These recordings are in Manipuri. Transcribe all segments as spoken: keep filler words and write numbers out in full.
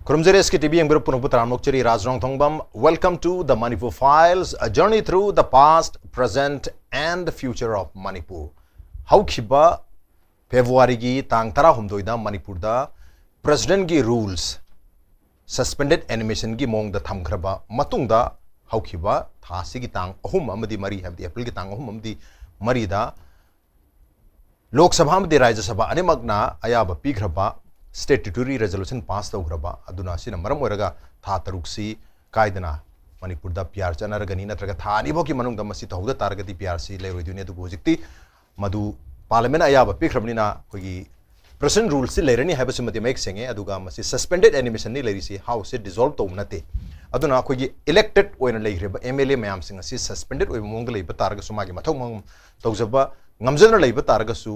ꯈꯨꯔꯨꯝꯖꯔꯤ ꯑꯦꯁ ꯀꯦ ꯇꯤ ꯚꯤ ꯌꯦꯡꯕꯤꯔ ꯄꯨꯝꯅꯃꯛꯄꯨ ꯇꯔꯥꯝꯅ ꯑꯣꯛꯆꯔꯤ꯫ ꯔꯥꯖ ꯔꯣꯡꯊꯣꯡꯕꯝ, welcome to the Manipur Files, a journey through the past, present and the future of Manipur. ꯍꯧꯈꯤꯕ ꯐꯦꯕ꯭ꯔꯨꯋꯥꯔꯤꯒꯤ ꯇꯥꯡ ꯇꯔꯥꯍꯨꯝꯗꯣꯏꯗ ꯃꯅꯤꯄꯨꯔꯗ ꯄ꯭ꯔꯦꯁꯤꯗꯦꯟꯠꯀꯤ ꯔꯨꯜꯁ ꯁꯁꯄꯦꯟꯗꯦꯗ ꯑꯦꯅꯤꯃꯦꯁꯟꯒꯤ ꯃꯑꯣꯡꯗ ꯊꯝꯈ꯭ꯔꯕ ꯃꯇꯨꯡꯗ, ꯍꯧꯈꯤꯕ ꯊꯥ ꯑꯁꯤꯒꯤ ꯇꯥꯡ ꯑꯍꯨꯝ ꯑꯃꯗꯤ ꯃꯔꯤ, ꯍꯥꯏꯕꯗꯤ ꯑꯦꯄ꯭ꯔꯤꯜꯒꯤ ꯇꯥꯡ ꯑꯍꯨꯝ ꯑꯃꯗꯤ ꯃꯔꯤꯗ ꯂꯣꯛ ꯁꯚꯥ ꯑꯃꯗꯤ ꯔꯥꯖ꯭ꯌ ꯁꯚꯥ ꯑꯅꯤꯃꯛꯅ ꯑꯌꯥꯕ ꯄꯤꯈ꯭ꯔꯕ, statutory resolution pass ꯇꯧꯈ꯭ꯔꯕ ꯑꯗꯨꯅ, ꯑꯁꯤꯅ ꯃꯔꯝ ꯑꯣꯏꯔꯒ ꯊꯥ ꯇꯔꯨꯛꯁꯤ ꯀꯥꯏꯗꯅ ꯃꯅꯤꯄꯨꯔꯗ ꯄꯤ ꯑꯥꯔ ꯆꯠꯅꯔꯒꯅꯤ, ꯅꯠꯇ꯭ꯔꯒ ꯊꯥ ꯑꯅꯤ ꯐꯥꯎꯒꯤ ꯃꯅꯨꯡꯗ ꯃꯁꯤ ꯇꯧꯍꯧꯗ ꯇꯥꯔꯒꯗꯤ ꯄꯤ ꯑꯥꯔꯁꯤ ꯂꯩꯔꯣꯏꯗꯣꯏꯅꯤ꯫ ꯑꯗꯨꯕꯨ ꯍꯧꯖꯤꯛꯇꯤ ꯃꯗꯨ ꯄꯥꯔꯂꯤꯌꯥꯃꯦꯟꯠꯅ ꯑꯌꯥꯕ ꯄꯤꯈ꯭ꯔꯕꯅꯤꯅ ꯑꯩꯈꯣꯏꯒꯤ ꯄ꯭ꯔꯦꯁꯤꯗꯦꯟꯠ ꯔꯨꯜꯁꯁꯤ ꯂꯩꯔꯅꯤ ꯍꯥꯏꯕꯁꯤꯃꯗꯤ ꯃꯌꯦꯛ ꯁꯦꯡꯉꯦ꯫ ꯑꯗꯨꯒ ꯃꯁꯤ ꯁꯁꯄꯦꯟꯗꯦꯗ ꯑꯦꯅꯤꯃꯦꯁꯟꯅꯤ ꯂꯩꯔꯤꯁꯤ, ꯍꯥꯎꯁꯁꯦ ꯗꯤꯖꯣꯜꯕ ꯇꯧꯕ ꯅꯠꯇꯦ꯫ ꯑꯗꯨꯅ ꯑꯩꯈꯣꯏꯒꯤ ꯏꯂꯦꯛꯇꯦꯗ ꯑꯣꯏꯅ ꯂꯩꯈ꯭ꯔꯤꯕ ꯑꯦꯝ ꯑꯦꯜ ꯑꯦ ꯃꯌꯥꯝꯁꯤꯡ ꯑꯁꯤ ꯁꯁꯄꯦꯟꯗꯦꯗ ꯑꯣꯏꯕ ꯃꯑꯣꯡꯗ ꯂꯩꯕ ꯇꯥꯔꯒꯁꯨ, ꯃꯥꯒꯤ ꯃꯊꯧ ꯃꯉꯝ ꯇꯧꯖꯕ ꯉꯝꯖꯗꯨꯅ ꯂꯩꯕ ꯇꯥꯔꯒꯁꯨ,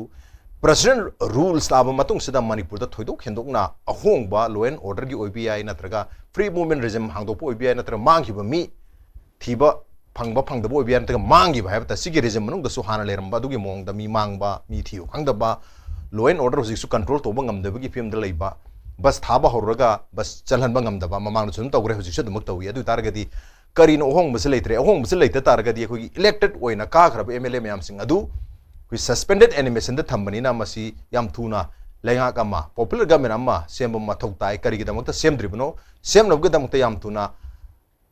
ꯄ꯭ꯔꯦꯁꯤꯗꯦꯟꯠ ꯔꯨꯜꯁ ꯂꯥꯛꯑꯕ ꯃꯇꯨꯡꯁꯤꯗ ꯃꯅꯤꯄꯨꯔꯗ ꯊꯣꯏꯗꯣꯛ ꯍꯦꯟꯗꯣꯛꯅ ꯑꯍꯣꯡꯕ, ꯂꯣ ꯑꯦꯟ ꯑꯣꯔꯗꯔꯒꯤ ꯑꯣꯏꯕ ꯌꯥꯏ, ꯅꯠꯇ꯭ꯔꯒ ꯐ꯭ꯔꯤ ꯃꯨꯚꯃꯦꯟꯠ ꯔꯤꯖꯤꯝ ꯍꯥꯡꯗꯣꯛꯄ ꯑꯣꯏꯕ ꯌꯥꯏ, ꯅꯠꯇ꯭ꯔꯒ ꯃꯥꯡꯈꯤꯕ ꯃꯤ ꯊꯤꯕ ꯐꯪꯕ ꯐꯪꯗꯕ ꯑꯣꯏꯕ ꯌꯥꯏ, ꯅꯠꯇ꯭ꯔꯒ ꯃꯥꯡꯈꯤꯕ ꯍꯥꯏꯕ ꯇꯥꯔꯦ, ꯁꯤꯒꯤ ꯔꯤꯖꯤꯝ ꯃꯅꯨꯡꯗꯁꯨ ꯍꯥꯟꯅ ꯂꯩꯔꯝꯕ ꯑꯗꯨꯒꯤ ꯃꯑꯣꯡꯗ ꯃꯤ ꯃꯥꯡꯕ, ꯃꯤ ꯊꯤꯕ ꯈꯪꯗꯕ, ꯂꯣ ꯑꯦꯟ ꯑꯣꯔꯗꯔ ꯍꯧꯖꯤꯛꯁꯨ ꯀꯟꯇ꯭ꯔꯣꯜ ꯇꯧꯕ ꯉꯝꯗꯕꯒꯤ ꯐꯤꯕꯝꯗ ꯂꯩꯕ, ꯕꯁ ꯊꯥꯕ ꯍꯧꯔꯒ ꯕꯁ ꯆꯜꯍꯟꯕ ꯉꯝꯗꯕ, ꯃꯃꯥꯡꯗꯁꯨ ꯑꯗꯨꯝ ꯇꯧꯈ꯭ꯔꯦ, ꯍꯧꯖꯤꯛꯁꯨ ꯑꯗꯨꯃꯛ ꯇꯧꯏ꯫ ꯑꯗꯨ ꯑꯣꯏ ꯇꯥꯔꯒꯗꯤ ꯀꯔꯤꯅꯣ ꯑꯍꯣꯡꯕꯁꯦ ꯂꯩꯇ꯭ꯔꯦ? ꯑꯍꯣꯡꯕꯁꯦ ꯂꯩꯇ ꯇꯥꯔꯒꯗꯤ ꯑꯩꯈꯣꯏꯒꯤ ꯏꯂꯦꯛꯇꯦꯗ ꯑꯣꯏꯅ ꯀꯥꯈ꯭ꯔꯕ ꯑꯦꯝ ꯑꯦꯜ ꯑꯦ ꯃꯌꯥꯝꯁꯤꯡ ꯑꯗꯨ ꯑꯩꯈꯣꯏ ꯁꯁꯄꯦꯟꯗꯦꯗ ꯑꯦꯅꯤꯃꯦꯁꯟꯗ ꯊꯝꯕꯅꯤꯅ, ꯃꯁꯤ ꯌꯥꯝ ꯊꯨꯅ ꯂꯩꯉꯥꯛ ꯑꯃ, ꯄꯣꯄꯨꯂꯔ ꯒꯚꯔꯟꯃꯦꯟꯠ ꯑꯃ ꯁꯦꯝꯕ ꯃꯊꯧ ꯇꯥꯏ꯫ ꯀꯔꯤꯒꯤꯗꯃꯛꯇ ꯁꯦꯝꯗ꯭ꯔꯤꯕꯅꯣ? ꯁꯦꯝꯅꯕꯒꯤꯗꯃꯛꯇ ꯌꯥꯝ ꯊꯨꯅ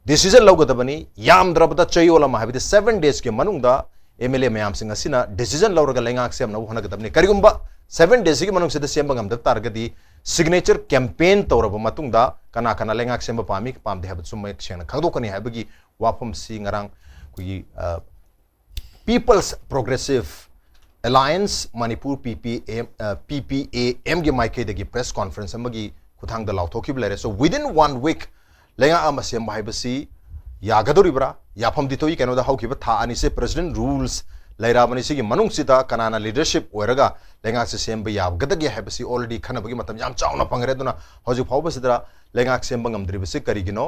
ꯗꯤꯁꯤꯖꯟ ꯂꯧꯒꯗꯕꯅꯤ꯫ ꯌꯥꯝꯗ꯭ꯔꯕꯗ ꯆꯌꯣꯜ ꯑꯃ, ꯍꯥꯏꯕꯗꯤ ꯁꯚꯦꯟ ꯗꯦꯖꯀꯤ ꯃꯅꯨꯡꯗ ꯑꯦꯝ ꯑꯦꯜ ꯑꯦ ꯃꯌꯥꯝꯁꯤꯡ ꯑꯁꯤꯅ ꯗꯤꯁꯤꯖꯟ ꯂꯧꯔꯒ ꯂꯩꯉꯥꯛ ꯁꯦꯝꯅꯕ ꯍꯣꯠꯅꯒꯗꯕꯅꯤ꯫ ꯀꯔꯤꯒꯨꯝꯕ ꯁꯚꯦꯟ ꯗꯦꯖꯁꯤꯒꯤ ꯃꯅꯨꯡꯁꯤꯗ ꯁꯦꯝꯕ ꯉꯝꯗꯕ ꯇꯥꯔꯒꯗꯤ, ꯁꯤꯒꯅꯦꯆꯔ ꯀꯦꯝꯄꯦꯟ ꯇꯧꯔꯕ ꯃꯇꯨꯡꯗ ꯀꯅꯥ ꯀꯅꯥ ꯂꯩꯉꯥꯛ ꯁꯦꯝꯕ ꯄꯥꯝꯃꯤ, ꯄꯥꯝꯗꯦ ꯍꯥꯏꯕꯗꯨꯁꯨ ꯃꯌꯦꯛ ꯁꯦꯡꯅ ꯈꯪꯗꯣꯛꯀꯅꯤ ꯍꯥꯏꯕꯒꯤ ꯋꯥꯐꯝꯁꯤ ꯉꯔꯥꯡ ꯑꯩꯈꯣꯏꯒꯤ, ꯑ, People's Progressive Alliance Manipur, P P A M, ꯑ, ꯄꯤ ꯄꯤ ꯑꯦ ꯑꯦꯝꯒꯤ ꯃꯥꯏꯀꯩꯗꯒꯤ ꯄ꯭ꯔꯦꯁ ꯀꯣꯟꯐꯔꯦꯟꯁ ꯑꯃꯒꯤ ꯈꯨꯠꯊꯥꯡꯗ ꯂꯥꯎꯊꯣꯛꯈꯤꯕ ꯂꯩꯔꯦ꯫ So, within one week ꯂꯩꯉꯥꯛ ꯑꯃ ꯁꯦꯝꯕ ꯍꯥꯏꯕꯁꯤ ꯌꯥꯒꯗꯧꯔꯤꯕ꯭ꯔꯥ? ꯌꯥꯐꯝꯗꯤ ꯊꯣꯛꯏ꯫ ꯀꯩꯅꯣꯗ ꯍꯧꯈꯤꯕ ꯊꯥ ꯑꯅꯤꯁꯦ ꯄ꯭ꯔꯦꯁꯤꯗꯦꯟꯠ ꯔꯨꯜꯁ ꯂꯩꯔꯛꯑꯕꯅꯤ꯫ ꯁꯤꯒꯤ ꯃꯅꯨꯡꯁꯤꯗ ꯀꯅꯥꯅ ꯂꯤꯗꯔꯁꯤꯞ ꯑꯣꯏꯔꯒ ꯂꯩꯉꯥꯛꯁꯦ ꯁꯦꯝꯕ ꯌꯥꯒꯗꯒꯦ ꯍꯥꯏꯕꯁꯤ already ꯈꯟꯅꯕꯒꯤ ꯃꯇꯝ ꯌꯥꯝ ꯆꯥꯎꯅ ꯐꯪꯈ꯭ꯔꯦ꯫ ꯑꯗꯨꯅ ꯍꯧꯖꯤꯛ ꯐꯥꯎꯕꯁꯤꯗ ꯂꯩꯉꯥꯛ ꯁꯦꯝꯕ ꯉꯝꯗ꯭ꯔꯤꯕꯁꯤ ꯀꯔꯤꯒꯤꯅꯣ?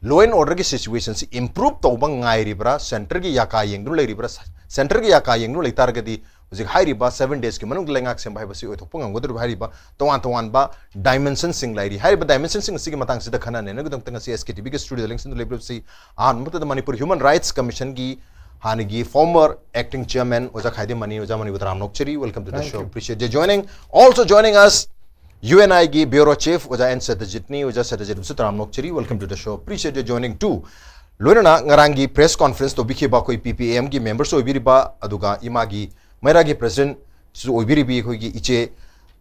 ꯂꯣ ꯑꯦꯟ ꯑꯣꯔꯗꯔꯒꯤ ꯁꯤꯆꯨꯋꯦꯁꯟꯁꯤ ꯏꯝꯄ꯭ꯔꯨꯞ ꯇꯧꯕ ꯉꯥꯏꯔꯤꯕ꯭ꯔꯥ? ꯁꯦꯟꯇꯔꯒꯤ ꯌꯥꯀꯥ ꯌꯦꯡꯗꯨꯅ ꯂꯩꯔꯤꯕ꯭ꯔꯥ? ꯁꯦꯟꯇꯔꯒꯤ ꯌꯥꯀꯥ ꯌꯦꯡꯗꯨꯅ ꯂꯩꯇꯥꯔꯒꯗꯤ ꯍꯧꯖꯤꯛ ꯍꯥꯏꯔꯤꯕ seven days ꯀꯤ ꯃꯅꯨꯡꯗ ꯂꯩꯉꯥꯛ ꯁꯦꯝꯕ ꯍꯥꯏꯕꯁꯤ ꯑꯣꯏꯊꯣꯛꯄ ꯉꯝꯒꯗꯧꯔꯤꯕ ꯍꯥꯏꯔꯤꯕ ꯇꯣꯉꯥꯟ ꯇꯣꯉꯥꯟꯕ dimension ꯁꯤꯡ ꯂꯩꯔꯤ꯫ ꯍꯥꯏꯔꯤꯕ dimension ꯁꯤꯡ ꯑꯁꯤꯒꯤ ꯃꯇꯥꯡꯁꯤꯗ ꯈꯟꯅ ꯅꯩꯅꯕꯒꯤꯗꯃꯛꯇ ꯉꯁꯤ S K T V ꯒꯤ studio ꯗ ꯂꯦꯡꯁꯤꯟꯗꯨꯅ ꯂꯩꯕꯤꯔꯤꯕꯁꯤ ꯑꯍꯥꯟꯕ ꯃꯛꯇꯗ Manipur Human Rights Commission ꯒꯤ ꯍꯥꯟꯅꯒꯤ former acting chairman ꯑꯣꯖꯥ ꯈꯥꯏꯗꯦꯝ ꯃꯅꯤ꯫ ꯑꯣꯖꯥ ꯃꯅꯤꯕꯨ ꯇꯔꯥꯝꯅ ꯑꯣꯛꯆꯔꯤ, welcome to the Thank show, you. appreciate your joining. Also joining us, U N I ꯒꯤ bureau chief ꯑꯣꯖꯥ N ꯁꯇꯖꯤꯠꯅꯤ꯫ ꯑꯣꯖꯥ ꯁꯇꯖꯤꯠꯁꯨ ꯇꯔꯥꯝꯅ ꯑꯣꯛꯆꯔꯤ, welcome to the show, appreciate your joining too. ꯂꯣꯏꯅꯅ ꯉꯔꯥꯡꯒꯤ press conference ꯇꯧꯕꯤꯈꯤꯕ ꯑꯩꯈꯣꯏ P P M ꯒꯤ members ꯑꯣꯏꯕꯤꯔꯤꯕ, ꯑꯗꯨꯒ ꯏꯃꯥꯒꯤ ꯃꯩꯔꯥꯒꯤ president ꯁꯨ ꯑꯣꯏꯕꯤꯔꯤꯕꯤ ꯑꯩꯈꯣꯏꯒꯤ ꯏꯆꯦ,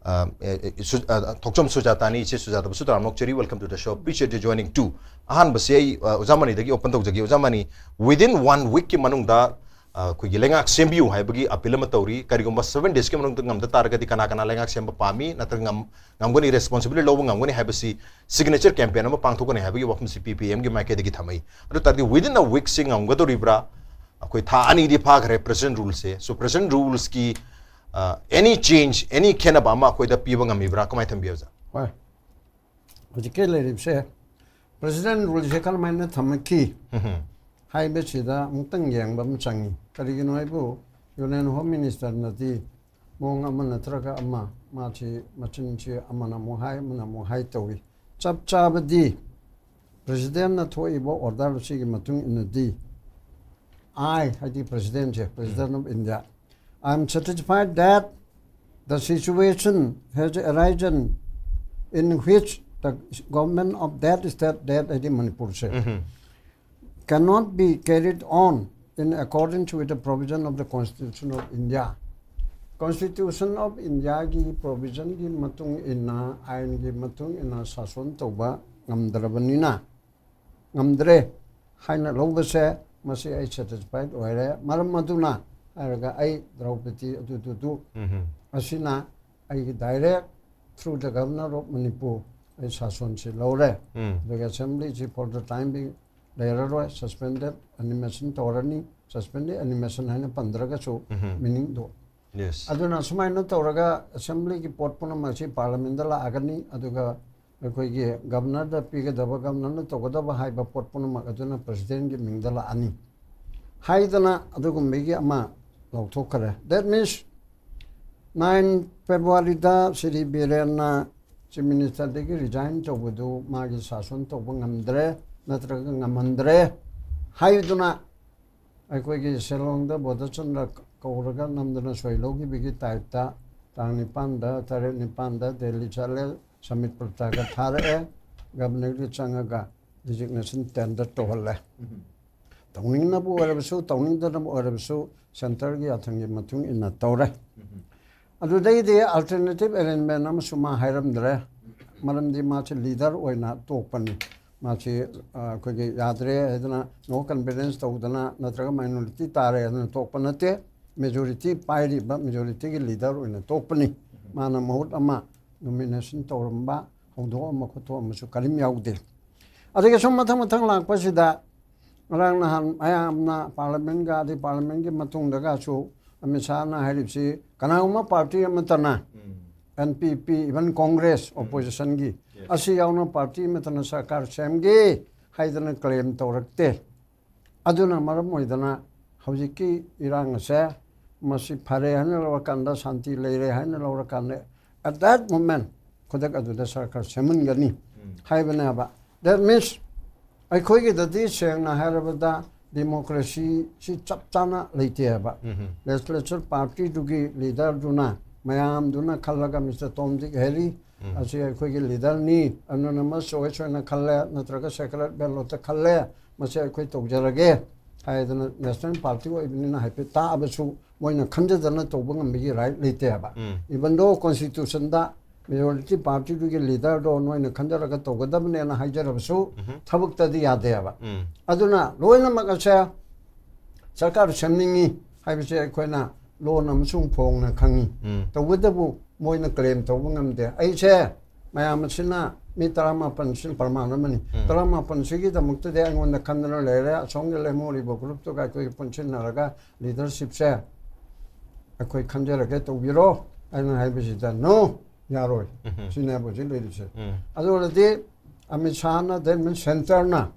ꯑ, ꯑꯦ, ꯑꯦ, ꯁꯨ-, ꯑ, ꯊꯣꯛꯆꯣꯝ ꯁꯨꯖꯥꯇꯥꯅꯤ꯫ ꯏꯆꯦ ꯁꯨꯖꯥꯇꯥꯕꯨꯁꯨ ꯇꯔꯥꯝꯅ ꯑꯣꯛꯆꯔꯤ, welcome to the show, appreciate your joining too. ꯑꯍꯥꯟꯕꯁꯤ ꯑꯩ, ꯑ, ꯑꯣꯖꯥ ꯃꯅꯤꯗꯒꯤ open ꯇꯧꯖꯒꯦ꯫ ꯑꯣꯖꯥ ꯃꯅꯤ, within one week ꯀꯤ ꯃꯅꯨꯡꯗ, ꯑ, ꯑꯩꯈꯣꯏꯒꯤ ꯂꯩꯉꯥꯛ ꯁꯦꯝꯕꯤꯌꯨ ꯍꯥꯏꯕꯒꯤ appeal ꯑꯃ ꯇꯧꯔꯤ꯫ ꯀꯔꯤꯒꯨꯝꯕ seven days ꯀꯤ ꯃꯅꯨꯡꯗ ꯉꯝꯗ ꯇꯥꯔꯒꯗꯤ ꯀꯅꯥ ꯀꯅꯥ ꯂꯩꯉꯥꯛ ꯁꯦꯝꯕ ꯄꯥꯝꯃꯤ ꯅꯠꯇ꯭ꯔꯒ ꯉꯝ-, ꯉꯝꯒꯅꯤ, responsibility ꯂꯧꯕ ꯉꯝꯒꯅꯤ ꯍꯥꯏꯕꯁꯤ signature campaign ꯑꯃ ꯄꯥꯡꯊꯣꯛꯀꯅꯤ ꯍꯥꯏꯕꯒꯤ ꯋꯥꯐꯝꯁꯤ P P M ꯒꯤ ꯃꯥꯏꯀꯩꯗꯒꯤ ꯊꯝꯃꯛꯏ꯫ ꯑꯗꯨ ꯇꯥꯔꯗꯤ within a week ꯁꯤ ꯉꯝꯒꯗꯧꯔꯤꯕ꯭ꯔꯥ? ꯑꯩꯈꯣꯏ ꯊꯥ ꯑꯅꯤꯗꯤ ꯐꯥꯈ꯭ꯔꯦ president rule ꯁꯦ꯫ So president rules ꯀꯤ, ꯑ, any change, any ꯈꯦꯠꯅꯕ ꯑꯃ ꯑꯩꯈꯣꯏꯗ ꯄꯤꯕ ꯉꯝꯃꯤꯕ꯭ꯔꯥ? ꯀꯃꯥꯏꯅ ꯊꯝꯕꯤ, ꯑꯣꯖꯥ? ꯍꯣꯏ, ꯍꯧꯖꯤꯛꯀꯤ ꯂꯩꯔꯤꯕꯁꯦ president rule ꯁꯦ ꯀꯔꯝꯍꯥꯏꯅ ꯊꯝꯃꯛꯈꯤ ꯎꯝꯍꯨꯝ. ꯍꯥꯏꯕꯁꯤꯗ ꯑꯃꯨꯛꯇꯪ ꯌꯦꯡꯕ ꯑꯃ ꯆꯪꯉꯤ꯫ ꯀꯔꯤꯒꯤꯅꯣ ꯍꯥꯏꯕꯨ Union Home Minister ꯅꯗꯤ ꯃꯑꯣꯡ ꯑꯃ ꯅꯠꯇ꯭ꯔꯒ ꯑꯃ, ꯃꯥꯁꯤ ꯃꯆꯤꯟꯁꯤ ꯑꯃꯅ ꯑꯃꯨꯛ ꯍꯥꯏ, ꯑꯃꯅ ꯑꯃꯨꯛ ꯍꯥꯏ ꯇꯧꯏ꯫ ꯆꯞ ꯆꯥꯕꯗꯤ president ꯅ ꯊꯣꯛꯏꯕ order ꯑꯁꯤꯒꯤ ꯃꯇꯨꯡ ꯏꯟꯅꯗꯤ I, ꯍꯥꯏꯗꯤ president say, President of India, I am satisfied that the situation has arisen in which the government of that state, that ꯍꯥꯏꯗꯤ ꯃꯅꯤꯄꯨꯔꯁꯦ, ꯎꯝꯍꯨꯝ. cannot be carried on in accordance with the provision of the Constitution of India. Constitution of India ꯒꯤ provision ꯒꯤ ꯃꯇꯨꯡ ꯏꯟꯅ, ꯑꯥꯏꯟꯒꯤ ꯃꯇꯨꯡ ꯏꯟꯅ ꯁꯥꯁꯣꯟ ꯇꯧꯕ ꯉꯝꯗ꯭ꯔꯕꯅꯤꯅ, ꯉꯝꯗ꯭ꯔꯦ ꯍꯥꯏꯅ ꯂꯧꯕꯁꯦ, ꯃꯁꯤ ꯑꯩ satisfied ꯑꯣꯏꯔꯦ꯫ ꯃꯔꯝ ꯑꯗꯨꯅ ꯍꯥꯏꯔꯒ ꯑꯩ ꯗ꯭ꯔꯧꯄꯗꯤ ꯑꯗꯨꯗꯨꯗꯨ ꯎꯝꯍꯨꯝ. ꯑꯁꯤꯅ ꯑꯩꯒꯤ direct through the Governor of Manipur ꯑꯩ ꯁꯥꯁꯣꯟꯁꯤ ꯂꯧꯔꯦ꯫ ꯎꯝ. ꯑꯗꯨꯒ assembly ꯁꯤ for the time being ꯂꯩꯔꯔꯣꯏ, suspended animation ꯇꯧꯔꯅꯤ꯫ Suspended animation ꯍꯥꯏꯅ ꯄꯟꯗ꯭ꯔꯒꯁꯨ ꯎꯝꯍꯨꯝ. meaning ꯗꯣ꯫ Yes. ꯑꯗꯨꯅ ꯁꯨꯃꯥꯏꯅ ꯇꯧꯔꯒ assembly ꯒꯤ ꯄꯣꯠ ꯄꯨꯝꯅꯃꯛꯁꯤ parliament ꯗ ꯂꯥꯛꯑꯒꯅꯤ, ꯑꯗꯨꯒ ꯑꯩꯈꯣꯏꯒꯤ Governor ꯗ ꯄꯤꯒꯗꯕ, Governor ꯅ ꯇꯧꯒꯗꯕ ꯍꯥꯏꯕ ꯄꯣꯠ ꯄꯨꯝꯅꯃꯛ ꯑꯗꯨꯅ president ꯀꯤ ꯃꯤꯡꯗ ꯂꯥꯛꯑꯅꯤ ꯍꯥꯏꯗꯅ ꯑꯗꯨꯒꯨꯝꯕꯒꯤ ꯑꯃ ꯂꯧꯊꯣꯛꯈ꯭ꯔꯦ꯫ That means nine Februaryꯗ Shri ꯕꯤꯔꯦꯟꯅ Chief Ministerꯗꯒꯤ resign ꯇꯧꯕꯗꯨ ꯃꯥꯒꯤ ꯁꯥꯁꯟ ꯇꯧꯕ ꯉꯝꯗ꯭ꯔꯦ, ꯅꯠꯇ꯭ꯔꯒ ꯉꯝꯍꯟꯗ꯭ꯔꯦ ꯍꯥꯏꯗꯨꯅ ꯑꯩꯈꯣꯏꯒꯤ ꯁꯤꯂꯣꯡꯗ ꯕꯣꯙꯆꯟꯗ꯭ꯔ ꯀꯧꯔꯒ ꯅꯝꯗꯅ ꯁꯣꯏ ꯂꯧꯈꯤꯕꯒꯤ typeꯇ ꯇꯥꯡ ꯅꯤꯄꯥꯟꯗ, ꯇꯔꯦꯠ ꯅꯤꯄꯥꯟꯗ ꯗꯦꯜꯂꯤ ꯆꯠꯂꯦ, ꯁꯃꯤꯠ ꯄꯇ꯭ꯔꯒ ꯊꯥꯔꯛꯑꯦ, Governorꯒꯤ ꯆꯪꯉꯒ resignation tender ꯇꯧꯍꯜꯂꯦ꯫ ꯇꯧꯅꯤꯡꯅꯕ ꯑꯣꯏꯔꯕꯁꯨ ꯇꯧꯅꯤꯡꯗꯅꯕ ꯑꯣꯏꯔꯕꯁꯨ centreꯒꯤ ꯑꯊꯪꯒꯤ ꯃꯇꯨꯡ ꯏꯟꯅ ꯇꯧꯔꯦ꯫ ꯑꯗꯨꯗꯩꯗꯤ alternative arrangement ꯑꯃꯁꯨ ꯃꯥ ꯍꯥꯏꯔꯝꯗ꯭ꯔꯦ, ꯃꯔꯝꯗꯤ ꯃꯥꯁꯤ leader ꯑꯣꯏꯅ ꯇꯣꯛꯄꯅꯤ꯫ ꯃꯥꯁꯤ ꯑꯩꯈꯣꯏꯒꯤ ꯌꯥꯗ꯭ꯔꯦ ꯍꯥꯏꯗꯅ no confidence ꯇꯧꯗꯅ ꯅꯠꯇ꯭ꯔꯒ minority ꯇꯥꯔꯦ ꯍꯥꯏꯗꯅ ꯇꯣꯛꯄ ꯅꯠꯇꯦ꯫ Majority ꯄꯥꯏꯔꯤꯕ majorityꯒꯤ leader ꯑꯣꯏꯅ ꯇꯣꯛꯄꯅꯤ꯫ ꯃꯥꯅ ꯃꯍꯨꯠ ꯑꯃ nomination ꯇꯧꯔꯝꯕ, ꯍꯧꯗꯣꯛꯑꯝꯕ ꯈꯣꯠꯇꯣꯛꯑꯝꯕꯁꯨ ꯀꯔꯤꯝ ꯌꯥꯎꯗꯦ꯫ ꯑꯗꯒꯤ ꯁꯨꯝ ꯃꯊꯪ ꯃꯊꯪ ꯂꯥꯛꯄꯁꯤꯗ ꯉꯔꯥꯡ ꯅꯍꯥꯟ ꯃꯌꯥꯝꯅ parliamentꯒ ꯑꯗꯩ parliamentꯀꯤ ꯃꯇꯨꯡꯗꯒꯁꯨ ꯑꯃꯤꯠ ꯁꯥꯍꯅ ꯍꯥꯏꯔꯤꯕꯁꯤ ꯀꯅꯥꯒꯨꯝꯕ party ꯑꯃꯠꯇꯅ NPP, even Congress oppositionꯒꯤ ꯑꯁꯤ ꯌꯥꯎꯅ party ꯑꯃꯠꯇꯅ ꯁꯔꯀꯥꯔ ꯁꯦꯝꯒꯦ ꯍꯥꯏꯗꯅ claim ꯇꯧꯔꯛꯇꯦ꯫ ꯑꯗꯨꯅ ꯃꯔꯝ ꯑꯣꯏꯗꯅ ꯍꯧꯖꯤꯛꯀꯤ ꯏꯔꯥꯡ ꯑꯁꯦ ꯃꯁꯤ ꯐꯔꯦ ꯍꯥꯏꯅ ꯂꯧꯔꯀꯥꯟꯗ, ꯁꯥꯟꯇꯤ ꯂꯩꯔꯦ ꯍꯥꯏꯅ ꯂꯧꯔꯀꯥꯟꯗ, at that moment ꯈꯨꯗꯛ ꯑꯗꯨꯗ ꯁꯔꯀꯥꯔ ꯁꯦꯝꯍꯟꯒꯅꯤ ꯍꯥꯏꯕꯅꯦꯕ꯫ That means ꯑꯩꯈꯣꯏꯒꯤꯗꯗꯤ ꯁꯦꯡꯅ ꯍꯥꯏꯔꯕꯗ democracyꯁꯤ ꯆꯞ ꯆꯥꯅ ꯂꯩꯇꯦ ꯍꯥꯏꯕ꯫ Legislature partyꯗꯨꯒꯤ leaderꯗꯨꯅ ꯃꯌꯥꯝꯗꯨꯅ ꯈꯜꯂꯒ Mister Tom Dick Harry ꯑꯁꯤ ꯑꯩꯈꯣꯏꯒꯤ leaderꯅꯤ, unanimous choice ꯑꯣꯏꯅ ꯈꯜꯂꯦ ꯅꯠꯇ꯭ꯔꯒ secret ballotꯇ ꯈꯜꯂꯦ, ꯃꯁꯤ ꯑꯩꯈꯣꯏ ꯇꯧꯖꯔꯒꯦ ꯍꯥꯏꯗꯅ national party ꯑꯣꯏꯕꯅꯤꯅ ꯍꯥꯏꯐꯦꯠ ꯇꯥꯛꯑꯕꯁꯨ ꯃꯣꯏꯅ ꯈꯟꯖꯗꯅ ꯇꯧꯕ ꯉꯝꯕꯒꯤ right ꯂꯩꯇꯦ ꯍꯥꯏꯕ꯫ Even though constitutionꯗ majority partyꯗꯨꯒꯤ leaderꯗꯣ ꯅꯣꯏꯅ ꯈꯟꯖꯔꯒ ꯇꯧꯒꯗꯕꯅꯦꯅ ꯍꯥꯏꯖꯔꯕꯁꯨ ꯊꯕꯛꯇꯗꯤ ꯌꯥꯗꯦ ꯍꯥꯏꯕ꯫ ꯑꯗꯨꯅ ꯂꯣꯏꯅꯃꯛ ꯑꯁꯦ ꯁꯔꯀꯥꯔ ꯁꯦꯝꯅꯤꯡꯉꯤ ꯍꯥꯏꯕꯁꯦ ꯑꯩꯈꯣꯏꯅ ꯂꯣꯟ ꯑꯃꯁꯨꯡ ꯐꯣꯡꯅ ꯈꯪꯉꯤ꯫ ꯇꯧꯕꯇꯕꯨ ꯃꯣꯏꯅ claim ꯇꯧꯕ ꯉꯝꯗꯦ꯫ ꯑꯩꯁꯦ ꯃꯌꯥꯝ ꯑꯁꯤꯅ ꯃꯤ ꯇꯔꯥꯃꯥꯄꯟꯁꯤꯅ ꯄ꯭ꯔꯃꯥꯟ ꯑꯃꯅꯤ꯫ ꯇꯔꯥꯃꯥꯄꯟꯁꯤꯒꯤꯗꯃꯛꯇꯗꯤ ꯑꯩꯉꯣꯟꯗ ꯈꯟꯗꯅ ꯂꯩꯔꯦ꯫ ꯑꯁꯣꯝꯒꯤ ꯂꯦꯝꯍꯧꯔꯤꯕ groupꯇꯨꯒ ꯑꯩꯈꯣꯏꯒꯤ ꯄꯨꯟꯁꯤꯟꯅꯔꯒ leadershipꯁꯦ ꯑꯩꯈꯣꯏ ꯈꯟꯖꯔꯒꯦ, ꯇꯧꯕꯤꯔꯣ ꯍꯥꯏꯅ ꯍꯥꯏꯕꯁꯤꯗ no, ꯌꯥꯔꯣꯏ꯫ ꯁꯤꯅꯦꯕ ꯍꯧꯖꯤꯛ ꯂꯩꯔꯤꯁꯦ꯫ ꯑꯗꯨ ꯑꯣꯏꯔꯗꯤ Amit ꯁꯥꯍꯅ, then centreꯅ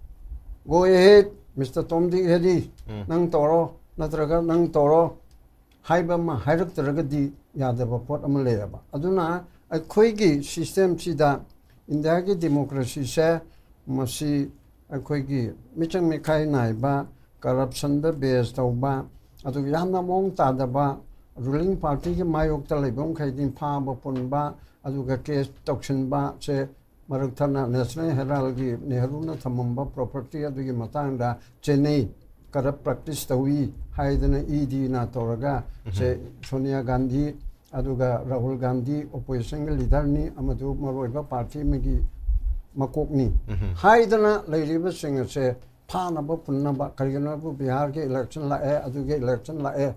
go ahead, Mister Tom Dick Harry, ꯅꯪ ꯇꯧꯔꯣ, ꯅꯠꯇ꯭ꯔꯒ ꯅꯪ ꯇꯧꯔꯣ, ꯍꯥꯏꯕ ꯑꯃ ꯍꯥꯏꯔꯛꯇ꯭ꯔꯒꯗꯤ ꯌꯥꯗꯕ ꯄꯣꯠ ꯑꯃ ꯂꯩꯌꯦꯕ꯫ ꯑꯗꯨꯅ ꯑꯩꯈꯣꯏꯒꯤ system ꯁꯤꯗ, ꯏꯟꯗꯤꯌꯥꯒꯤ democracy ꯁꯦ, ꯃꯁꯤ ꯑꯩꯈꯣꯏꯒꯤ ꯃꯤꯆꯪ ꯃꯤꯈꯥꯏ ꯅꯥꯏꯕ, corruption ꯗ base ꯇꯧꯕ, ꯑꯗꯨꯒ ꯌꯥꯝꯅ ꯃꯑꯣꯡ ꯇꯥꯗꯕ, ruling party ꯒꯤ ꯃꯥꯌꯣꯛꯇ ꯂꯩꯕ ꯃꯈꯩꯗꯤ ꯐꯥꯕ ꯄꯨꯟꯕ, ꯑꯗꯨꯒ case ꯇꯧꯁꯤꯟꯕ ꯁꯦ, ꯃꯔꯛ ꯊꯠꯅ National Herald ꯒꯤ ꯅꯦꯍꯔꯨꯅ ꯊꯝꯃꯝꯕ property ꯑꯗꯨꯒꯤ ꯃꯇꯥꯡꯗ ꯆꯦꯟꯅꯩ, corrupt practice ꯇꯧꯏ ꯍꯥꯏꯗꯅ E D ꯅ ꯇꯧꯔꯒ, ꯁꯦ, ꯁꯣꯅꯤꯌꯥ ꯒꯥꯟꯙꯤ ꯑꯗꯨꯒ ꯔꯥꯍꯨꯜ ꯒꯥꯟꯙꯤ opposition ꯒꯤ leader ꯅꯤ, ꯑꯃꯗꯨ ꯃꯔꯨꯑꯣꯏꯕ party ꯑꯃꯒꯤ ꯃꯀꯣꯛꯅꯤ ꯍꯥꯏꯗꯅ ꯂꯩꯔꯤꯕꯁꯤꯡ ꯑꯁꯦ ꯐꯥꯅꯕ ꯄꯨꯟꯅꯕ꯫ ꯀꯔꯤꯒꯤꯅꯣ ꯍꯥꯏꯕꯨ ꯕꯤꯍꯥꯔꯒꯤ election ꯂꯥꯛꯑꯦ, ꯑꯗꯨꯒꯤ election ꯂꯥꯛꯑꯦ,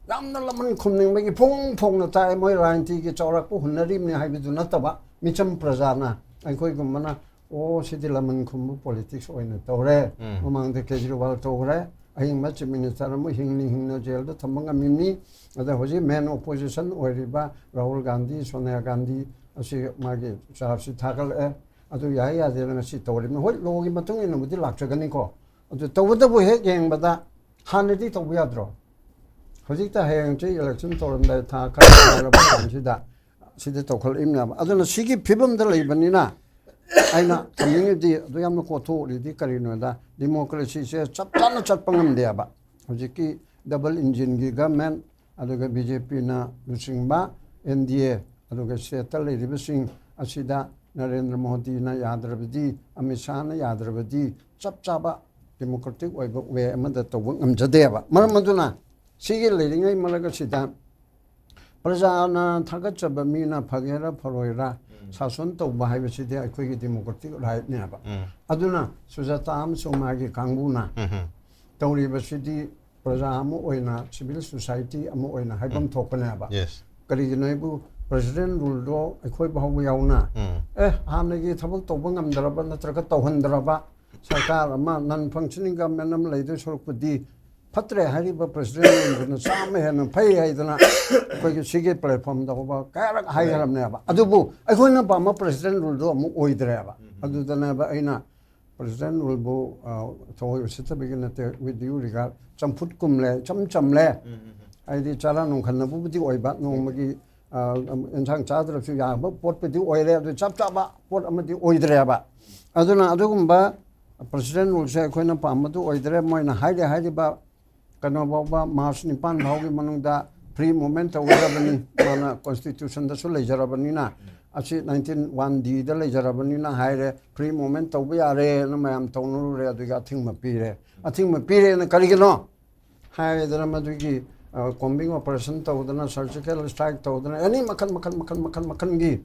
ꯌꯥꯝꯅ ꯂꯃꯟ ꯈꯨꯝꯅꯤꯡꯕꯒꯤ ꯐꯣꯡ ꯐꯣꯡꯅ ꯇꯥꯛꯑꯦ, ꯃꯣꯏ ꯔꯥꯖꯅꯤꯇꯤꯒꯤ ꯆꯥꯎꯔꯥꯛꯄ ꯍꯨꯟꯅꯔꯤꯕꯅꯤ ꯍꯥꯏꯕꯗꯨ ꯅꯠꯇꯕ, ꯃꯤꯆꯝ ꯄ꯭ꯔꯖꯥꯅ, ꯑꯩꯈꯣꯏꯒꯨꯝꯕꯅ, "ꯑꯣ, ꯁꯤꯗꯤ ꯂꯃꯟ ꯈꯨꯝꯕ politics ꯑꯣꯏꯅ ꯇꯧꯔꯦ, ꯎꯝ꯫ ꯃꯃꯥꯡꯗ ꯀꯦꯖꯔꯤꯋꯥꯜ ꯇꯧꯈ꯭ꯔꯦ, ꯑꯍꯤꯡꯕ chief minister ꯑꯃ ꯍꯤꯡꯅ ꯍꯤꯡꯅ jail ꯗ ꯊꯝꯕ ꯉꯝꯃꯤꯕꯅꯤ, ꯑꯗ ꯍꯧꯖꯤꯛ main opposition ꯑꯣꯏꯔꯤꯕ ꯔꯥꯍꯨꯜ ꯒꯥꯟꯙꯤ, ꯁꯣꯅꯤꯌꯥ ꯒꯥꯟꯙꯤ ꯑꯁꯤ ꯃꯥꯒꯤ charge ꯁꯤ ꯊꯥꯒꯠꯂꯛꯑꯦ, ꯑꯗꯨ ꯌꯥꯏ ꯌꯥꯗꯦꯅ ꯉꯁꯤ ꯇꯧꯔꯤꯕꯅꯤ꯫" ꯍꯣꯏ, law ꯒꯤ ꯃꯇꯨꯡ ꯏꯟꯅꯕꯨꯗꯤ ꯂꯥꯛꯆꯒꯅꯤꯀꯣ, ꯑꯗꯨ ꯇꯧꯕꯇꯕꯨ ꯍꯦꯛ ꯌꯦꯡꯕꯗ ꯍꯥꯟꯅꯗꯤ ꯇꯧꯕ ꯌꯥꯗ꯭ꯔꯣ? ꯍꯧꯖꯤꯛꯇ ꯍꯌꯦꯡ ꯆꯍꯤ election ꯇꯧꯔꯝꯗꯥꯏ ꯊꯥ ꯈꯔ ꯉꯥꯏꯔꯕ ꯀꯥꯟꯁꯤꯗ ꯁꯤꯗ ꯇꯧꯈꯠꯂꯛꯏꯕꯅꯦꯕ꯫ ꯑꯗꯨꯅ ꯁꯤꯒꯤ ꯐꯤꯕꯝꯗ ꯂꯩꯕꯅꯤꯅ ꯑꯩꯅ ꯊꯝꯅꯤꯡꯉꯤꯗꯤ, ꯑꯗꯨ ꯌꯥꯝꯅ ꯀꯣꯊꯣꯛꯂꯤꯗꯤ ꯀꯔꯤꯅꯣꯗ, democracy ꯁꯦ ꯆꯞ ꯆꯥꯅ ꯆꯠꯄ ꯉꯝꯗꯦꯕ꯫ ꯍꯧꯖꯤꯛꯀꯤ double engine ꯒꯤ government, ꯑꯗꯨꯒ B J P ꯅ ꯂꯨꯆꯤꯡꯕ N D A, ꯑꯗꯨꯒ state ꯇ ꯂꯩꯔꯤꯕꯁꯤꯡ ꯑꯁꯤꯗ ꯅꯔꯦꯟꯗ꯭ꯔ ꯃꯣꯗꯤꯅ ꯌꯥꯗ꯭ꯔꯕꯗꯤ, ꯑꯃꯤꯠ ꯁꯥꯍꯅ ꯌꯥꯗ꯭ꯔꯕꯗꯤ, ꯆꯞ ꯆꯥꯕ democratic ꯑꯣꯏꯕ way ꯑꯃꯗ ꯇꯧꯕ ꯉꯝꯖꯗꯦꯕ꯫ ꯃꯔꯝ ꯑꯗꯨꯅ ꯁꯤꯒꯤ ꯂꯩꯔꯤꯉꯩ ꯃꯔꯛ ꯑꯁꯤꯗ ꯄ꯭ꯔꯖꯥꯅ ꯊꯥꯒꯠꯆꯕ ꯃꯤꯅ ꯐꯒꯦꯔꯥ ꯐꯔꯣꯏꯔꯥ, ꯎꯝ꯫ ꯁꯥꯁꯣꯟ ꯇꯧꯕ ꯍꯥꯏꯕꯁꯤꯗꯤ ꯑꯩꯈꯣꯏꯒꯤ democratic right ꯅꯦꯕ꯫ ꯎꯝ꯫ ꯑꯗꯨꯅ ꯁꯨꯖꯥꯇꯥ ꯑꯃꯁꯨꯡ ꯃꯥꯒꯤ ꯀꯥꯡꯕꯨꯅ ꯎꯝ꯫ ꯇꯧꯔꯤꯕꯁꯤꯗꯤ ꯄ꯭ꯔꯖꯥ ꯑꯃ ꯑꯣꯏꯅ, civil society ꯑꯃ ꯑꯣꯏꯅ ꯍꯥꯏꯐꯝ ꯎꯝ꯫ ꯊꯣꯛꯄꯅꯦꯕ꯫ Yes꯫ ꯀꯔꯤꯒꯤꯅꯣ ꯍꯥꯏꯕꯨ, president rule ꯗꯣ ꯑꯩꯈꯣꯏ ꯐꯥꯎꯕ ꯌꯥꯎꯅ, ꯎꯝ꯫ ꯑꯦ, ꯍꯥꯟꯅꯒꯤ ꯊꯕꯛ ꯇꯧꯕ ꯉꯝꯗ꯭ꯔꯕ ꯅꯠꯇ꯭ꯔꯒ ꯇꯧꯍꯟꯗ꯭ꯔꯕ ꯁꯔꯀꯥꯔ ꯑꯃ, non functioning government ꯑꯃ ꯂꯩꯗꯣꯏ ꯁꯔꯨꯛꯄꯨꯗꯤ, ꯐꯠꯇ꯭ꯔꯦ ꯍꯥꯏꯔꯤꯕ president rule ꯗꯨꯅ ꯆꯥꯝꯃ ꯍꯦꯟꯅ ꯐꯩ ꯍꯥꯏꯗꯅ ꯑꯩꯈꯣꯏꯒꯤ ꯁꯤꯒꯤ platform ꯗ ꯐꯥꯎꯕ ꯀꯌꯥꯔꯛ ꯍꯥꯏꯈ꯭ꯔꯕꯅꯦꯕ꯫ ꯑꯗꯨꯕꯨ ꯑꯩꯈꯣꯏꯅ ꯄꯥꯝꯕ president rule ꯗꯣ ꯑꯃꯨꯛ ꯑꯣꯏꯗ꯭ꯔꯦꯕ꯫ ꯎꯝ꯫ ꯑꯗꯨꯗꯅꯦꯕ ꯑꯩꯅ president rule ꯕꯨ, ꯑ, ꯊꯑꯣꯏ ꯎꯁꯤꯠꯇꯕꯒꯤ ꯅꯠꯇꯦ, with due regard, ꯆꯝꯐꯨꯠ ꯀꯨꯝꯂꯦ, ꯏꯆꯝ ꯆꯝꯂꯦ꯫ ꯎꯝ, ꯎꯝ, ꯎꯝ꯫ ꯍꯥꯏꯗꯤ ꯆꯥꯔꯥ ꯅꯨꯡꯈꯟꯅꯕꯕꯨꯗꯤ ꯑꯣꯏꯕ, ꯅꯣꯡꯃꯒꯤ ꯑ, ꯏꯟꯁꯥꯡ ꯆꯥꯗ꯭ꯔꯁꯨ ꯌꯥꯕ ꯄꯣꯠꯄꯨꯗꯤ ꯑꯣꯏꯔꯦ, ꯑꯗꯨ ꯆꯞ ꯆꯥꯕ ꯄꯣꯠ ꯑꯃꯗꯤ ꯑꯣꯏꯗ꯭ꯔꯦꯕ꯫ ꯑꯗꯨꯅ ꯑꯗꯨꯒꯨꯝꯕ president ruleꯁꯦ ꯑꯩꯈꯣꯏꯅ ꯄꯥꯝꯕꯗꯨ ꯑꯣꯏꯗ꯭ꯔꯦ꯫ ꯃꯣꯏꯅ ꯍꯥꯏꯔꯦ, ꯍꯥꯏꯔꯤꯕ ꯀꯩꯅꯣ ꯐꯥꯎꯕ, March ꯅꯤꯄꯥꯟ ꯐꯥꯎꯒꯤ ꯃꯅꯨꯡꯗ free movement ꯇꯧꯒꯗꯕꯅꯤ, ꯃꯥꯅ constitutionꯗꯁꯨ ꯂꯩꯖꯔꯕꯅꯤꯅ꯫ ꯑꯁꯤ nineteen one Dꯗ ꯂꯩꯖꯔꯕꯅꯤꯅ ꯍꯥꯏꯔꯦ, free movement ꯇꯧꯕ ꯌꯥꯔꯦꯅ ꯃꯌꯥꯝ ꯇꯧꯅꯔꯨꯔꯦ, ꯑꯗꯨꯒ ꯑꯊꯤꯡꯕ ꯄꯤꯔꯦ꯫ ꯑꯊꯤꯡꯕ ꯄꯤꯔꯦꯅ ꯀꯔꯤꯒꯤꯅꯣ ꯍꯥꯏꯗꯅ ꯃꯗꯨꯒꯤ combing operation ꯇꯧꯗꯅ, surgical strike ꯇꯧꯗꯅ, ꯑꯦꯅꯤ ꯃꯈꯜ ꯃꯈꯜ ꯃꯈꯜ ꯃꯈꯜ ꯃꯈꯜꯒꯤ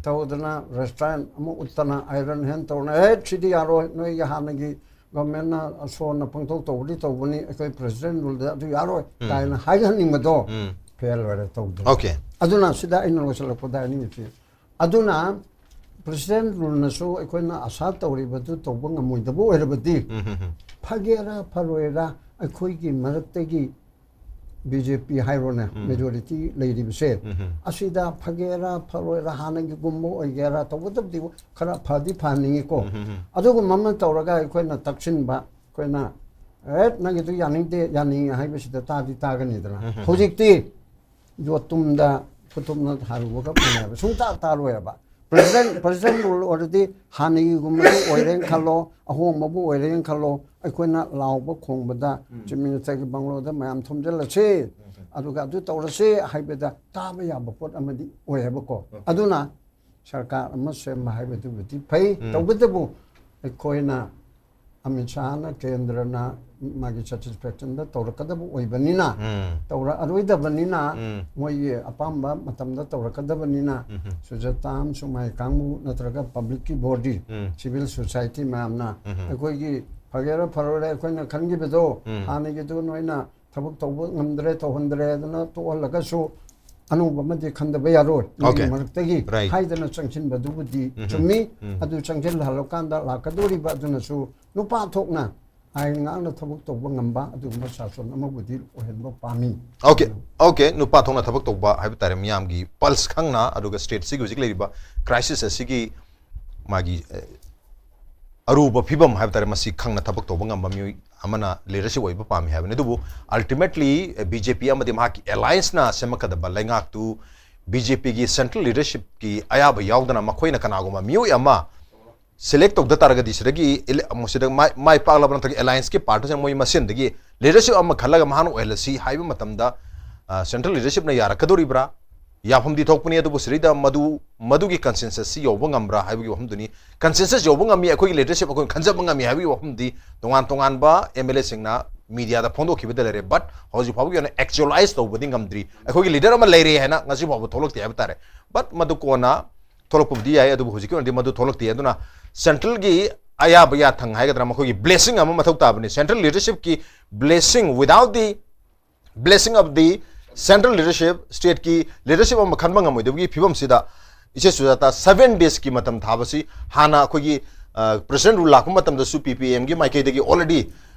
ꯇꯧꯗꯅ, restraint ꯑꯃ ꯎꯠꯇꯅ, iron hand ꯇꯧꯗꯅ, ꯑꯦ, ꯁꯤꯗꯤ ꯌꯥꯔꯣꯏ, ꯅꯣꯏꯒꯤ ꯍꯥꯟꯅꯒꯤ governmentꯅ ꯑꯁꯣꯟꯅ ꯄꯪꯇꯧ ꯇꯧꯕꯗꯤ ꯇꯧꯕꯅꯤ, ꯑꯩꯈꯣꯏ president ruleꯗ ꯑꯗꯨ ꯌꯥꯔꯣꯏ ꯀꯥꯏꯅ ꯍꯥꯏꯍꯟꯅꯤꯡꯕꯗꯣ fail ꯑꯣꯏꯔꯦ ꯇꯧꯗꯅ꯫ Okay. ꯑꯗꯨꯅ ꯁꯤꯗ ꯑꯩꯅ ꯂꯣꯏꯁꯤꯜꯂꯛꯄꯗ ꯍꯥꯏꯅꯤꯡꯉꯤꯁꯤ, ꯑꯗꯨꯅ president ruleꯅꯁꯨ ꯑꯩꯈꯣꯏꯅ ꯑꯁꯥ ꯇꯧꯔꯤꯕꯗꯨ ꯇꯧꯕ ꯉꯝꯃꯣꯏꯗꯕ ꯑꯣꯏꯔꯕꯗꯤ, ꯐꯒꯦꯔꯥ ꯐꯔꯣꯏꯔꯥ, ꯑꯩꯈꯣꯏꯒꯤ ꯃꯔꯛꯇꯒꯤ BJP ꯍꯥꯏꯔꯣꯅꯦ, majority ꯂꯩꯔꯤꯕꯁꯦ, ꯑꯁꯤꯗ ꯐꯒꯦꯔꯥ ꯐꯔꯣꯏꯔꯥ, ꯍꯥꯟꯅꯒꯤꯒꯨꯝꯕ ꯑꯣꯏꯒꯦꯔꯥ, ꯇꯧꯒꯗꯕꯗꯤ ꯈꯔ ꯐꯗꯤ ꯐꯍꯟꯅꯤꯡꯉꯤꯀꯣ꯫ ꯑꯗꯨꯒꯨꯝꯕ ꯑꯃ ꯇꯧꯔꯒ ꯑꯩꯈꯣꯏꯅ ꯇꯛꯁꯤꯟꯕ, ꯑꯩꯈꯣꯏꯅ, "ꯑꯦ, ꯅꯪꯒꯤꯗꯨ ꯌꯥꯅꯤꯡꯗꯦ, ꯌꯥꯅꯤꯡꯉꯤ" ꯍꯥꯏꯕꯁꯤꯗ ꯇꯥꯗꯤ ꯇꯥꯒꯅꯤꯗꯅ꯫ ꯍꯧꯖꯤꯛꯇꯤ ꯌꯣꯠꯇꯨꯝꯗ ꯈꯨꯇꯨꯝꯅ ꯊꯥꯔꯨꯕꯒ ꯐꯪꯉꯦꯕ, ꯁꯨꯡꯇꯥ ꯇꯥꯔꯣꯏꯕ꯫ President, president rule ꯑꯣꯏꯔꯗꯤ ꯍꯥꯟꯅꯒꯤꯒꯨꯝꯕꯗꯤ ꯑꯣꯏꯔꯦꯅ ꯈꯜꯂꯣ, ꯑꯍꯣꯡꯕꯕꯨ ꯑꯣꯏꯔꯦꯅ ꯈꯜꯂꯣ, ꯑꯩꯈꯣꯏꯅ ꯂꯥꯎꯕ ꯈꯣꯡꯕꯗ Chief Ministerꯒꯤ ꯕꯪꯒꯂꯣꯗ ꯃꯌꯥꯝ ꯊꯣꯝꯖꯤꯜꯂꯁꯤ, ꯑꯗꯨꯒ ꯑꯗꯨ ꯇꯧꯔꯁꯤ ꯍꯥꯏꯕꯗ ꯇꯥꯕ ꯌꯥꯕ ꯄꯣꯠ ꯑꯃꯗꯤ ꯑꯣꯏꯌꯦꯕꯀꯣ꯫ ꯑꯗꯨꯅ ꯁꯔꯀꯥꯔ ꯑꯃ ꯁꯦꯝꯕ ꯍꯥꯏꯕꯗꯨꯕꯨꯗꯤ ꯐꯩ, ꯇꯧꯕꯇꯕꯨ ꯑꯩꯈꯣꯏꯅ ꯑꯃꯤꯠ ꯁꯥꯍꯅ, ꯀꯦꯟꯗ꯭ꯔꯅ ꯃꯥꯒꯤ satisfactionꯗ ꯇꯧꯔꯛꯀꯗꯕ ꯑꯣꯏꯕꯅꯤꯅ, ꯇꯧꯔꯛꯑꯔꯣꯏꯗꯕꯅꯤꯅ, ꯃꯣꯏꯒꯤ ꯑꯄꯥꯝꯕ ꯃꯇꯝꯗ ꯇꯧꯔꯛꯀꯗꯕꯅꯤꯅ, ꯁꯨꯖꯇꯥꯝ, ꯁꯨꯃꯥꯏ ꯀꯥꯡꯕꯨ ꯅꯠꯇ꯭ꯔꯒ publicꯀꯤ body, civil society ꯃꯌꯥꯝꯅ ꯑꯩꯈꯣꯏꯒꯤ ꯐꯒꯦꯔꯥ ꯐꯔꯣꯏꯔꯥ ꯑꯩꯈꯣꯏꯅ ꯈꯟꯈꯤꯕꯗꯣ ꯍꯥꯟꯅꯒꯤꯗꯨ ꯅꯣꯏꯅ ꯊꯕꯛ ꯇꯧꯕ ꯉꯝꯗ꯭ꯔꯦ, ꯇꯧꯍꯟꯗ꯭ꯔꯦ ꯑꯗꯨꯅ ꯇꯣꯛꯍꯜꯂꯒꯁꯨ ꯑꯅꯧꯕ ꯑꯃꯗꯤ ꯈꯟꯗꯕ ꯌꯥꯔꯣꯏ꯫ ꯃꯣꯏꯒꯤ Okay. ꯃꯔꯛꯇꯒꯤ Right. ꯍꯥꯏꯗꯅ ꯆꯪꯁꯤꯟꯕꯗꯨꯕꯨꯗꯤ ꯆꯨꯝꯃꯤ꯫ ꯑꯗꯨ ꯆꯪꯁꯤꯜꯍꯜꯂꯀꯥꯟꯗ ꯂꯥꯛꯀꯗꯧꯔꯤꯕ ꯑꯗꯨꯅꯁꯨ ꯅꯨꯄꯥ ꯊꯣꯛꯅ ꯑꯥꯏꯟ ꯉꯥꯛꯅ ꯊꯕꯛ ꯇꯧꯕ ꯉꯝꯕ ꯑꯗꯨꯒꯨꯝꯕ ꯁꯥꯁꯣꯟ ꯑꯃꯕꯨꯗꯤ ꯑꯣꯏꯍꯟꯕ ꯄꯥꯝꯃꯤ꯫ Okay, okay, ꯅꯨꯄꯥ ꯊꯣꯛꯅ ꯊꯕꯛ ꯇꯧꯕ ꯍꯥꯏꯕ ꯇꯥꯔꯦ, ꯃꯤꯌꯥꯝꯒꯤ pulse ꯈꯪꯅ, ꯑꯗꯨꯒ stateꯁꯤꯒꯤ ꯍꯧꯖꯤꯛ ꯂꯩꯔꯤꯕ crisis ꯑꯁꯤꯒꯤ ꯃꯥꯒꯤ, ꯑꯦ, ꯑꯔꯨꯕ ꯐꯤꯕꯝ ꯍꯥꯏꯕ ꯇꯥꯔꯦ, ꯃꯁꯤ ꯈꯪꯅ ꯊꯕꯛ ꯇꯧꯕ ꯉꯝꯕ ꯃꯤꯑꯣꯏ ꯑꯃꯅ ꯂꯤꯗꯔꯁꯤꯞ ꯑꯣꯏꯕ ꯄꯥꯝꯃꯤ ꯍꯥꯏꯕꯅꯤ꯫ ꯑꯗꯨꯕꯨ ꯑꯜꯇꯤꯃꯦꯠꯂꯤ ꯕꯤ ꯖꯦ ꯄꯤ ꯑꯃꯗꯤ ꯃꯍꯥꯛꯀꯤ ꯑꯦꯂꯥꯏꯟꯁꯅ ꯁꯦꯝꯃꯛꯀꯗꯕ ꯂꯩꯉꯥꯛꯇꯨ ꯕꯤ ꯖꯦ ꯄꯤꯒꯤ ꯁꯦꯟꯇ꯭ꯔꯦꯜ ꯂꯤꯗꯔꯁꯤꯞꯀꯤ ꯑꯌꯥꯕ ꯌꯥꯎꯗꯅ ꯃꯈꯣꯏꯅ ꯀꯅꯥꯒꯨꯝꯕ ꯃꯤꯑꯣꯏ ꯑꯃ ꯁꯦꯂꯦꯛ ꯇꯧꯗ ꯇꯥꯔꯒꯗꯤ ꯁꯤꯗꯒꯤ ꯁꯤꯗ ꯃꯥꯏ ꯃꯥꯏ ꯄꯥꯛꯂꯕ ꯅꯠꯇ꯭ꯔꯒ ꯑꯦꯂꯥꯏꯟꯁꯀꯤ ꯄꯥꯔꯇꯤꯁꯤꯡ ꯃꯣꯏ ꯃꯁꯦꯟꯗꯒꯤ ꯂꯤꯗꯔꯁꯤꯞ ꯑꯃ ꯈꯜꯂꯒ ꯃꯍꯥꯛꯅ ꯑꯣꯏꯍꯜꯂꯁꯤ ꯍꯥꯏꯕ ꯃꯇꯝꯗ ꯁꯦꯟꯇ꯭ꯔꯦꯜ ꯂꯤꯗꯔꯁꯤꯞꯅ ꯌꯥꯔꯛꯀꯗꯣꯔꯤꯕ꯭ꯔꯥ? ꯌꯥꯐꯝꯗꯤ ꯊꯣꯛꯄꯅꯤ, ꯑꯗꯨꯕꯨ ꯁꯤꯗꯩꯗ ꯃꯗꯨ ꯃꯗꯨꯒꯤ ꯀꯟꯁꯦꯟꯁꯁꯁꯤ ꯌꯧꯕ ꯉꯝꯕ꯭ꯔꯥ ꯍꯥꯏꯕꯒꯤ ꯋꯥꯐꯝꯗꯨꯅꯤ꯫ ꯀꯟꯁꯦꯟꯁꯁ ꯌꯧꯕ ꯉꯝꯃꯤ, ꯑꯩꯈꯣꯏꯒꯤ ꯂꯤꯗꯔꯁꯤꯞ ꯑꯩꯈꯣꯏꯅ ꯈꯟꯖꯕ ꯉꯝꯃꯤ ꯍꯥꯏꯕꯒꯤ ꯋꯥꯐꯝꯗꯤ ꯇꯣꯉꯥꯟ ꯇꯣꯉꯥꯟꯕ ꯑꯦꯝ ꯑꯦꯜ ꯑꯦꯁꯤꯡꯅ ꯃꯤꯗꯤꯌꯥꯗ ꯐꯣꯡꯗꯣꯛꯈꯤꯕꯗ ꯂꯩꯔꯦ꯫ ꯕꯠ ꯍꯧꯖꯤꯛ ꯐꯥꯎꯕꯒꯤ ꯑꯣꯏꯅ ꯑꯦꯛꯆꯨꯑꯦꯂꯥꯏꯁ ꯇꯧꯕꯗꯤ ꯉꯝꯗ꯭ꯔꯤ꯫ ꯑꯩꯈꯣꯏꯒꯤ ꯂꯤꯗꯔ ꯑꯃ ꯂꯩꯔꯦ ꯍꯥꯏꯅ ꯉꯁꯤ ꯐꯥꯎꯕ ꯊꯣꯛꯂꯛꯇꯦ ꯍꯥꯏꯕ ꯇꯥꯔꯦ꯫ ꯕꯠ ꯃꯗꯨ ꯀꯣꯟꯅ ꯊꯣꯛꯂꯛꯄꯕꯨꯗꯤ ꯌꯥꯏ, ꯑꯗꯨꯕꯨ ꯍꯧꯖꯤꯛꯀꯤ ꯑꯣꯏꯅꯗꯤ ꯃꯗꯨ ꯊꯣꯛꯂꯛꯇꯦ꯫ ꯑꯗꯨꯅ ꯁꯦꯟꯇ꯭ꯔꯦꯜꯒꯤ ꯑꯌꯥꯕ ꯌꯥꯊꯪ ꯍꯥꯏꯒꯗ꯭ꯔꯥ, ꯃꯈꯣꯏꯒꯤ ꯕ꯭ꯂꯦꯁꯤꯡ ꯑꯃ ꯃꯊꯧ ꯇꯥꯕꯅꯤ꯫ ꯁꯦꯟꯇ꯭ꯔꯦꯜ ꯂꯤꯗꯔꯁꯤꯞꯀꯤ blessing, without the blessing of the central leadership, ꯁ꯭ꯇꯦꯠꯀꯤ ꯂꯤꯗꯔꯁꯤꯞ ꯑꯃ ꯈꯟꯕ ꯉꯝꯃꯣꯏꯗꯕꯒꯤ ꯐꯤꯕꯝꯁꯤꯗ ꯏꯆꯦ ꯁꯨꯖꯥꯇꯥ, ꯁꯚꯦꯟ ꯗꯦꯖꯀꯤ ꯃꯇꯝ ꯊꯥꯕꯁꯤ ꯍꯥꯟꯅ ꯑꯩꯈꯣꯏꯒꯤ ꯄ꯭ꯔꯦꯁꯤꯗꯦꯟꯠ ꯔꯨꯜ ꯂꯥꯛꯄ ꯃꯇꯝꯗꯁꯨ ꯄꯤ ꯄꯤ ꯑꯦꯝꯒꯤ ꯃꯥꯏꯀꯩꯗꯒꯤ ꯑꯣꯜꯔꯦꯗꯤ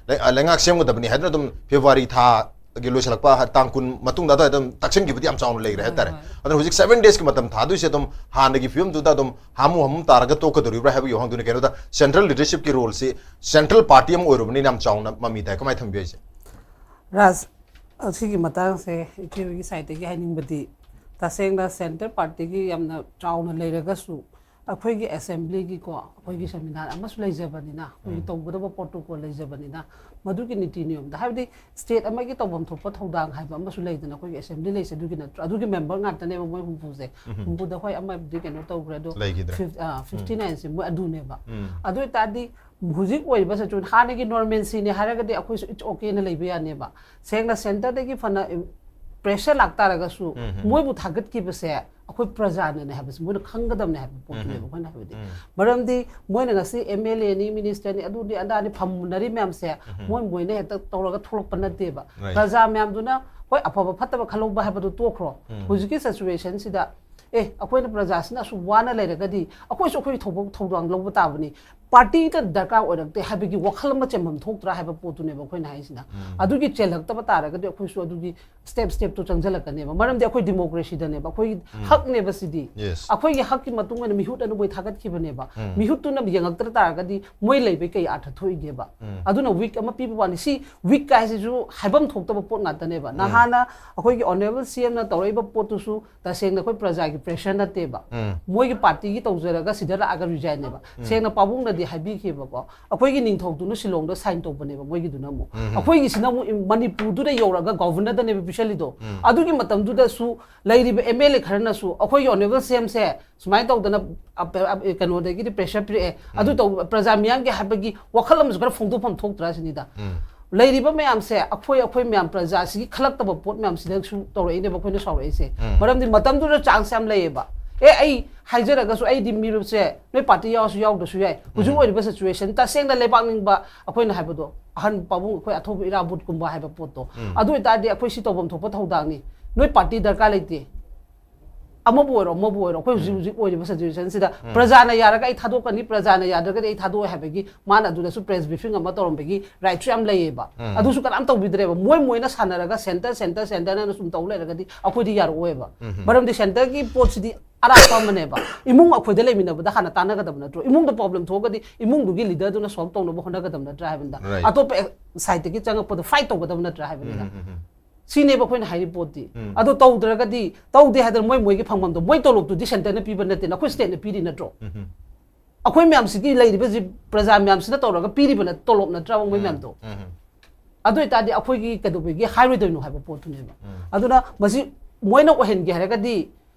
ꯂꯩꯉꯥꯛ ꯁꯦꯝꯒꯗꯕꯅꯤ ꯍꯥꯏꯗꯨꯅ ꯑꯗꯨꯝ ꯐꯦꯕ꯭ꯔꯨꯋꯥꯔꯤ ꯊꯥꯒꯤ ꯂꯣꯏꯁꯤꯜꯂꯛꯄ ꯇꯥꯡ ꯀꯨꯟ ꯃꯇꯨꯡꯗ ꯑꯗꯨꯋꯥꯏꯗ ꯑꯗꯨꯝ ꯇꯛꯁꯤꯟꯈꯤꯕꯗꯤ ꯌꯥꯝ ꯆꯥꯎꯅ ꯂꯩꯈ꯭ꯔꯦ ꯍꯥꯏꯕ ꯇꯥꯔꯦ꯫ ꯍꯣꯏ, ꯍꯣꯏ꯫ ꯑꯗꯨꯅ ꯍꯧꯖꯤꯛ ꯁꯚꯦꯟ ꯗꯦꯖꯀꯤ ꯃꯇꯝ ꯊꯥꯗꯣꯏꯁꯦ ꯑꯗꯨꯝ ꯍꯥꯟꯅꯒꯤ ꯐꯤꯕꯝꯗꯨꯗ ꯑꯗꯨꯝ ꯍꯥꯃꯨ ꯍꯥꯃꯨ ꯇꯥꯔꯒ ꯇꯣꯛꯀꯗꯧꯔꯤꯕ꯭ꯔꯥ ꯍꯥꯏꯕꯒꯤ ꯋꯥꯍꯪꯗꯨꯅꯤ꯫ ꯀꯩꯅꯣꯗ ꯁꯦꯟꯇ꯭ꯔꯦꯜ ꯂꯤꯗꯔꯁꯤꯞꯀꯤ ꯔꯣꯜꯁꯤ ꯁꯦꯟꯇ꯭ꯔꯦꯜ ꯄꯥꯔꯇꯤ ꯑꯃ ꯑꯣꯏꯔꯨꯕꯅꯤꯅ ꯌꯥꯝ ꯆꯥꯎꯅ ꯃꯃꯤ ꯇꯥꯏ꯫ ꯀꯃꯥꯏꯅ ꯊꯝꯕꯤꯌꯨ ꯍꯥꯏꯁꯦ? ꯔꯥꯖ, ꯑꯁꯤꯒꯤ ꯃꯇꯥꯡꯁꯦ ꯏꯆꯦ ꯍꯣꯏꯒꯤ ꯁꯥꯏꯠꯇꯒꯤ ꯍꯥꯏꯅꯤꯡꯕꯗꯤ, ꯇꯁꯦꯡꯅ ꯁꯦꯟꯇ꯭ꯔꯦꯜ ꯄꯥꯔꯇꯤꯒꯤ ꯌꯥꯝꯅ ꯆꯥꯎꯅ ꯂꯩꯔꯒꯁꯨ, ꯑꯩꯈꯣꯏꯒꯤ ꯑꯦꯁꯦꯝꯕ꯭ꯂꯤꯒꯤꯀꯣ, ꯑꯩꯈꯣꯏꯒꯤ ꯁꯪꯕꯤꯙꯥꯟ ꯑꯃꯁꯨ ꯂꯩꯖꯕꯅꯤꯅ, ꯑꯩꯈꯣꯏꯒꯤ ꯇꯧꯒꯗꯕ ꯄ꯭ꯔꯣꯇꯣꯀꯣꯜ ꯂꯩꯖꯕꯅꯤꯅ, ꯃꯗꯨꯒꯤ ꯅꯤꯇꯤ ꯅꯤꯌꯣꯝꯗ, ꯍꯥꯏꯕꯗꯤ ꯁ꯭ꯇꯦꯠ ꯑꯃꯒꯤ ꯇꯧꯐꯝ ꯊꯣꯛꯄ ꯊꯧꯗꯥꯡ ꯍꯥꯏꯕ ꯑꯃꯁꯨ ꯂꯩꯗꯅ, ꯑꯩꯈꯣꯏꯒꯤ ꯑꯦꯁꯦꯝꯕ꯭ꯂꯤ ꯂꯩꯁꯦ ꯑꯗꯨꯒꯤ ꯅꯠꯇ꯭ꯔꯣ? ꯑꯗꯨꯒꯤ ꯃꯦꯝꯕꯔ ꯉꯥꯛꯇꯅꯦꯕ ꯃꯣꯏ ꯍꯨꯝꯐꯨꯁꯦ꯫ ꯍꯨꯝꯐꯨꯗ ꯍꯣꯏ ꯑꯃꯕꯨꯗꯤ ꯀꯩꯅꯣ ꯇꯧꯈ꯭ꯔꯦ, ꯑꯗꯣ ꯂꯩꯈꯤꯗ꯭ꯔꯦ꯫ ꯐꯤꯐ-, ꯑ, ꯐꯤꯐꯇꯤ ꯅꯥꯏꯟꯁꯦ ꯃꯣꯏ ꯑꯗꯨꯅꯦꯕ꯫ ꯑꯗꯨ ꯑꯣꯏꯇꯥꯔꯗꯤ ꯍꯧꯖꯤꯛ ꯑꯣꯏꯔꯤꯕ ꯁꯤꯆꯨꯋꯦꯁꯟ, ꯍꯥꯟꯅꯒꯤ ꯅꯣꯔꯃꯦꯜꯁꯤꯅꯦ ꯍꯥꯏꯔꯒꯗꯤ ꯑꯩꯈꯣꯏꯁꯨ it's okay ꯅ ꯂꯩꯕ ꯌꯥꯅꯦꯕ꯫ ꯁꯦꯡꯅ ꯁꯦꯟꯇꯔꯗꯒꯤ ꯐꯅ ꯄ꯭ꯔꯦꯁꯔ ꯂꯥꯛꯇꯥꯔꯒꯁꯨ, ꯃꯣꯏꯕꯨ ꯊꯥꯒꯠꯈꯤꯕꯁꯦ ꯑꯩꯈꯣꯏ ꯄ꯭ꯔꯖꯥꯅꯅꯦ ꯍꯥꯏꯕꯁꯦ ꯃꯣꯏꯅ ꯈꯪꯒꯗꯕꯅꯦ ꯍꯥꯏꯕ ꯄꯣꯠꯇꯨꯅꯦꯕ ꯑꯩꯈꯣꯏꯅ ꯍꯥꯏꯕꯗꯤ꯫ ꯃꯔꯝꯗꯤ ꯃꯣꯏꯅ ꯉꯁꯤ ꯑꯦꯝ ꯑꯦꯜ ꯑꯦꯅꯤ, ꯃꯤꯅꯤꯁꯇꯔꯅꯤ, ꯑꯗꯨꯅꯤ ꯑꯗꯥꯅꯤ ꯐꯝꯃꯨꯅꯔꯤ ꯃꯌꯥꯝꯁꯦ, ꯃꯣꯏ ꯃꯣꯏꯅ ꯍꯦꯛꯇ ꯇꯧꯔꯒ ꯊꯣꯛꯂꯛꯄ ꯅꯠꯇꯦꯕ꯫ Right. ꯄ꯭ꯔꯖꯥ ꯃꯌꯥꯝꯗꯨꯅ ꯍꯣꯏ ꯑꯐꯕ ꯐꯠꯇꯕ ꯈꯜꯍꯧꯕ ꯍꯥꯏꯕꯗꯨ ꯇꯣꯛꯈ꯭ꯔꯣ꯫ ꯍꯧꯖꯤꯛꯀꯤ ꯁꯤꯆꯨꯋꯦꯁꯟꯁꯤꯗ ꯑꯦ, ꯑꯩꯈꯣꯏꯅ ꯄ꯭ꯔꯖꯥꯁꯤꯅ ꯑꯁꯨꯛ ꯋꯥꯅ ꯂꯩꯔꯒꯗꯤ ꯑꯩꯈꯣꯏꯁꯨ ꯑꯩꯈꯣꯏꯒꯤ ꯊꯧꯕ-, ꯊꯧꯗꯥꯡ ꯂꯧꯕ ꯇꯥꯕꯅꯤ꯫ ꯄꯥꯔꯇꯤꯗ ꯗꯔꯀꯥꯔ ꯑꯣꯏꯔꯛꯇꯦ ꯍꯥꯏꯕꯒꯤ ꯋꯥꯈꯜ ꯑꯃ ꯆꯦꯟꯐꯝ ꯊꯣꯛꯇ꯭ꯔꯥ ꯍꯥꯏꯕ ꯄꯣꯠꯇꯨꯅꯦꯕ ꯑꯩꯈꯣꯏꯅ ꯍꯥꯏꯁꯤꯅ꯫ ꯑꯗꯨꯒꯤ ꯆꯦꯜꯂꯛꯇꯕ ꯇꯥꯔꯒꯗꯤ ꯑꯩꯈꯣꯏꯁꯨ ꯑꯗꯨꯒꯤ ꯁ꯭ꯇꯦꯞ ꯁ꯭ꯇꯦꯞꯇꯣ ꯆꯪꯁꯤꯜꯂꯛꯀꯅꯦꯕ꯫ ꯃꯔꯝꯗꯤ ꯑꯩꯈꯣꯏ ꯗꯤꯃꯣꯀ꯭ꯔꯦꯁꯤꯗꯅꯦꯕ, ꯑꯩꯈꯣꯏꯒꯤ ꯍꯛꯅꯦꯕ ꯁꯤꯗꯤ꯫ Yes. ꯑꯩꯈꯣꯏꯒꯤ ꯍꯛꯀꯤ ꯃꯇꯨꯡ ꯏꯟꯅ ꯃꯤꯍꯨꯠ ꯑꯅ ꯃꯣꯏ ꯊꯥꯒꯠꯈꯤꯕꯅꯦꯕ꯫ ꯃꯤꯍꯨꯠꯇꯨꯅ ꯌꯦꯡꯉꯛꯇ꯭ꯔ ꯇꯥꯔꯒꯗꯤ ꯃꯣꯏ ꯂꯩꯕꯩ ꯀꯩ ꯑꯥꯔꯊ ꯊꯣꯛꯏꯒꯦꯕ? ꯑꯗꯨꯅ ꯋꯤꯛ ꯑꯃ ꯄꯤꯕ ꯋꯥꯅꯤ꯫ ꯁꯤ ꯋꯤꯛ ꯍꯥꯏꯁꯤꯁꯨ ꯍꯥꯏꯐꯝ ꯊꯣꯛꯇꯕ ꯄꯣꯠ ꯉꯥꯛꯇꯅꯦꯕ꯫ ꯅꯍꯥꯟꯅ ꯑꯩꯈꯣꯏꯒꯤ ꯑꯣꯅꯔꯦꯕꯜ ꯁꯤ ꯑꯦꯝꯅ ꯇꯧꯔꯛꯏꯕ ꯄꯣꯠꯇꯨꯁꯨ ꯇꯁꯦꯡꯅ ꯑꯩꯈꯣꯏ ꯄ꯭ꯔꯖꯥꯒꯤ ꯄ꯭ꯔꯦꯁꯔ ꯅꯠꯇꯦꯕ꯫ ꯃꯣꯏꯒꯤ ꯄꯥꯔꯇꯤꯒꯤ ꯇꯧꯖꯔꯒ ꯁꯤꯗ ꯂꯥꯛꯑꯒ ꯔꯤꯖꯥꯏꯟꯅꯦꯕ꯫ ꯁꯦꯡꯅ ꯄꯥꯕꯨꯡꯅꯗꯤ ꯍꯥꯏꯕꯤꯈꯤꯕꯀꯣ, ꯑꯩꯈꯣꯏꯒꯤ ꯅꯤꯡꯊꯧꯗꯨꯅ ꯁꯤꯂꯣꯡꯗ ꯁꯥꯏꯟ ꯇꯧꯕꯅꯦꯕ ꯃꯣꯏꯒꯤꯗꯨꯅ ꯑꯃꯨꯛ꯫ ꯑꯩꯈꯣꯏꯒꯤꯁꯤꯅ ꯑꯃꯨꯛ ꯏꯝ-, ꯃꯅꯤꯄꯨꯔꯗꯨꯗ ꯌꯧꯔꯒ ꯒꯣꯚꯔꯅꯔꯗꯅꯦꯕ ꯄꯤꯁꯜꯂꯤꯗꯣ꯫ ꯑꯗꯨꯒꯤ ꯃꯇꯝꯗꯨꯗꯁꯨ ꯂꯩꯔꯤꯕ ꯑꯦꯝ ꯑꯦꯜ ꯑꯦ ꯈꯔꯅꯁꯨ ꯑꯩꯈꯣꯏꯒꯤ ꯑꯣꯅꯔꯦꯕꯜ ꯁꯤ ꯑꯦꯝꯁꯦ ꯁꯨꯃꯥꯏꯅ ꯇꯧꯗꯅ ꯑ, ꯑ, ꯀꯩꯅꯣꯗꯒꯤꯗꯤ ꯄ꯭ꯔꯦꯁꯔ ꯄꯤꯔꯛꯑꯦ, ꯑꯗꯨ ꯇꯧꯕ, ꯄ꯭ꯔꯖꯥ ꯃꯤꯌꯥꯝꯒꯤ ꯍꯥꯏꯕꯒꯤ ꯋꯥꯈꯜ ꯑꯃꯁꯨ ꯈꯔ ꯐꯣꯡꯗꯣꯛꯐꯝ ꯊꯣꯛꯇ꯭ꯔꯥ ꯁꯤꯅꯤꯗ꯫ ꯂꯩꯔꯤꯕ ꯃꯌꯥꯝꯁꯦ ꯑꯩꯈꯣꯏ, ꯑꯩꯈꯣꯏ ꯃꯌꯥꯝ ꯄ꯭ꯔꯖꯥꯁꯤꯒꯤ ꯈꯜꯂꯛꯇꯕ ꯄꯣꯠ ꯃꯌꯥꯝꯁꯤꯗꯁꯨ ꯇꯧꯔꯛꯏꯅꯦꯕ ꯑꯩꯈꯣꯏꯅ ꯁꯥꯎꯔꯛꯏꯁꯦ꯫ ꯃꯔꯝꯗꯤ ꯃꯇꯝꯗꯨꯗ ꯆꯥꯟꯁ ꯌꯥꯝ ꯂꯩꯌꯦꯕ꯫ ꯑꯦ, ꯑꯩ ꯍꯥꯏꯖꯔꯒꯁꯨ ꯑꯩꯗꯤ ꯃꯤꯔꯨꯞꯁꯦ ꯅꯣꯏ ꯄꯥꯔꯇꯤ ꯌꯥꯎꯔꯁꯨ ꯌꯥꯎꯗ꯭ꯔꯁꯨ ꯌꯥꯏ, ꯍꯧꯖꯤꯛ ꯑꯣꯏꯔꯤꯕ ꯁꯤꯆꯨꯋꯦꯁꯟ ꯇꯁꯦꯡꯅ ꯂꯩꯕꯥꯛ ꯅꯤꯡꯕ ꯑꯩꯈꯣꯏꯅ ꯍꯥꯏꯕꯗꯣ, ꯑꯍꯟ ꯄꯥꯕꯨꯡ ꯑꯩꯈꯣꯏ ꯑꯊꯧꯕ ꯏꯔꯥꯕꯣꯠꯀꯨꯝꯕ ꯍꯥꯏꯕ ꯄꯣꯠꯇꯣ, ꯑꯗꯨ ꯑꯣꯏꯇꯥꯔꯗꯤ ꯑꯩꯈꯣꯏ ꯁꯤ ꯇꯧꯐꯝ ꯊꯣꯛꯄ ꯊꯧꯗꯥꯡꯅꯤ꯫ ꯅꯣꯏ ꯄꯥꯔꯇꯤ ꯗꯔꯀꯥꯔ ꯂꯩꯇꯦ꯫ ꯑꯃꯕꯨ ꯑꯣꯏꯔꯣ, ꯑꯃꯕꯨ ꯑꯣꯏꯔꯣ, ꯑꯩꯈꯣꯏ ꯍꯧꯖꯤꯛ ꯍꯧꯖꯤꯛ ꯑꯣꯏꯔꯤꯕ ꯁꯤꯆꯨꯋꯦꯁꯟꯁꯤꯗ ꯄ꯭ꯔꯖꯥꯅ ꯌꯥꯔꯒ ꯑꯩ ꯊꯥꯗꯣꯛꯀꯅꯤ, ꯄ꯭ꯔꯖꯥꯅ ꯌꯥꯗ꯭ꯔꯒꯗꯤ ꯑꯩ ꯊꯥꯗꯣꯛꯑꯣꯏ ꯍꯥꯏꯕꯒꯤ ꯃꯥꯅ ꯑꯗꯨꯗꯁꯨ ꯄ꯭ꯔꯦꯁ ꯕ꯭ꯔꯤꯐꯤꯡ ꯑꯃ ꯇꯧꯔꯝꯕꯒꯤ ꯔꯥꯏꯠꯁꯨ ꯌꯥꯝ ꯂꯩꯌꯦꯕ꯫ ꯑꯗꯨꯁꯨ ꯀꯅꯥꯝ ꯇꯧꯕꯤꯗ꯭ꯔꯦꯕ꯫ ꯃꯣꯏ ꯃꯣꯏꯅ ꯁꯥꯟꯅꯔꯒ ꯁꯦꯟꯇꯔ, ꯁꯦꯟꯇꯔ, ꯁꯦꯟꯇꯔꯅ ꯁꯨꯝ ꯇꯧ ꯂꯩꯔꯒꯗꯤ ꯑꯩꯈꯣꯏꯗꯤ ꯌꯥꯔꯛꯑꯣꯏꯕ꯫ ꯃꯔꯝꯗꯤ ꯁꯦꯟꯇꯔꯒꯤ ꯄꯣꯠꯁꯤꯗꯤ ꯑꯔꯥꯞꯄ ꯑꯃꯅꯦꯕ꯫ ꯏꯃꯨꯡ ꯑꯩꯈꯣꯏꯗ ꯂꯩꯃꯤꯟꯅꯕꯗ ꯍꯥꯟꯅ ꯇꯥꯟꯅꯒꯗꯕ ꯅꯠꯇ꯭ꯔꯣ? ꯏꯃꯨꯡꯗ ꯄ꯭ꯔꯣꯕ꯭ꯂꯦꯝ ꯊꯣꯛꯑꯒꯗꯤ ꯏꯃꯨꯡꯗꯨꯒꯤ ꯂꯤꯗꯔꯗꯨꯅ ꯁꯣꯜꯕ ꯇꯧꯅꯕ ꯍꯣꯠꯅꯒꯗꯕ ꯅꯠꯇ꯭ꯔꯥ ꯍꯥꯏꯕꯅꯤꯗ꯫ Right. ꯑꯇꯣꯞꯄ ꯁꯥꯏꯠꯇꯒꯤ ꯆꯪꯉꯛꯄꯗꯣ ꯐꯥꯏꯠ ꯇꯧꯒꯗꯕ ꯅꯠꯇ꯭ꯔꯥ ꯍꯥꯏꯕꯅꯤꯗ꯫ ꯎꯝ, ꯎꯝ, ꯎꯝ. ꯁꯤꯅꯦꯕ ꯑꯩꯈꯣꯏꯅ ꯍꯥꯏꯔꯤ ꯄꯣꯠꯇꯤ꯫ ꯑꯗꯣ ꯇꯧꯗ꯭ꯔꯒꯗꯤ, ꯇꯧꯗꯦ ꯍꯥꯏꯗꯅ ꯃꯣꯏ ꯃꯣꯏꯒꯤ ꯐꯪꯐꯝꯗꯣ, ꯃꯣꯏ ꯇꯣꯂꯣꯞꯇꯨꯗꯤ ꯁꯦꯟꯇꯔꯅ ꯄꯤꯕ ꯅꯠꯇꯦꯅ, ꯑꯩꯈꯣꯏ ꯁ꯭ꯇꯦꯠꯅ ꯄꯤꯔꯤ ꯅꯠꯇ꯭ꯔꯣ? ꯑꯩꯈꯣꯏ ꯃꯌꯥꯝꯁꯤꯒꯤ ꯂꯩꯔꯤꯕꯁꯤ ꯄ꯭ꯔꯖꯥ ꯃꯌꯥꯝꯁꯤꯅ ꯇꯧꯔꯒ ꯄꯤꯔꯤꯕ ꯅꯠ-, ꯇꯣꯂꯣꯞ ꯅꯠꯇ꯭ꯔꯕ ꯃꯣꯏ ꯃꯌꯥꯝꯗꯣ? ꯑꯗꯨ ꯑꯣꯏꯇꯥꯔꯗꯤ ꯑꯩꯈꯣꯏꯒꯤ ꯀꯩꯗꯧꯕꯒꯤ ꯍꯥꯏꯔꯣꯏꯗꯣꯏꯅꯣ ꯍꯥꯏꯕ ꯄꯣꯠꯇꯨꯅꯦꯕ꯫ ꯑꯗꯨꯅ ꯃꯁꯤ ꯃꯣꯏꯅ ꯑꯣꯏꯍꯟꯒꯦ ꯍꯥꯏꯔꯒꯗꯤ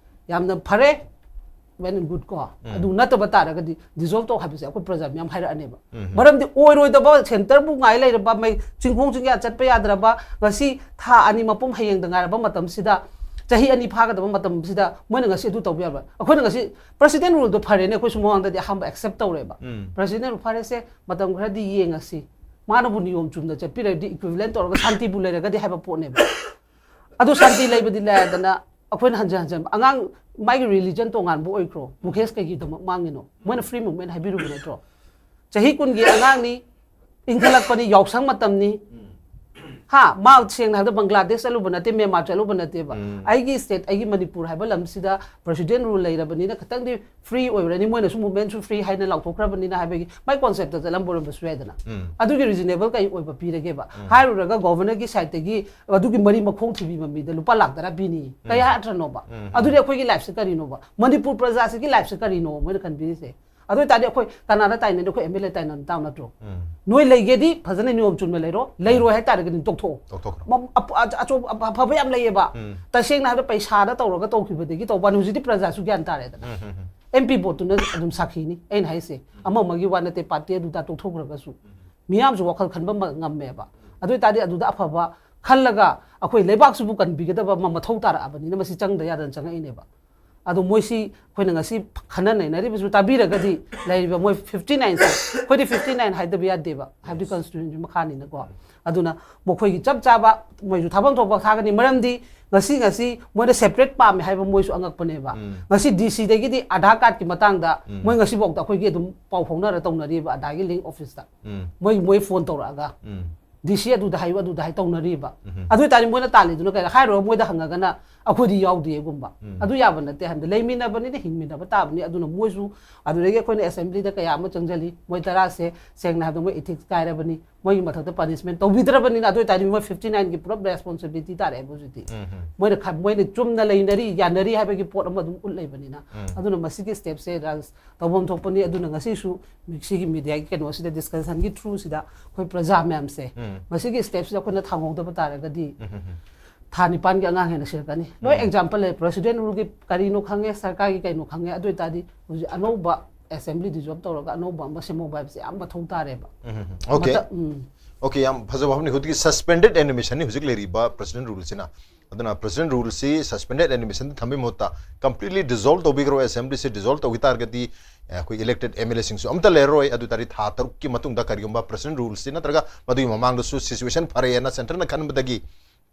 ꯌꯥꯝꯅ ꯐꯔꯦ, well and good ꯀꯣ꯫ ꯑꯗꯨ ꯅꯠꯇꯕ ꯇꯥꯔꯒꯗꯤ ꯗꯤꯖꯣꯜꯕ ꯇꯧ ꯍꯥꯏꯕꯁꯦ ꯑꯩꯈꯣꯏ ꯄ꯭ꯔꯖꯥ ꯃꯌꯥꯝ ꯍꯥꯏꯔꯛꯑꯅꯦꯕ꯫ ꯃꯔꯝꯗꯤ ꯑꯣꯏꯔꯣꯏꯗꯕ ꯁꯦꯟꯇꯔꯕꯨ ꯉꯥꯏ ꯂꯩꯔꯕ, ꯃꯩ ꯆꯤꯡꯈꯣꯡ ꯆꯤꯡꯌꯥ ꯆꯠꯄ ꯌꯥꯗ꯭ꯔꯕ, ꯉꯁꯤ ꯊꯥ ꯑꯅꯤ ꯃꯄꯨꯝ ꯍꯌꯦꯡꯗ ꯉꯥꯏꯔꯕ ꯃꯇꯝꯁꯤꯗ, ꯆꯍꯤ ꯑꯅꯤ ꯐꯥꯒꯗꯕ ꯃꯇꯝꯁꯤꯗ ꯃꯣꯏꯅ ꯉꯁꯤ ꯑꯗꯨ ꯇꯧꯕ ꯌꯥꯕ꯭ꯔꯥ? ꯑꯩꯈꯣꯏꯅ ꯉꯁꯤ ꯄ꯭ꯔꯁꯤꯗꯦꯟ ꯔꯨꯜꯗꯣ ꯐꯔꯦꯅꯦ, ꯑꯩꯈꯣꯏꯁꯨ ꯃꯃꯥꯡꯗꯗꯤ ꯑꯍꯥꯟꯕ ꯑꯦꯛꯁꯦꯞ ꯇꯧꯔꯦꯕ꯫ ꯄ꯭ꯔꯁꯤꯗꯦꯟ ꯔꯨꯜ ꯐꯔꯦꯁꯦ, ꯃꯇꯝ ꯈꯔꯗꯤ ꯌꯦꯡꯉꯁꯤ, ꯃꯥꯅꯕꯨ ꯅꯤꯌꯣꯝ ꯆꯨꯝꯅ ꯆꯠꯄꯤꯔꯗꯤ, ꯏꯀ꯭ꯋꯤꯚꯤꯂꯦꯟ ꯇꯧꯔꯒ ꯁꯥꯟꯇꯤꯕꯨ ꯂꯩꯔꯒꯗꯤ ꯍꯥꯏꯕ ꯄꯣꯠꯅꯦꯕ꯫ ꯑꯗꯨ ꯁꯥꯟꯇꯤ ꯂꯩꯕꯗꯤ ꯂꯩꯔꯗꯅ ꯑꯩꯈꯣꯏꯅ ꯍꯟꯖꯤꯟ ꯍꯟꯖꯤꯟ ꯑꯉꯥꯡ ꯃꯥꯒꯤ ꯔꯤꯂꯤꯖꯟ ꯇꯣꯉꯥꯟꯕ ꯑꯣꯏꯈ꯭ꯔꯣ, ꯃꯨꯈꯦꯁ ꯀꯩꯒꯤꯗꯃꯛ ꯃꯥꯡꯉꯤꯅꯣ? ꯃꯣꯏꯅ ꯐ꯭ꯔꯤ ꯃꯨꯚꯃꯦꯟ ꯍꯥꯏꯕꯤꯔꯨꯕ ꯅꯠꯇ꯭ꯔꯣ? ꯆꯍꯤ ꯀꯨꯟꯒꯤ ꯑꯉꯥꯡꯅꯤ, ꯏꯟꯈꯠꯂꯛꯄꯅꯤ, ꯌꯥꯎꯁꯪ ꯃꯇꯝꯅꯤ꯫ ꯍꯥ, ꯃꯥ ꯁꯦꯡꯅ ꯍꯥꯏꯕꯗ ꯕꯪꯒ꯭ꯂꯥꯗꯦꯁ ꯆꯠꯂꯨꯕ ꯅꯠꯇꯦ, ꯃ꯭ꯌꯥꯟꯃꯥꯔ ꯆꯠꯂꯨꯕ ꯅꯠꯇꯦꯕ꯫ ꯎꯝ. ꯑꯩꯒꯤ ꯁ꯭ꯇꯦꯠ, ꯑꯩꯒꯤ ꯃꯅꯤꯄꯨꯔ ꯍꯥꯏꯕ ꯂꯝꯁꯤꯗ ꯄ꯭ꯔꯦꯁꯤꯗꯦꯟ ꯔꯨꯜ ꯂꯩꯔꯕꯅꯤꯅ ꯈꯤꯇꯪꯗꯤ ꯐ꯭ꯔꯤ ꯑꯣꯏꯔꯅꯤ, ꯃꯣꯏꯅꯁꯨ ꯃꯨꯚꯃꯦꯟꯁꯨ ꯐ꯭ꯔꯤ ꯍꯥꯏꯅ ꯂꯥꯎꯊꯣꯛꯈ꯭ꯔꯕꯅꯤꯅ ꯍꯥꯏꯕꯒꯤ ꯃꯥꯏ ꯀꯣꯟꯁꯦꯞꯇ ꯆꯠꯂꯝꯕ ꯑꯣꯏꯔꯝꯕꯁꯨ ꯌꯥꯏꯗꯅ꯫ ꯎꯝ. ꯑꯗꯨꯒꯤ ꯔꯤꯖꯅꯦꯕꯜ ꯀꯩ ꯑꯣꯏꯕ ꯄꯤꯔꯒꯦꯕ? ꯍꯥꯏꯔꯨꯔꯒ ꯒꯣꯚꯔꯅꯔꯒꯤ ꯁꯥꯏꯠꯇꯒꯤ ꯑꯗꯨꯒꯤ ꯃꯔꯤ ꯃꯈꯣꯡ ꯊꯤꯕꯤꯕ ꯃꯤꯗ ꯂꯨꯄꯥ ꯂꯥꯛ ꯇꯔꯥ ꯄꯤꯅꯤ, ꯀꯩ ꯑꯥꯔꯊꯅꯣꯕ? ꯑꯗꯨꯗꯤ ꯑꯩꯈꯣꯏꯒꯤ ꯂꯥꯏꯐꯁꯦ ꯀꯔꯤꯅꯣꯕ? ꯃꯅꯤꯄꯨꯔ ꯄ꯭ꯔꯖꯥꯁꯤꯒꯤ ꯂꯥꯏꯐꯁꯦ ꯀꯔꯤꯅꯣ ꯃꯣꯏꯅ ꯈꯟꯕꯤꯔꯤꯁꯦ? ꯑꯗꯨ ꯑꯣꯏꯇꯥꯔꯗꯤ ꯑꯩꯈꯣꯏ ꯀꯅꯥꯗ ꯇꯥꯏꯅꯗꯣ? ꯑꯩꯈꯣꯏ ꯑꯦꯝ ꯑꯦꯜ ꯑꯦ ꯇꯥꯏꯅ ꯇꯥꯎ ꯅꯠꯇ꯭ꯔꯣ? ꯎꯝ. ꯅꯣꯏ ꯂꯩꯒꯦꯗꯤ ꯐꯖꯅ ꯅꯤꯌꯣꯝ ꯆꯨꯝꯅ ꯂꯩꯔꯣ, ꯂꯩꯔꯣꯏ ꯍꯥꯏꯇꯥꯔꯒꯗꯤ ꯇꯣꯛꯊꯣꯛꯑꯣ꯫ ꯇꯣꯛꯊꯣꯛꯈ꯭ꯔꯣ. ꯃ- ꯑꯄ- ꯑꯆ- ꯑꯆꯧ- ꯑꯐ- ꯑꯐꯕ ꯌꯥꯝ ꯂꯩꯌꯦꯕ꯫ ꯎꯝ. ꯇꯁꯦꯡꯅ ꯍꯥꯏꯕꯗ ꯄꯩꯁꯥꯗ ꯇꯧꯔꯒ ꯇꯧꯈꯤꯕꯗꯒꯤ ꯇꯧꯕ ꯋꯥꯅꯤ꯫ ꯍꯧꯖꯤꯛꯇꯤ ꯄ꯭ꯔꯖꯥꯁꯨ ꯒ꯭ꯌꯥꯟ ꯇꯥꯔꯦꯗꯅ꯫ ꯎꯝ, ꯎꯝ, ꯎꯝ. ꯑꯦꯝ ꯄꯤ ꯕꯣꯠꯇꯨꯅ ꯑꯗꯨꯝ ꯁꯥꯈꯤꯅꯤ꯫ ꯑꯩꯅ ꯍꯥꯏꯁꯦ ꯑꯃ ꯑꯃꯒꯤ ꯋꯥ ꯅꯠꯇꯦ, ꯄꯥꯔꯇꯤ ꯑꯗꯨꯗ ꯇꯣꯛꯊꯣꯛꯈ꯭ꯔꯒꯁꯨ ꯃꯤꯌꯥꯝꯁꯨ ꯋꯥꯈꯜ ꯈꯟꯕ ꯃ- ꯉꯝꯃꯦꯕ꯫ ꯑꯗꯨ ꯑꯣꯏꯇꯥꯔꯗꯤ ꯑꯗꯨꯗ ꯑꯐꯕ ꯈꯜꯂꯒ ꯑꯩꯈꯣꯏ ꯂꯩꯕꯥꯛꯁꯤꯕꯨ ꯀꯟꯕꯤꯒꯗꯕ ꯑꯃ ꯃꯊꯧ ꯇꯥꯔꯛꯑꯕꯅꯤꯅ ꯃꯁꯤ ꯆꯪꯗ ꯌꯥꯗꯅ ꯆꯪꯉꯛꯏꯅꯦꯕ꯫ ꯑꯗꯣ ꯃꯣꯏꯁꯤ ꯑꯩꯈꯣꯏꯅ ꯉꯁꯤ ꯈꯟꯅ ꯅꯩꯅꯔꯤꯕꯁꯨ ꯇꯥꯕꯤꯔꯒꯗꯤ ꯂꯩꯔꯤꯕ ꯃꯣꯏ ꯐꯤꯐꯇꯤ ꯅꯥꯏꯟꯁꯦ, ꯑꯩꯈꯣꯏꯗꯤ ꯐꯤꯐꯇꯤ ꯅꯥꯏꯟ ꯍꯥꯏꯗꯕ ꯌꯥꯗꯦꯕ, ꯍꯥꯏꯕꯗꯤ ꯀꯟꯁꯇꯤꯇ꯭ꯌꯨꯁꯟ ꯃꯈꯥꯅꯤꯅꯀꯣ꯫ ꯑꯗꯨꯅ ꯃꯈꯣꯏꯒꯤ ꯆꯞ ꯆꯥꯕ ꯃꯣꯏꯁꯨ ꯊꯥꯐꯝ ꯊꯣꯛꯄ ꯊꯥꯒꯅꯤ꯫ ꯃꯔꯝꯗꯤ ꯉꯁꯤ ꯉꯁꯤ ꯃꯣꯏꯅ ꯁꯦꯄꯔꯦꯠ ꯄꯥꯝꯃꯦ ꯍꯥꯏꯕ ꯃꯣꯏꯁꯨ ꯑꯉꯛꯄꯅꯦꯕ꯫ ꯎꯝ. ꯉꯁꯤ ꯗꯤ ꯁꯤꯗꯒꯤꯗꯤ ꯑꯙꯥꯔ ꯀꯥꯔꯠꯀꯤ ꯃꯇꯥꯡꯗ ꯎꯝ. ꯃꯣꯏ ꯉꯁꯤꯐꯥꯎꯗ ꯑꯩꯈꯣꯏꯒꯤ ꯑꯗꯨꯝ ꯄꯥꯎ ꯐꯥꯎꯅꯔ ꯇꯧꯅꯔꯤꯕ ꯑꯙꯥꯔꯒꯤ ꯂꯤꯡ ꯑꯣꯐꯤꯁꯇ꯫ ꯎꯝ. ꯃꯣꯏ ꯃꯣꯏ ꯐꯣꯟ ꯇꯧꯔꯛꯑꯒ ꯎꯝ. ꯗꯤ ꯁꯤ ꯑꯗꯨꯗ ꯍꯥꯏꯌꯨ, ꯑꯗꯨꯗ ꯍꯥꯏ ꯇꯧꯅꯔꯤꯕ꯫ ꯎꯝ. ꯑꯗꯨ ꯑꯣꯏꯇꯥꯔꯗꯤ ꯃꯣꯏꯅ ꯇꯥꯜꯂꯤꯗꯨꯅ ꯀꯩꯅꯣ ꯍꯥꯏꯔꯨꯔꯒ ꯃꯣꯏꯗ ꯍꯪꯉꯒꯅ ꯑꯩꯈꯣꯏꯗꯤ ꯌꯥꯎꯗꯦꯒꯨꯝꯕ꯫ ꯎꯝ. ꯑꯗꯨ ꯌꯥꯕ ꯅꯠꯇꯦ ꯍꯥꯏꯕꯗꯤ ꯂꯩꯃꯤꯟꯅꯕꯅꯤꯅ ꯍꯤꯡꯃꯤꯟꯅꯕ ꯇꯥꯕꯅꯤ꯫ ꯑꯗꯨꯅ ꯃꯣꯏꯁꯨ ꯑꯗꯨꯗꯒꯤ ꯑꯩꯈꯣꯏꯅ ꯑꯦꯁꯦꯝꯕ꯭ꯂꯤꯗ ꯀꯌꯥ ꯑꯃ ꯆꯪꯁꯤꯜꯂꯤ꯫ ꯃꯣꯏ ꯇꯔꯥꯁꯦ ꯁꯦꯡꯅ ꯍꯥꯏꯕꯗ ꯃꯣꯏ ꯏꯊꯤꯛꯁ ꯀꯥꯏꯔꯕꯅꯤ, ꯃꯣꯏꯒꯤ ꯃꯊꯛꯇ ꯄꯅꯤꯁꯃꯦꯟ ꯇꯧꯕꯤꯗ꯭ꯔꯕꯅꯤꯅ꯫ ꯑꯗꯨ ꯑꯣꯏꯇꯥꯔꯗꯤ ꯃꯣꯏ ꯐꯤꯐꯇꯤ ꯅꯥꯏꯟꯒꯤ ꯄꯨꯂꯞ ꯔꯦꯁꯄꯣꯟꯁꯤꯕꯤꯂꯤꯇꯤ ꯇꯥꯔꯛꯑꯦꯕ ꯍꯧꯖꯤꯛꯇꯤ꯫ ꯎꯝ. ꯃꯣꯏꯅ ꯈ- ꯃꯣꯏꯅ ꯆꯨꯝꯅ ꯂꯩꯅꯔꯤ ꯌꯥꯅꯔꯤ ꯍꯥꯏꯕꯒꯤ ꯄꯣꯠ ꯑꯃ ꯑꯗꯨꯝ ꯎꯠ ꯂꯩꯕꯅꯤꯅ꯫ ꯎꯝ. ꯑꯗꯨꯅ ꯃꯁꯤꯒꯤ ꯁ꯭ꯇꯦꯞꯁꯦ ꯔꯥꯖ ꯇꯧꯐꯝ ꯊꯣꯛꯄꯅꯤ꯫ ꯑꯗꯨꯅ ꯉꯁꯤꯁꯨ ꯁꯤꯒꯤ ꯃꯤꯗꯤꯌꯥꯒꯤ ꯀꯩꯅꯣꯁꯤꯗ ꯗꯤꯁꯀꯁꯟꯒꯤ ꯊ꯭ꯔꯨꯁꯤꯗ ꯑꯩꯈꯣꯏ ꯄ꯭ꯔꯖꯥ ꯃꯌꯥꯝꯁꯦ ꯎꯝ. ꯃꯁꯤꯒꯤ ꯁ꯭ꯇꯦꯞꯁꯤꯗ ꯑꯩꯈꯣꯏꯅ ꯊꯥꯡꯍꯧꯗꯕ ꯇꯥꯔꯒꯗꯤ ꯎꯝ, ꯎꯝ, ꯎꯝ. ꯊꯥ ꯅꯤꯄꯥꯟꯒꯤ ꯑꯉꯥꯡ ꯍꯦꯟꯅ ꯁꯤꯔꯛꯀꯅꯤ꯫ ꯂꯣꯏ ꯎꯝ. ꯑꯦꯛꯖꯥꯝꯄꯜ ꯂꯩ, ꯄ꯭ꯔꯦꯁꯤꯗꯦꯟ ꯔꯨꯜꯒꯤ ꯀꯔꯤꯅꯣ ꯈꯪꯉꯦ, ꯁꯔꯀꯥꯔꯒꯤ ꯀꯩꯅꯣ ꯈꯪꯉꯦ꯫ ꯑꯗꯨ ꯑꯣꯏꯇꯥꯔꯗꯤ ꯍꯧꯖꯤꯛ ꯑꯅꯧꯕ ꯑꯦꯁꯦꯝꯕ꯭ꯂꯤ ꯗꯤꯖꯣꯜꯕ ꯇꯧꯔꯒ ꯑꯅꯧꯕ ꯑꯃ ꯁꯦꯝꯍꯧꯕ ꯍꯥꯏꯕꯁꯦ ꯌꯥꯝ ꯃꯊꯧ ꯇꯥꯔꯦꯕ꯫ ꯎꯝ, ꯎꯝ, ꯎꯝ. ꯑꯣꯀꯦ. ꯃꯇꯝ- ꯎꯝ. ꯑꯣꯀꯦ, ꯌꯥꯝ ꯐꯖꯕ ꯋꯥꯐꯝꯅꯤ꯫ ꯍꯧꯖꯤꯛꯀꯤ ꯁꯁꯄꯦꯟꯗꯦꯗ ꯑꯦꯅꯤꯃꯦꯁꯟꯅꯤ ꯍꯧꯖꯤꯛ ꯂꯩꯔꯤꯕ ꯄ꯭ꯔꯦꯁꯤꯗꯦꯟ ꯔꯨꯜꯁꯤꯅ꯫ ꯑꯗꯨꯅ ꯄ꯭ꯔꯦꯁꯤꯗꯦꯟ ꯔꯨꯜꯁꯤ ꯁꯁꯄꯦꯟꯗꯦꯗ ꯑꯦꯅꯤꯃꯦꯁꯟꯗ ꯊꯝꯕꯒꯤ ꯃꯍꯨꯠꯇ ꯀꯝꯄ꯭ꯂꯤꯠꯂꯤ ꯗꯤꯖꯣꯜꯕ ꯇꯧꯕꯤꯈ꯭ꯔꯣ꯫ ꯑꯦꯁꯦꯝꯕ꯭ꯂꯤꯁꯤ ꯗꯤꯖꯣꯜꯕ ꯇꯧꯈꯤ ꯇꯥꯔꯒꯗꯤ, ꯑꯦ, ꯑꯩꯈꯣꯏ ꯏꯂꯦꯛꯇꯦꯗ ꯑꯦꯝ ꯑꯦꯜ ꯑꯦꯁꯤꯡꯁꯨ ꯑꯝꯇ ꯂꯩꯔꯔꯣꯏ꯫ ꯑꯗꯨ ꯇꯥꯔꯗꯤ ꯊꯥ ꯇꯔꯨꯛꯀꯤ ꯃꯇꯨꯡꯗ ꯀꯔꯤꯒꯨꯝꯕ ꯄ꯭ꯔꯦꯁꯤꯗꯦꯟ ꯔꯨꯜꯁꯤ ꯅꯠꯇ꯭ꯔꯒ ꯃꯗꯨꯒꯤ ꯃꯃꯥꯡꯗꯁꯨ ꯁꯤꯆꯨꯋꯦꯁꯟ ꯐꯔꯦꯅ ꯁꯦꯟꯇꯔꯅ ꯈꯟꯕꯗꯒꯤ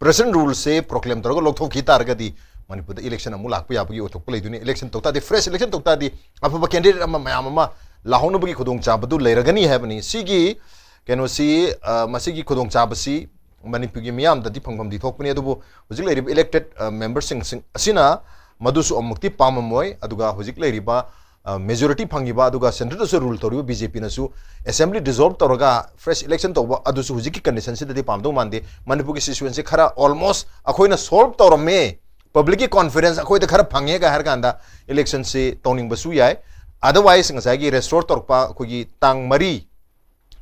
ꯄ꯭ꯔꯦꯁꯤꯗꯦꯟ ꯔꯨꯜꯁꯦ ꯄ꯭ꯔꯣꯀ꯭ꯂꯦꯝ ꯇꯧꯔꯒ ꯂꯧꯊꯣꯛꯈꯤ ꯇꯥꯔꯒꯗꯤ ꯃꯅꯤꯄꯨꯔꯗ ꯏꯂꯦꯛꯁꯟ ꯑꯃꯨꯛ ꯂꯥꯛꯄ ꯌꯥꯕꯒꯤ ꯑꯣꯏꯊꯣꯛꯄ ꯂꯩꯗꯣꯏꯅꯤ꯫ ꯏꯂꯦꯛꯁꯟ ꯇꯧ ꯇꯥꯔꯗꯤ, ꯐ꯭ꯔꯦꯁ ꯏꯂꯦꯛꯁꯟ ꯇꯧ ꯇꯥꯔꯗꯤ ꯑꯐꯕ ꯀꯦꯟꯗꯤꯗꯦꯠ ꯑꯃ ꯃꯌꯥꯝ ꯑꯃ ꯂꯥꯛꯍꯧꯅꯕꯒꯤ ꯈꯨꯗꯣꯡꯆꯥꯕꯗꯨ ꯂꯩꯔꯒꯅꯤ ꯍꯥꯏꯕꯅꯤ꯫ ꯁꯤꯒꯤ ꯀꯩꯅꯣꯁꯤ, ꯑ, ꯃꯁꯤꯒꯤ ꯈꯨꯗꯣꯡꯆꯥꯕꯁꯤ ꯃꯅꯤꯄꯨꯔꯒꯤ ꯃꯤꯌꯥꯝꯗꯗꯤ ꯐꯪꯐꯝꯗꯤ ꯊꯣꯛꯄꯅꯤ, ꯑꯗꯨꯕꯨ ꯍꯧꯖꯤꯛ ꯂꯩꯔꯤꯕ elected, ꯑ, memberꯁꯤꯡ ꯑꯁꯤꯅ ꯃꯗꯨꯁꯨ ꯑꯃꯨꯛꯇꯤ ꯄꯥꯝꯃꯝꯃꯣꯏ꯫ ꯑꯗꯨꯒ ꯍꯧꯖꯤꯛ ꯂꯩꯔꯤꯕ, ꯑ, majority ꯐꯪꯉꯤꯕ, ꯑꯗꯨꯒ centreꯗꯁꯨ rule ꯇꯧꯔꯤꯕ BJPꯅꯁꯨ assembly dissolve ꯇꯧꯔꯒ fresh election ꯇꯧꯕ ꯑꯗꯨꯁꯨ ꯍꯧꯖꯤꯛꯀꯤ conditionꯁꯤꯗꯗꯤ ꯄꯥꯝꯗꯧ ꯃꯥꯟꯗꯦ꯫ ꯃꯅꯤꯄꯨꯔꯒꯤ situationꯁꯤ ꯈꯔ almost ꯑꯩꯈꯣꯏꯅ solve ꯇꯧꯔꯝꯃꯦ, publicꯀꯤ confidence ꯑꯩꯈꯣꯏꯗ ꯈꯔ ꯐꯪꯉꯦꯒ ꯍꯥꯏꯔ ꯀꯥꯟꯗ electionꯁꯤ ꯇꯧꯅꯤꯡꯕꯁꯨ ꯌꯥꯏ꯫ Otherwise ꯉꯁꯥꯏꯒꯤ restore ꯇꯧꯔꯛꯄ ꯑꯩꯈꯣꯏꯒꯤ ꯇꯥꯡ ꯃꯔꯤ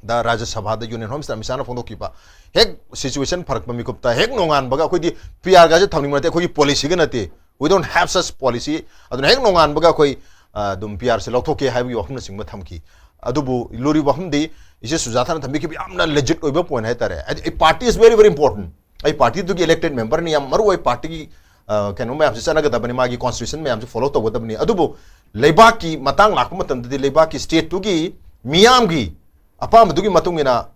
ꯗ ꯔꯥꯖ꯭ꯌ ꯁꯚꯥꯗ Union Home Minister ꯑꯃꯤꯠ ꯁꯥꯍꯅ ꯐꯣꯡꯗꯣꯛꯈꯤꯕ ꯍꯦꯛ situation ꯐꯔꯛꯄ ꯃꯤꯀꯨꯞꯇ ꯍꯦꯛ ꯅꯣꯡꯉꯥꯟꯕꯒ ꯑꯩꯈꯣꯏꯗꯤ PRꯒꯁꯦ ꯊꯝꯅꯤꯡꯕ ꯅꯠꯇꯦ, ꯑꯩꯈꯣꯏꯒꯤ policyꯒ ꯅꯠꯇꯦ, we don't have such policy꯫ ꯑꯗꯨꯅ ꯍꯦꯛ ꯅꯣꯡꯉꯥꯟꯕꯒ ꯑꯩꯈꯣꯏ, ꯑ, ꯑꯗꯨꯝ PRꯁꯦ ꯂꯧꯊꯣꯛꯀꯦ ꯍꯥꯏꯕꯒꯤ ꯋꯥꯐꯝꯅꯆꯤꯡꯕ ꯊꯝꯈꯤ꯫ ꯑꯗꯨꯕꯨ ꯂꯨꯔꯤꯕ ꯋꯥꯐꯝꯗꯤ ꯏꯆꯦ ꯁꯨꯖꯥꯇꯥꯅ ꯊꯝꯕꯤꯈꯤꯕ ꯌꯥꯝꯅ legit ꯑꯣꯏꯕ point ꯍꯥꯏꯇꯥꯔꯦ꯫ ꯍꯥꯏꯗꯤ party is very, very important꯫ ꯑꯩ partyꯗꯨꯒꯤ elected memberꯅꯤ, ꯌꯥꯝ ꯃꯔꯨ ꯑꯣꯏ partyꯒꯤ, ꯑ, ꯀꯩꯅꯣ ꯃꯌꯥꯝꯁꯦ ꯆꯠꯅꯒꯗꯕꯅꯤ, ꯃꯥꯒꯤ constitution ꯃꯌꯥꯝꯁꯦ follow ꯇꯧꯒꯗꯕꯅꯤ꯫ ꯑꯗꯨꯕꯨ ꯂꯩꯕꯥꯛꯀꯤ ꯃꯇꯥꯡ ꯂꯥꯛꯄ ꯃꯇꯝꯗꯗꯤ ꯂꯩꯕꯥꯛꯀꯤ stateꯇꯨꯒꯤ ꯃꯤꯌꯥꯝꯒꯤ ꯑꯄꯥꯝꯕꯗꯨꯒꯤ ꯃꯇꯨꯡ ꯏꯟꯅ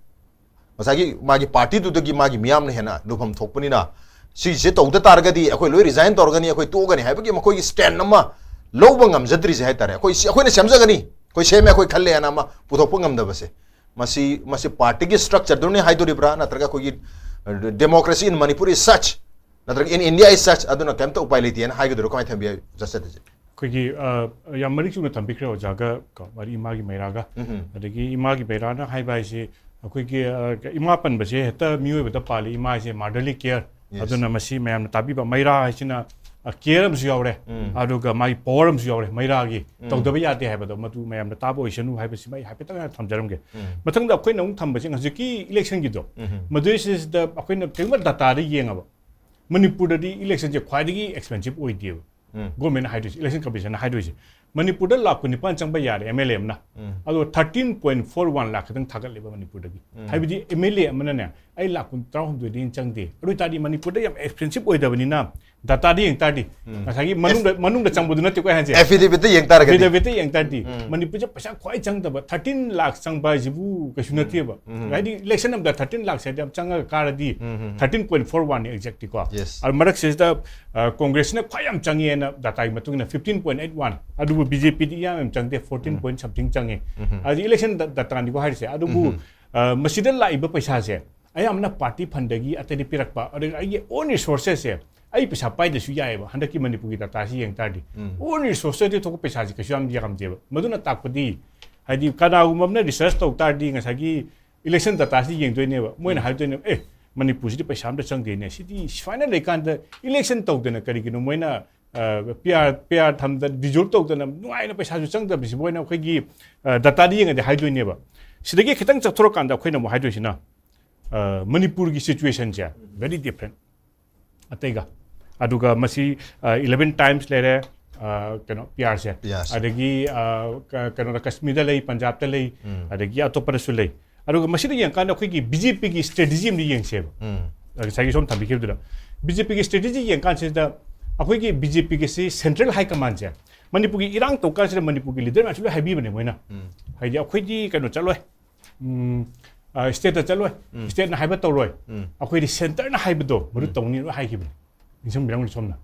ꯉꯁꯥꯏꯒꯤ ꯃꯥꯒꯤ partyꯗꯨꯗꯒꯤ ꯃꯥꯒꯤ ꯃꯤꯌꯥꯝꯅ ꯍꯦꯟꯅ ꯂꯨꯐꯝ ꯊꯣꯛꯄꯅꯤꯅ ꯁꯤꯁꯦ ꯇꯧꯗ ꯇꯥꯔꯒꯗꯤ ꯑꯩꯈꯣꯏ ꯂꯣꯏ resign ꯇꯧꯔꯒꯅꯤ, ꯑꯩꯈꯣꯏ ꯇꯣꯛꯑꯒꯅꯤ ꯍꯥꯏꯕꯒꯤ ꯃꯈꯣꯏꯒꯤ stand ꯑꯃ ꯂꯧꯕ ꯉꯝꯖꯗ꯭ꯔꯤꯁꯦ ꯍꯥꯏꯇꯥꯔꯦ꯫ ꯑꯩꯈꯣꯏ ꯁꯤ ꯑꯩꯈꯣꯏꯅ ꯁꯦꯝꯖꯒꯅꯤ, ꯑꯩꯈꯣꯏ ꯁꯦꯝꯃꯦ, ꯑꯩꯈꯣꯏ ꯈꯜꯂꯦ ꯍꯥꯏꯅ ꯑꯃ ꯄꯨꯊꯣꯛꯄ ꯉꯝꯗꯕꯁꯦ, ꯃꯁꯤ, ꯃꯁꯤ partyꯒꯤ structureꯗꯨꯅꯤ ꯍꯥꯏꯗꯣꯔꯤꯕ꯭ꯔꯥ, ꯅꯠꯇ꯭ꯔꯒ ꯑꯩꯈꯣꯏꯒꯤ, ꯑ, democracy in Manipur is such, ꯅꯠꯇ꯭ꯔꯒ in India is such, ꯑꯗꯨꯅ ꯀꯩꯝꯇ ꯎꯄꯥꯏ ꯂꯩꯇꯦꯅ ꯍꯥꯏꯒꯗꯣꯏꯔꯣ? ꯀꯃꯥꯏꯅ ꯊꯝꯕꯤ ꯌꯥꯏ, ꯖꯁ ꯆꯠꯇꯁꯦ? ꯑꯩꯈꯣꯏꯒꯤ, ꯑ, ꯌꯥꯝ ꯃꯔꯤꯛ ꯆꯨꯝꯅ ꯊꯝꯕꯤꯈ꯭ꯔꯦ ꯑꯣꯖꯥꯒ ꯀꯣ, ꯋꯥꯔꯤ ꯏꯃꯥꯒꯤ ꯃꯩꯔꯥꯒ꯫ ꯎꯝ꯫ ꯑꯗꯒꯤ ꯏꯃꯥꯒꯤ ꯃꯩꯔꯥꯅ ꯍꯥꯏꯕ ꯍꯥꯏꯁꯦ ꯑꯩꯈꯣꯏꯒꯤ, ꯑ, ꯏꯃꯥ ꯄꯟꯕꯁꯦ ꯍꯦꯛꯇ ꯃꯤꯑꯣꯏꯕꯗ ꯄꯥꯜꯂꯤ꯫ ꯏꯃꯥ ꯍꯥꯏꯁꯦ motherly care꯫ Yes꯫ ꯑꯗꯨꯅ ꯃꯁꯤ ꯃꯌꯥꯝꯅ ꯇꯥꯕꯤꯕ, ꯃꯩꯔꯥ ꯍꯥꯏꯁꯤꯅ, ꯑ, care ꯑꯃꯁꯨ ꯌꯥꯎꯔꯦ, ꯎꯝ꯫ ꯑꯗꯨꯒ ꯃꯥꯒꯤ power ꯑꯃꯁꯨ ꯌꯥꯎꯔꯦ ꯃꯩꯔꯥꯒꯤ꯫ ꯎꯝ꯫ ꯇꯧꯗꯕ ꯌꯥꯗꯦ ꯍꯥꯏꯕꯗꯣ, ꯃꯗꯨ ꯃꯌꯥꯝꯅ ꯇꯥꯕ ꯑꯣꯏꯁꯅꯨ ꯍꯥꯏꯕꯁꯤꯃ ꯑꯩ ꯍꯥꯏꯐꯦꯠꯇꯪ ꯊꯝꯖꯔꯝꯒꯦ꯫ ꯎꯝ꯫ ꯃꯊꯪꯗ ꯑꯩꯈꯣꯏꯅ ꯑꯃꯨꯛ ꯊꯝꯕꯁꯦ ꯍꯧꯖꯤꯛꯀꯤ electionꯒꯤꯗꯣ, ꯎꯝ꯫ ꯃꯗꯨꯏꯁꯤꯗ ꯑꯩꯈꯣꯏꯅ ꯀꯔꯤꯒꯨꯝꯕ dataꯗ ꯌꯦꯡꯉꯕ, ꯃꯅꯤꯄꯨꯔꯗꯗꯤ electionꯁꯦ ꯈ꯭ꯋꯥꯏꯗꯒꯤ expensive ꯑꯣꯏꯗꯦꯕ꯫ ꯎꯝ꯫ Governmentꯅ ꯍꯥꯏꯗꯣꯏꯁꯦ, election commissionꯅ ꯍꯥꯏꯗꯣꯏꯁꯦ, ꯃꯅꯤꯄꯨꯔꯗ ꯂꯥꯛ ꯀꯨꯟꯅꯤꯄꯥꯟ ꯆꯪꯕ ꯌꯥꯔꯦ MLA ꯑꯃꯅ꯫ ꯎꯝ꯫ ꯑꯗꯣ thirteen point four one ꯂꯥꯛ ꯈꯛꯇꯪ ꯊꯥꯒꯠꯂꯦꯕ ꯃꯅꯤꯄꯨꯔꯗꯒꯤ꯫ ꯎꯝ꯫ ꯍꯥꯏꯕꯗꯤ MLA ꯑꯃꯅꯅꯦ, ꯑꯩ ꯂꯥꯛ ꯀꯨꯟ, ꯇꯔꯥꯍꯨꯝꯗꯣꯏꯗꯤ ꯍꯦꯟꯅ ꯆꯪꯗꯦ꯫ ꯑꯗꯨ ꯑꯣꯏꯇꯥꯔꯗꯤ ꯃꯅꯤꯄꯨꯔꯗ ꯌꯥꯝ expensive ꯑꯣꯏꯗꯕꯅꯤꯅ, dataꯗ ꯌꯦꯡ ꯇꯥꯔꯗꯤ, ꯉꯁꯥꯏꯒꯤ ꯃꯅꯨꯡꯗ, ꯃꯅꯨꯡꯗ ꯆꯪꯕꯗꯨ ꯅꯠꯇꯦꯀꯣ ꯑꯩ ꯍꯥꯏꯁꯦ꯫ Affidavitꯇ ꯌꯦꯡ ꯇꯥꯔꯒꯗꯤ꯫ Affidavitꯇ ꯌꯦꯡ ꯇꯥꯔꯗꯤ, ꯃꯅꯤꯄꯨꯔꯁꯦ ꯄꯩꯁꯥ ꯈ꯭ꯋꯥꯏ ꯆꯪꯗꯕ, thirteen lakh ꯆꯪꯕ ꯍꯥꯏꯁꯤꯕꯨ ꯀꯩꯁꯨ ꯅꯠꯇꯦꯕ꯫ ꯍꯥꯏꯗꯤ election ꯑꯃꯗ thirteen lakh ꯁꯦ ꯌꯥꯝ ꯆꯪꯉꯒ ꯀꯥꯔꯗꯤ, thirteen point four one ꯅꯤ exactly ꯀꯣ꯫ Yes. ꯑꯗꯨ ꯃꯔꯛꯁꯤꯗ, ꯑ, ꯀꯣꯡꯒ꯭ꯔꯦꯁꯅ ꯈ꯭ꯋꯥꯏ ꯌꯥꯝ ꯆꯪꯉꯦꯅ dataꯒꯤ ꯃꯇꯨꯡ ꯏꯟꯅ fifteen point eight one, ꯑꯗꯨꯕꯨ BJPꯗꯤ ꯏꯌꯥꯝ ꯌꯥꯝ ꯆꯪꯗꯦ, fourteen point something ꯆꯪꯉꯦ꯫ ꯑꯗꯨꯗꯤ election da-, dataꯅꯤꯀꯣ ꯍꯥꯏꯔꯤꯁꯦ꯫ ꯑꯗꯨꯕꯨ, ꯑ, ꯃꯁꯤꯗ ꯂꯥꯛꯏꯕ ꯄꯩꯁꯥꯁꯦ ꯑꯌꯥꯝꯕꯅ party fundꯗꯒꯤ, ꯑꯇꯩꯗꯤ ꯄꯤꯔꯛꯄ, ꯑꯗꯒꯤ ꯑꯩꯒꯤ own resourcesꯁꯦ, ꯑꯩ ꯄꯩꯁꯥ ꯄꯥꯏꯗꯁꯨ ꯌꯥꯏꯑꯕ꯫ ꯍꯟꯗꯛꯀꯤ ꯃꯅꯤꯄꯨꯔꯒꯤ dataꯁꯤ ꯌꯦꯡ ꯇꯥꯔꯗꯤ, own resourcesꯗꯒꯤ ꯊꯣꯛꯄ ꯄꯩꯁꯥꯁꯤ ꯀꯩꯁꯨ ꯌꯥꯝ ꯌꯥꯝꯗꯦꯕ꯫ ꯃꯗꯨꯅ ꯇꯥꯛꯄꯗꯤ, ꯍꯥꯏꯗꯤ, ꯀꯅꯥꯒꯨꯝꯕ ꯑꯃꯅ research ꯇꯧ ꯇꯥꯔꯗꯤ, ꯉꯁꯥꯏꯒꯤ election dataꯁꯤ ꯌꯦꯡꯗꯣꯏꯅꯦꯕ꯫ ꯃꯣꯏꯅ ꯍꯥꯏꯗꯣꯏꯅꯦꯕ, "ꯑꯦ, ꯃꯅꯤꯄꯨꯔꯁꯤꯗꯤ ꯄꯩꯁꯥ ꯑꯝꯇ ꯆꯪꯗꯦꯅꯦ, ꯁꯤꯗꯤ ꯁꯨꯃꯥꯏꯅ ꯂꯩꯀꯥꯟꯗ election ꯇꯧꯗꯅ ꯀꯔꯤꯒꯤꯅꯣ ꯃꯣꯏꯅ, ꯑ, PR, PR ꯊꯝꯗ, desolve ꯇꯧꯗꯅ ꯅꯨꯡꯉꯥꯏꯅ ꯄꯩꯁꯥꯁꯨ ꯆꯪꯗꯕꯁꯤꯕꯨ?" ꯍꯥꯏꯅ ꯑꯩꯈꯣꯏꯒꯤ, ꯑ, dataꯗ ꯌꯦꯡꯉꯗꯤ ꯍꯥꯏꯗꯣꯏꯅꯦꯕ꯫ ꯁꯤꯗꯒꯤ ꯈꯤꯇꯪ ꯆꯠꯊꯣꯔꯀꯥꯟꯗ ꯑꯩꯈꯣꯏꯅ ꯑꯃꯨꯛ ꯍꯥꯏꯗꯣꯏꯁꯤꯅ, ꯑ, ꯃꯅꯤꯄꯨꯔꯒꯤ situationꯁꯦ very different ꯑꯇꯩꯒ꯫ ꯑꯗꯨꯒ ꯃꯁꯤ, ꯑ, eleven Times ꯂꯩꯔꯦ, ꯑ, ꯀꯩꯅꯣ, PRꯁꯦ꯫ PRꯁꯦ꯫ ꯑꯗꯒꯤ, ꯑ, ꯀ-, ꯀꯩꯅꯣꯗ, ꯀꯥꯁꯃꯤꯔꯗ ꯂꯩ, ꯄꯟꯖꯥꯕꯇ ꯂꯩ, ꯑꯗꯒꯤ ꯑꯇꯣꯞꯄꯗꯁꯨ ꯂꯩ꯫ ꯑꯗꯨꯒ ꯃꯁꯤꯗ ꯌꯦꯡꯀꯥꯟꯗ ꯑꯩꯈꯣꯏꯒꯤ BJPꯒꯤ strategy ꯑꯃꯗꯤ ꯌꯦꯡꯁꯦꯕ꯫ ꯉꯁꯥꯏꯒꯤ ꯁꯣꯝ ꯊꯝꯕꯤꯈꯤꯕꯗꯨꯗ, BJPꯒꯤ strategy ꯌꯦꯡꯀꯥꯟꯁꯤꯗ ꯑꯩꯈꯣꯏꯒꯤ BJPꯒꯤꯁꯤ central high commandꯁꯦ, ꯃꯅꯤꯄꯨꯔꯒꯤ ꯏꯔꯥꯡ ꯇꯧ ꯀꯥꯟꯁꯤꯗ ꯃꯅꯤꯄꯨꯔꯒꯤ leader ꯃꯌꯥꯝꯁꯨ ꯂꯣꯏ ꯍꯥꯏꯕꯤꯕꯅꯦ ꯃꯣꯏꯅ꯫ ꯍꯥꯏꯗꯤ, "ꯑꯩꯈꯣꯏꯗꯤ ꯀꯩꯅꯣ ꯆꯠꯂꯣꯏ, ꯎꯝ, ꯑ, stateꯇ ꯆꯠꯂꯣꯏ, stateꯅ ꯍꯥꯏꯕ ꯇꯧꯔꯣꯏ, ꯑꯩꯈꯣꯏꯗꯤ centreꯅ ꯍꯥꯏꯕꯗꯣ ꯃꯗꯨ ꯇꯧꯅꯤ" ꯂꯣꯏ ꯍꯥꯏꯈꯤꯕꯅꯦ꯫ ꯅꯤꯡꯁꯤꯡꯕꯤꯔꯝꯒꯅꯤ ꯁꯣꯝꯅ꯫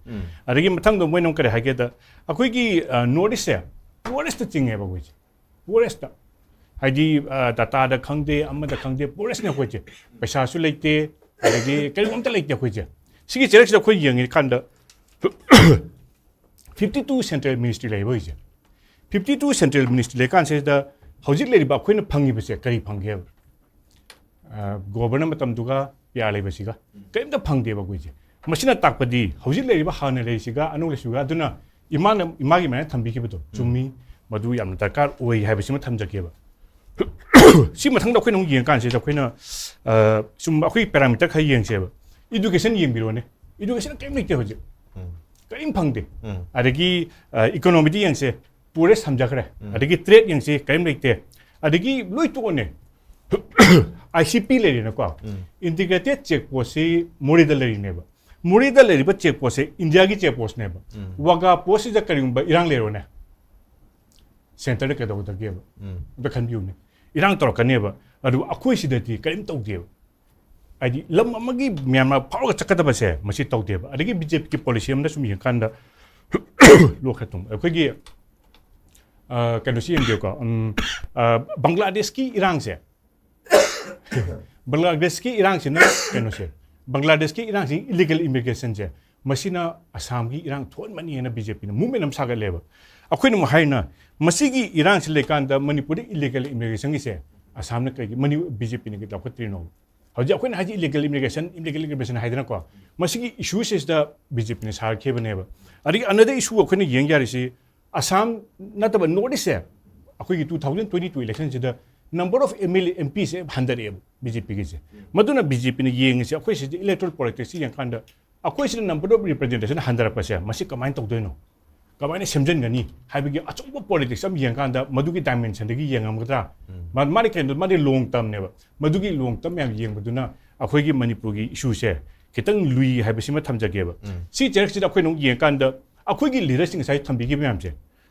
ꯑꯗꯒꯤ ꯃꯊꯪꯗꯣ ꯃꯣꯏꯅ ꯑꯃꯨꯛ ꯀꯔꯤ ꯍꯥꯏꯒꯦꯗ, ꯑꯩꯈꯣꯏꯒꯤ, ꯑ, North Eastꯁꯦ poorestꯇ ꯆꯤꯡꯉꯦꯕ ꯑꯩꯈꯣꯏꯁꯦ꯫ Poorestꯇ꯫ ꯍꯥꯏꯗꯤ, ꯑ, dataꯗ ꯈꯪꯗꯦ, ꯑꯃꯗ ꯈꯪꯗꯦ, poorestꯅꯦ ꯑꯩꯈꯣꯏꯁꯦ꯫ ꯄꯩꯁꯥꯁꯨ ꯂꯩꯇꯦ, ꯑꯗꯒꯤ ꯀꯔꯤꯒꯨꯝꯕ ꯑꯝꯇ ꯂꯩꯇꯦ ꯑꯩꯈꯣꯏꯁꯦ꯫ ꯁꯤꯒꯤ ꯆꯦꯔꯛꯁꯤꯗ ꯑꯩꯈꯣꯏ ꯌꯦꯡꯉꯤꯀꯥꯟꯗ, fifty two central ministry ꯂꯩꯕ ꯍꯧꯖꯤꯛꯁꯦ꯫ Fifty two central ministry ꯂꯩꯀꯥꯟꯁꯤꯗ ꯍꯧꯖꯤꯛ ꯂꯩꯔꯤꯕ ꯑꯩꯈꯣꯏꯅ ꯐꯪꯉꯤꯕꯁꯦ ꯀꯔꯤ ꯐꯪꯒꯦꯕ? ꯑ, governor ꯃꯇꯝꯗꯨꯒ PR ꯂꯩꯕꯁꯤꯒ ꯀꯔꯤꯝꯇ ꯐꯪꯗꯦꯕ ꯑꯩꯈꯣꯏꯁꯦ꯫ ꯃꯁꯤꯅ ꯇꯥꯛꯄꯗꯤ ꯍꯧꯖꯤꯛ ꯂꯩꯔꯤꯕ ꯍꯥꯟꯅ ꯂꯩꯔꯤꯁꯤꯒ ꯑꯅꯧꯕꯁꯤꯒ, ꯑꯗꯨꯅ ꯏꯃꯥꯅ, ꯏꯃꯥꯒꯤ ꯃꯥꯏꯅ ꯊꯝꯕꯤꯈꯤꯕꯗꯣ ꯆꯨꯝꯃꯤ, ꯃꯗꯨ ꯌꯥꯝꯅ ꯗꯔꯀꯥꯔ ꯑꯣꯏ ꯍꯥꯏꯕꯁꯤꯃ ꯊꯝꯖꯒꯦꯕ꯫ ꯁꯤ ꯃꯊꯪꯗ ꯑꯩꯈꯣꯏꯅ ꯑꯃꯨꯛ ꯌꯦꯡꯉꯀꯥꯟꯁꯤꯗ ꯑꯩꯈꯣꯏꯅ, ꯑ, ꯁꯨꯝ ꯑꯩꯈꯣꯏ parameter ꯈꯔ ꯌꯦꯡꯁꯦꯕ꯫ Education ꯌꯦꯡꯕꯤꯔꯣꯅꯦ꯫ Educationꯗ ꯀꯔꯤꯝ ꯂꯩꯇꯦ ꯍꯧꯖꯤꯛ꯫ ꯀꯔꯤꯝ ꯐꯪꯗꯦ꯫ ꯑꯗꯒꯤ, ꯑ, economyꯗꯤ ꯌꯦꯡꯁꯦ, poorest ꯊꯝꯖꯈ꯭ꯔꯦ꯫ ꯑꯗꯒꯤ trade ꯌꯦꯡꯁꯦ, ꯀꯔꯤꯝ ꯂꯩꯇꯦ꯫ ꯑꯗꯒꯤ ꯂꯣꯏ ꯇꯣꯛꯑꯣꯅꯦ꯫ I C P ꯂꯩꯔꯦꯅꯀꯣ꯫ Integrated check ꯄꯣꯁꯁꯤ ꯃꯣꯔꯦꯗ ꯂꯩꯔꯤꯅꯦꯕ꯫ ꯃꯣꯔꯦꯗ ꯂꯩꯔꯤꯕ ꯆꯦꯛ ꯄꯣꯁꯁꯦ ꯏꯟꯗꯤꯌꯥꯒꯤ ꯆꯦꯛ ꯄꯣꯁꯅꯦꯕ꯫ ꯋꯥꯒꯥ ꯄꯣꯁꯁꯤꯗ ꯀꯔꯤꯒꯨꯝꯕ ꯏꯔꯥꯡ ꯂꯩꯔꯣꯅꯦ, ꯁꯦꯟꯇꯔꯗ ꯀꯩꯗꯧꯒꯗꯒꯦꯕ? ꯑꯝꯇ ꯈꯟꯕꯤꯌꯨꯅꯦ꯫ ꯏꯔꯥꯡ ꯇꯧꯔꯛꯀꯅꯦꯕ, ꯑꯗꯨ ꯑꯩꯈꯣꯏ ꯁꯤꯗꯗꯤ ꯀꯔꯤꯝ ꯇꯧꯗꯦꯕ꯫ ꯍꯥꯏꯗꯤ ꯂꯝ ꯑꯃꯒꯤ ꯃ꯭ꯌꯥꯟꯃꯥꯔ ꯐꯥꯎꯔꯒ ꯆꯠꯀꯗꯕꯁꯦ ꯃꯁꯤ ꯇꯧꯗꯦꯕ꯫ ꯑꯗꯒꯤ ꯕꯤ ꯖꯦ ꯄꯤꯒꯤ ꯄꯣꯂꯤꯁꯤ ꯑꯃꯅ ꯁꯨꯝ ꯌꯦꯡꯀꯥꯟꯗ ꯂꯣꯛ ꯈꯔ ꯊꯨꯡ-, ꯑꯩꯈꯣꯏꯒꯤ ꯑ, ꯀꯩꯅꯣꯁꯤ ꯌꯦꯡꯕꯤꯌꯨꯀꯣ꯫ ꯎꯝ, ꯑ, ꯕꯪꯒ꯭ꯂꯥꯗꯦꯁꯀꯤ ꯏꯔꯥꯡꯁꯦ, ꯕꯪꯒ꯭ꯂꯥꯗꯦꯁꯀꯤ ꯏꯔꯥꯡꯁꯤꯅ ꯀꯩꯅꯣꯁꯦ, ꯕꯪꯒ꯭ꯂꯥꯗꯦꯁꯀꯤ ꯏꯔꯥꯡꯁꯤ ꯏꯂꯤꯒꯦꯜ ꯏꯃꯤꯒ꯭ꯔꯦꯁꯟꯁꯦ, ꯃꯁꯤꯅ ꯑꯁꯥꯝꯒꯤ ꯏꯔꯥꯡ ꯊꯣꯛꯍꯟꯕꯅꯤ ꯍꯥꯏꯅ ꯕꯤ ꯖꯦ ꯄꯤꯅ ꯃꯨꯞꯃꯦꯟ ꯑꯃ ꯁꯥꯒꯠꯂꯦꯕ꯫ ꯑꯩꯈꯣꯏꯅ ꯑꯃꯨꯛ ꯍꯥꯏꯅ ꯃꯁꯤꯒꯤ ꯏꯔꯥꯡꯁꯤ ꯂꯩꯀꯥꯟꯗ ꯃꯅꯤꯄꯨꯔꯗ ꯏꯂꯤꯒꯦꯜ ꯏꯃꯤꯒ꯭ꯔꯦꯁꯟꯒꯤꯁꯦ ꯑꯁꯥꯝꯅ ꯀꯩꯒꯤ ꯃꯅꯤ-, ꯕꯤ ꯖꯦ ꯄꯤꯅ ꯂꯧꯈꯠꯇ꯭ꯔꯤꯅꯣ? ꯍꯧꯖꯤꯛ ꯑꯩꯈꯣꯏꯅ ꯍꯥꯏꯁꯤ ꯏꯂꯤꯒꯦꯜ ꯏꯃꯤꯒ꯭ꯔꯦꯁꯟ, ꯏꯂꯤꯒꯦꯜ ꯏꯃꯤꯒ꯭ꯔꯦꯁꯟ ꯍꯥꯏꯗꯅꯀꯣ, ꯃꯁꯤꯒꯤ ꯏꯁꯨꯁꯤꯁꯤꯗ ꯕꯤ ꯖꯦ ꯄꯤꯅ ꯁꯥꯔꯛꯈꯤꯕꯅꯦꯕ꯫ ꯑꯗꯒꯤ another issue ꯑꯩꯈꯣꯏꯅ ꯌꯦꯡ ꯌꯥꯔꯤꯁꯤ, ꯑꯁꯥꯝ ꯅꯠꯇꯕ ꯅꯣꯔꯠ ꯏꯁꯁꯦ ꯑꯩꯈꯣꯏꯒꯤ two thousand twenty two election ꯁꯤꯗ number of M L A, M P ꯁꯦ ꯍꯟꯊꯔꯛꯑꯦꯕ ꯕꯤ ꯖꯦ ꯄꯤꯒꯤꯁꯦ꯫ ꯃꯗꯨꯅ ꯕꯤ ꯖꯦ ꯄꯤꯅ ꯌꯦꯡꯉꯤꯁꯦ, ꯑꯩꯈꯣꯏ ꯁꯤꯗ electoral politics ꯁꯤ ꯌꯦꯡꯀꯥꯟꯗ, ꯑꯩꯈꯣꯏ ꯁꯤꯗ number of representation ꯍꯟꯊꯔꯛꯄꯁꯦ, ꯃꯁꯤ ꯀꯃꯥꯏꯅ ꯇꯧꯗꯣꯏꯅꯣ? ꯀꯃꯥꯏꯅ ꯁꯦꯝꯖꯤꯟꯒꯅꯤ ꯍꯥꯏꯕꯒꯤ ꯑꯆꯧꯕ politics ꯑꯃ ꯌꯦꯡꯀꯥꯟꯗ, ꯃꯗꯨꯒꯤ dimension ꯗꯒꯤ ꯌꯦꯡꯉꯝꯒꯗ꯭ꯔꯥ? ꯃꯥ-, ꯃꯥꯗꯤ ꯀꯩꯅꯣ, ꯃꯥꯗꯤ long term ꯅꯦꯕ꯫ ꯃꯗꯨꯒꯤ long term ꯃꯌꯥꯝ ꯌꯦꯡꯕꯗꯨꯅ ꯑꯩꯈꯣꯏꯒꯤ ꯃꯅꯤꯄꯨꯔꯒꯤ ꯏꯁꯨꯁꯦ ꯈꯤꯇꯪ ꯂꯨꯏ ꯍꯥꯏꯕꯁꯤꯃ ꯊꯝꯖꯒꯦꯕ꯫ ꯁꯤ ꯆꯩꯔꯛꯁꯤꯗ ꯑꯩꯈꯣꯏꯅ ꯑꯃꯨꯛ ꯌꯦꯡꯀꯥꯟꯗ, ꯑꯩꯈꯣꯏꯒꯤ ꯂꯤꯗꯔꯁꯤꯡ ꯉꯁꯥꯏ ꯊꯝꯕꯤꯈꯤꯕ ꯃꯌꯥꯝꯁꯦ,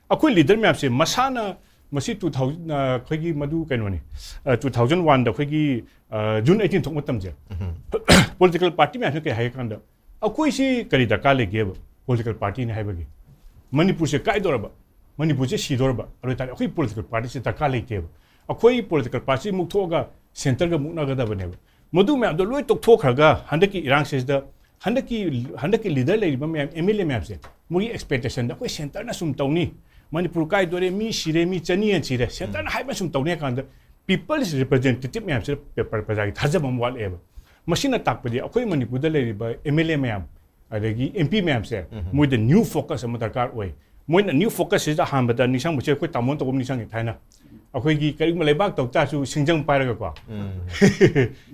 ꯑꯩꯈꯣꯏ ꯂꯤꯗꯔ ꯃꯌꯥꯝꯁꯦ ꯃꯁꯥꯅ ꯃꯁꯤ two thousand, ꯑ, ꯑꯩꯈꯣꯏꯒꯤ ꯃꯗꯨ ꯀꯩꯅꯣꯅꯤ, ꯑ, two thousand one ꯗ ꯑꯩꯈꯣꯏꯒꯤ, ꯑ, June eighteen ꯊꯣꯛꯄ ꯃꯇꯝꯁꯦ, political party ꯃꯌꯥꯝꯁꯤꯅ ꯀꯩ ꯍꯥꯏꯒꯦ ꯀꯥꯟꯗ, ꯑꯩꯈꯣꯏꯁꯤ ꯀꯔꯤ ꯗꯔꯀꯥꯔ ꯂꯩꯒꯦꯕ political party ꯅꯤ ꯍꯥꯏꯕꯒꯤ? ꯃꯅꯤꯄꯨꯔꯁꯦ ꯀꯥꯏꯗꯧꯔꯕ? ꯃꯅꯤꯄꯨꯔꯁꯦ ꯁꯤꯗꯧꯔꯕ? ꯑꯗꯨ ꯑꯣꯏꯇꯥꯔꯗꯤ ꯑꯩꯈꯣꯏ political party ꯁꯦ ꯗꯔꯀꯥꯔ ꯂꯩꯇꯦꯕ꯫ ꯑꯩꯈꯣꯏ political party ꯁꯤ ꯃꯨꯛꯊꯣꯛꯑꯒ centre ꯒ ꯃꯨꯛꯅꯒꯗꯕꯅꯦꯕ꯫ ꯃꯗꯨ ꯃꯌꯥꯝꯗꯣ ꯂꯣꯏ ꯇꯣꯛꯊꯣꯛꯈ꯭ꯔꯒ ꯍꯟꯗꯛꯀꯤ ꯏꯔꯥꯡꯁꯤꯗ ꯍꯟꯗꯛꯀꯤ, ꯍꯟꯗꯛꯀꯤ leader ꯂꯩꯔꯤꯕ ꯃꯌꯥꯝ, M L A ꯃꯌꯥꯝꯁꯦ, ꯃꯣꯏꯒꯤ expectation ꯗ ꯑꯩꯈꯣꯏ centre ꯅ ꯁꯨꯝ ꯇꯧꯅꯤ, ꯃꯅꯤꯄꯨꯔ ꯀꯥꯏꯗꯣꯔꯦ, ꯃꯤ ꯁꯤꯔꯦ, ꯃꯤ ꯆꯅꯤ ꯍꯦꯟꯅ ꯁꯤꯔꯦ, centre ꯅ ꯍꯥꯏꯕ ꯁꯨꯝ ꯇꯧꯅꯤ ꯍꯥꯏ ꯀꯥꯟꯗ, people's representative ꯃꯌꯥꯝꯁꯤꯗ ꯄꯦ-, ꯄ꯭ꯔ-, ꯄ꯭ꯔꯖꯥꯒꯤ ꯊꯥꯖꯕ ꯑꯃ ꯋꯥꯠꯂꯛꯑꯦꯕ꯫ ꯃꯁꯤꯅ ꯇꯥꯛꯄꯗꯤ ꯑꯩꯈꯣꯏ ꯃꯅꯤꯄꯨꯔꯗ ꯂꯩꯔꯤꯕ M L A ꯃꯌꯥꯝ, ꯑꯗꯒꯤ M P ꯃꯌꯥꯝꯁꯦ, ꯃꯣꯏꯗ new focus ꯑꯃ ꯗꯔꯀꯥꯔ ꯑꯣꯏ꯫ ꯃꯣꯏꯅ new focus ꯁꯤꯗ ꯑꯍꯥꯟꯕꯗ ꯅꯤꯡꯁꯤꯡꯕꯁꯦ, ꯑꯩꯈꯣꯏ ꯇꯥꯃꯣꯅ ꯇꯧꯕ ꯑꯃ ꯅꯤꯡꯁꯤꯡꯉꯦ ꯊꯥꯏꯅ꯫ ꯑꯩꯈꯣꯏꯒꯤ ꯀꯔꯤꯒꯨꯝꯕ ꯂꯩꯕꯥꯛ ꯇꯧ ꯇꯥꯔꯁꯨ ꯁꯤꯡꯖꯪ ꯄꯥꯏꯔꯒꯀꯣ꯫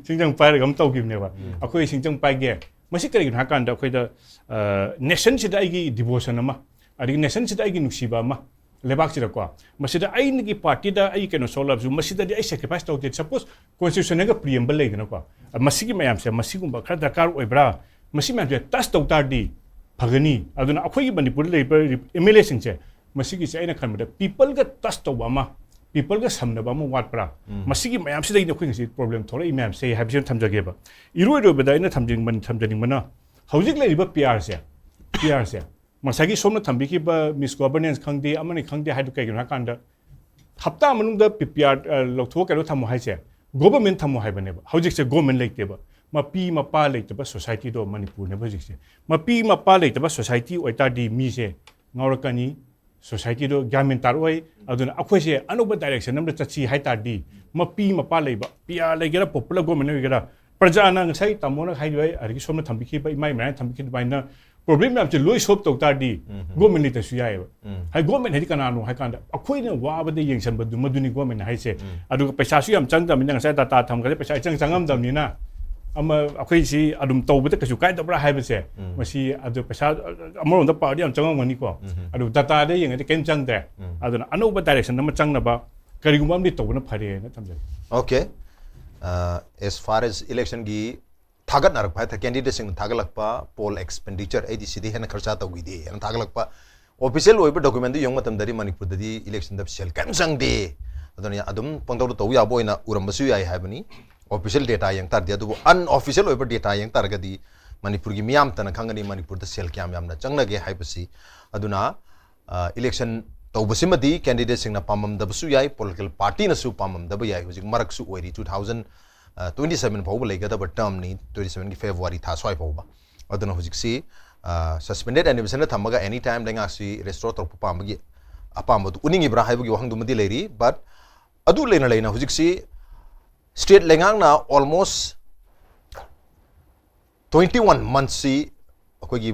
ꯁꯤꯡꯖꯪ ꯄꯥꯏꯔꯒ ꯑꯃ ꯇꯧꯈꯤꯕꯅꯦꯕ꯫ ꯑꯩꯈꯣꯏ ꯁꯤꯡꯖꯪ ꯄꯥꯏꯒꯦ꯫ ꯃꯁꯤ ꯀꯔꯤꯒꯤꯅꯣ ꯍꯥꯏ ꯀꯥꯟꯗ ꯑꯩꯈꯣꯏꯗ, ꯑ, nation ꯁꯤꯗ ꯑꯩꯒꯤ devotion ꯑꯃ, ꯑꯗꯒꯤ nation ꯁꯤꯗ ꯑꯩꯒꯤ ꯅꯨꯡꯁꯤꯕ ꯑꯃ, ꯂꯩꯕꯥꯛꯁꯤꯗꯀꯣ꯫ ꯃꯁꯤꯗ ꯑꯩꯒꯤ ꯄꯥꯔꯇꯤꯗ ꯑꯩ ꯀꯩꯅꯣ ꯁꯣꯛꯂꯕꯁꯨ, ꯃꯁꯤꯗꯗꯤ ꯑꯩ ꯁꯦꯀ꯭ꯔꯤꯐꯥꯏꯁ ꯇꯧꯗꯦ꯫ ꯁꯄꯣꯁ ꯀꯣꯟꯁꯇꯤꯇ꯭ꯌꯨꯁꯟꯒ ꯄ꯭ꯔꯤꯑꯦꯝꯕꯜ ꯂꯩꯗꯅꯀꯣ, ꯃꯁꯤꯒꯤ ꯃꯌꯥꯝꯁꯦ, ꯃꯁꯤꯒꯨꯝꯕ ꯈꯔ ꯗꯔꯀꯥꯔ ꯑꯣꯏꯕ꯭ꯔꯥ, ꯃꯁꯤ ꯃꯌꯥꯝꯁꯦ ꯇꯁ ꯇꯧ ꯇꯥꯔꯗꯤ ꯐꯒꯅꯤ꯫ ꯑꯗꯨꯅ ꯑꯩꯈꯣꯏꯒꯤ ꯃꯅꯤꯄꯨꯔꯗ ꯂꯩꯔꯤꯕ ꯑꯦꯝ ꯑꯦꯜ ꯑꯦꯁꯤꯡꯁꯦ, ꯃꯁꯤꯒꯤꯁꯦ ꯑꯩꯅ ꯈꯟꯕꯗ ꯄꯤꯄꯜꯒ ꯇꯁ ꯇꯧꯕ ꯑꯃ, ꯄꯤꯄꯜꯒ ꯁꯝꯅꯕ ꯑꯃ ꯋꯥꯠꯄ꯭ꯔꯥ? ꯃꯁꯤꯒꯤ ꯃꯌꯥꯝꯁꯤꯗꯩꯅ ꯑꯩꯈꯣꯏ ꯉꯁꯤ ꯄ꯭ꯔꯣꯕ꯭ꯂꯦꯝ ꯊꯣꯛꯂꯛꯏ ꯃꯌꯥꯝꯁꯦ ꯍꯥꯏꯕꯁꯤ ꯑꯃ ꯊꯝꯖꯒꯦꯕ꯫ ꯏꯔꯣꯏ ꯂꯣꯏꯕꯗ ꯑꯩꯅ ꯊꯝꯖꯅꯤꯡꯕ-, ꯊꯝꯖꯅꯤꯡꯕꯅ, ꯍꯧꯖꯤꯛ ꯂꯩꯔꯤꯕ ꯄꯤ ꯑꯥꯔꯁꯦ, ꯄꯤ ꯑꯥꯔꯁꯦ, ꯉꯁꯥꯏꯒꯤ ꯁꯣꯝꯅ ꯊꯝꯕꯤꯈꯤꯕ ꯃꯤꯁ ꯒꯣꯕꯔꯅꯦꯟꯁ ꯈꯪꯗꯦ, ꯑꯃꯅꯤ ꯈꯪꯗꯦ ꯍꯥꯏꯗꯨ ꯀꯩꯒꯤꯅꯣ ꯍꯥꯏ ꯀꯥꯟꯗ, ꯍꯞꯇꯥ ꯃꯅꯨꯡꯗ ꯄꯤ-, ꯄꯤ ꯑꯥꯔ, ꯑ, ꯂꯧꯊꯣꯛꯑ ꯀꯩꯅꯣ ꯊꯝꯃꯣ ꯍꯥꯏꯁꯦ, ꯒꯣꯕꯔꯃꯦꯟ ꯊꯝꯃꯣ ꯍꯥꯏꯕꯅꯦꯕ꯫ ꯍꯧꯖꯤꯛꯁꯦ ꯒꯣꯕꯔꯃꯦꯟ ꯂꯩꯇꯦꯕ꯫ ꯃꯄꯤ ꯃꯄꯥ ꯂꯩꯇꯕ ꯁꯣꯁꯥꯏꯇꯤꯗꯣ ꯃꯅꯤꯄꯨꯔꯅꯦꯕ ꯍꯧꯖꯤꯛꯁꯦ꯫ ꯃꯄꯤ ꯃꯄꯥ ꯂꯩꯇꯕ ꯁꯣꯁꯥꯏꯇꯤ ꯑꯣꯏꯇꯥꯔꯗꯤ ꯃꯤꯁꯦ ꯉꯥꯎꯔꯛꯀꯅꯤ, ꯁꯣꯁꯥꯏꯇꯤꯗꯣ ꯒ꯭ꯌꯥꯟ ꯃꯦꯟ ꯇꯥꯔꯛꯑꯣꯏ꯫ ꯑꯗꯨꯅ ꯑꯩꯈꯣꯏꯁꯦ ꯑꯅꯧꯕ ꯗꯥꯏꯔꯦꯛꯁꯟ ꯑꯃꯗ ꯆꯠꯁꯤ ꯍꯥꯏ ꯇꯥꯔꯗꯤ, ꯃꯄꯤ ꯃꯄꯥ ꯂꯩꯕ, ꯄꯤ ꯑꯥꯔ ꯂꯩꯒꯦꯔꯥ, ꯄꯣꯄꯨꯂꯔ ꯒꯣꯕꯔꯃꯦꯟ ꯑꯣꯏꯒꯦꯔꯥ, ꯄ꯭ꯔꯖꯥꯅ ꯉꯁꯥꯏ ꯇꯥꯃꯣꯅ ꯍꯥꯏꯈꯤꯕ, ꯑꯗꯒꯤ ꯁꯣꯝꯅ ꯊꯝꯕꯤꯈꯤꯕ, ꯏꯃꯥ ꯏꯃꯥꯅ ꯊꯝꯕꯤꯈꯤꯕ ꯑꯗꯨꯃꯥꯏꯅ ꯄ꯭ꯔꯣꯕ꯭ꯂꯦꯝ ꯃꯌꯥꯝꯁꯦ ꯂꯣꯏ ꯁꯣꯜꯕ ꯇꯧ ꯇꯥꯔꯗꯤ ꯒꯣꯔꯃꯦꯟ ꯂꯩꯇ꯭ꯔꯁꯨ ꯌꯥꯏꯑꯕ꯫ ꯍꯥꯏ, ꯒꯣꯔꯃꯦꯟ ꯍꯥꯏꯗꯤ ꯀꯅꯥꯅꯣ ꯍꯥꯏ ꯀꯥꯟꯗ ꯑꯩꯈꯣꯏꯅ ꯋꯥꯕꯗ ꯌꯦꯡꯁꯤꯟꯕꯗꯨ ꯃꯗꯨꯅꯤ ꯒꯣꯔꯃꯦꯟ ꯍꯥꯏꯁꯦ꯫ ꯑꯗꯨꯒ ꯄꯩꯁꯥꯁꯨ ꯌꯥꯝ ꯆꯪꯗꯕꯅꯤꯅ, ꯉꯁꯥꯏ ꯗꯥꯇꯥ ꯊꯝꯈ꯭ꯔꯗꯤ ꯄꯩꯁꯥ ꯏꯆꯪ ꯆꯪꯉꯝꯗꯕꯅꯤꯅ, ꯑꯃ ꯑꯩꯈꯣꯏꯁꯤ ꯑꯗꯨꯝ ꯇꯧꯕꯗ ꯀꯩꯁꯨ ꯀꯥꯏꯗꯕ꯭ꯔꯥ ꯍꯥꯏꯕꯁꯦ, ꯃꯁꯤ ꯑꯗꯨ ꯄꯩꯁꯥ ꯑꯃꯔꯣꯝꯗ ꯄꯥꯔꯗꯤ ꯌꯥꯝ ꯆꯪꯉꯝꯒꯅꯤꯀꯣ꯫ ꯑꯗꯨ ꯗꯥꯇꯥꯗ ꯌꯦꯡꯉꯗꯤ ꯀꯔꯤꯝ ꯆꯪꯗ꯭ꯔꯦ꯫ ꯑꯗꯨꯅ ꯑꯅꯧꯕ ꯗꯥꯏꯔꯦꯛꯁꯟ ꯑꯃ ꯆꯪꯅꯕ ꯀꯔꯤꯒꯨꯝꯕ ꯑꯃꯗꯤ ꯇꯧꯕꯅ ꯐꯔꯦꯅ ꯊꯝꯖꯒꯦ꯫ Okay. Uh, as far as election ꯒꯤ ꯊꯥꯒꯠꯅꯔꯛꯄ ꯍꯥꯏꯇꯥꯔꯦ, ꯀꯦꯟꯗꯤꯗꯦꯠꯁꯤꯡꯅ ꯊꯥꯒꯠꯂꯛꯄ ꯄꯣꯜ ꯑꯦꯛꯁꯄꯦꯟꯗꯤꯆꯔ, ꯑꯩꯗꯤ ꯁꯤꯗꯤ ꯍꯦꯟꯅ ꯈꯔꯆꯥ ꯇꯧꯈꯤꯗꯦ ꯍꯥꯏꯅ ꯊꯥꯒꯠꯂꯛꯄ ꯑꯣꯐꯤꯁꯤꯌꯦꯜ ꯑꯣꯏꯕ ꯗꯣꯀꯨꯃꯦꯟꯗꯨ ꯌꯦꯡꯕ ꯃꯇꯝꯗꯗꯤ ꯃꯅꯤꯄꯨꯔꯗꯗꯤ ꯏꯂꯦꯛꯁꯟꯗ ꯁꯦꯜ ꯀꯔꯤꯝ ꯆꯪꯗꯦ, ꯑꯗꯨꯅ ꯑꯗꯨꯝ ꯄꯪꯇꯧꯗ ꯇꯧ ꯌꯥꯕ ꯑꯣꯏꯅ ꯎꯔꯝꯕꯁꯨ ꯌꯥꯏ ꯍꯥꯏꯕꯅꯤ꯫ ꯑꯣꯐꯤꯁꯤꯌꯦꯜ ꯗꯦꯇꯥ ꯌꯦꯡ ꯇꯥꯔꯗꯤ, ꯑꯗꯨꯕꯨ ꯑꯟꯑꯣꯐꯤꯁꯤꯌꯦꯜ ꯑꯣꯏꯕ ꯗꯦꯇꯥ ꯌꯦꯡ ꯇꯥꯔꯒꯗꯤ ꯃꯅꯤꯄꯨꯔꯒꯤ ꯃꯤꯌꯥꯝꯇꯅ ꯈꯪꯒꯅꯤ ꯃꯅꯤꯄꯨꯔꯗ ꯁꯦꯜ ꯀꯌꯥꯝ ꯌꯥꯝꯅ ꯆꯪꯅꯒꯦ ꯍꯥꯏꯕꯁꯤ꯫ ꯑꯗꯨꯅ ꯏꯂꯦꯛꯁꯟ ꯇꯧꯕꯁꯤꯃꯗꯤ ꯀꯦꯟꯗꯤꯗꯦꯠꯁꯤꯡꯅ ꯄꯥꯝꯃꯝꯗꯕꯁꯨ ꯌꯥꯏ, ꯄꯣꯂꯤꯇꯤꯀꯦꯜ ꯄꯥꯔꯇꯤꯅꯁꯨ ꯄꯥꯝꯃꯝꯗꯕ ꯌꯥꯏ꯫ ꯍꯧꯖꯤꯛ ꯃꯔꯛꯁꯨ ꯑꯣꯏꯔꯤ, ꯇꯨ ꯊꯥꯎꯖꯟ ꯇ꯭ꯋꯦꯟꯇꯤ ꯁꯕꯦꯟ ꯐꯥꯎꯕ ꯂꯩꯒꯗꯕ ꯇꯔꯝꯅꯤ, ꯇ꯭ꯋꯦꯟꯇꯤ ꯁꯕꯦꯟꯒꯤ ꯐꯦꯕ꯭ꯔꯨꯋꯥꯔꯤ ꯊꯥ ꯁ꯭ꯋꯥꯏ ꯐꯥꯎꯕ꯫ ꯑꯗꯨꯅ ꯍꯧꯖꯤꯛꯁꯤ ꯁꯁꯄꯦꯟꯗꯦꯠ ꯑꯦꯅꯤꯃꯦꯁꯟꯗ ꯊꯝꯃꯒ ꯑꯦꯅꯤ ꯇꯥꯏꯝ ꯂꯩꯉꯥꯛꯁꯤ ꯔꯦꯁꯇꯣꯔ ꯇꯧꯔꯛꯄ ꯄꯥꯝꯕꯒꯤ ꯑꯄꯥꯝꯕꯗꯨ ꯎꯠꯅꯤꯡꯉꯤꯕ꯭ꯔꯥ ꯍꯥꯏꯕꯒꯤ ꯋꯥꯍꯪꯗꯨꯃꯗꯤ ꯂꯩꯔꯤ꯫ ꯕꯠ ꯑꯗꯨ ꯂꯩꯅ ꯂꯩꯅ ꯍꯧꯖꯤꯛꯁꯤ ꯁ꯭ꯇꯦꯠ ꯂꯩꯉꯥꯛꯅ ꯑꯣꯜꯃꯣꯁ ꯇ꯭ꯋꯦꯟꯇꯤ ꯋꯥꯟ ꯃꯟꯊꯁꯤ ꯑꯩꯈꯣꯏꯒꯤ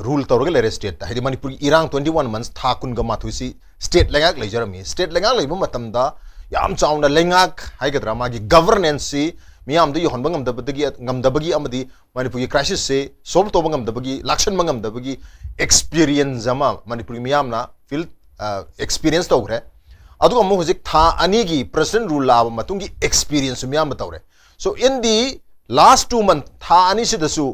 ꯔꯨꯜ ꯇꯧꯔꯒ ꯂꯩꯔꯦ ꯁ꯭ꯇꯦꯠꯇ꯫ ꯍꯥꯏꯗꯤ ꯃꯅꯤꯄꯨꯔꯒꯤ ꯏꯔꯥꯡ ꯇ꯭ꯋꯦꯟꯇꯤ ꯋꯥꯟ ꯃꯟꯊꯁ, ꯊꯥ ꯀꯨꯟꯒ ꯃꯥꯊꯣꯏꯁꯤ ꯁ꯭ꯇꯦꯠ ꯂꯩꯉꯥꯛ ꯂꯩꯖꯔꯝꯃꯤ꯫ ꯁ꯭ꯇꯦꯠ ꯂꯩꯉꯥꯛ ꯂꯩꯕ ꯃꯇꯝꯗ ꯌꯥꯝ ꯆꯥꯎꯅ ꯂꯩꯉꯥꯛ ꯍꯥꯏꯒꯗ꯭ꯔꯥ, ꯃꯥꯒꯤ ꯒꯕꯔꯅꯦꯟꯁꯁꯤ ꯃꯤꯌꯥꯝꯗ ꯌꯧꯍꯟꯕ ꯉꯝꯗꯕꯗꯒꯤ, ꯉꯝꯗꯕꯒꯤ ꯑꯃꯗꯤ ꯃꯅꯤꯄꯨꯔꯒꯤ ꯀ꯭ꯔꯥꯏꯁꯤꯁꯁꯤ ꯁꯣꯜꯕ ꯇꯧꯕ ꯉꯝꯗꯕꯒꯤ, ꯂꯥꯛꯁꯟꯕ ꯉꯝꯗꯕꯒꯤ ꯑꯦꯛꯁꯄꯤꯔꯤꯌꯦꯟꯁ ꯑꯃ ꯃꯅꯤꯄꯨꯔꯒꯤ ꯃꯤꯌꯥꯝꯅ ꯐꯤꯜ ꯑꯦꯛꯁꯄꯤꯔꯤꯌꯦꯟꯁ ꯇꯧꯈ꯭ꯔꯦ꯫ ꯑꯗꯨꯒ ꯑꯃꯨꯛ ꯍꯧꯖꯤꯛ ꯊꯥ ꯑꯅꯤꯒꯤ president rule ꯂꯥꯛꯑꯕ ꯃꯇꯨꯡꯒꯤ ꯑꯦꯛꯁꯄꯤꯔꯤꯌꯦꯟꯁꯁꯨ ꯃꯌꯥꯝ ꯑꯃ ꯇꯧꯔꯦ꯫ So in the last two month, ꯊꯥ ꯑꯅꯤꯁꯤꯗꯁꯨ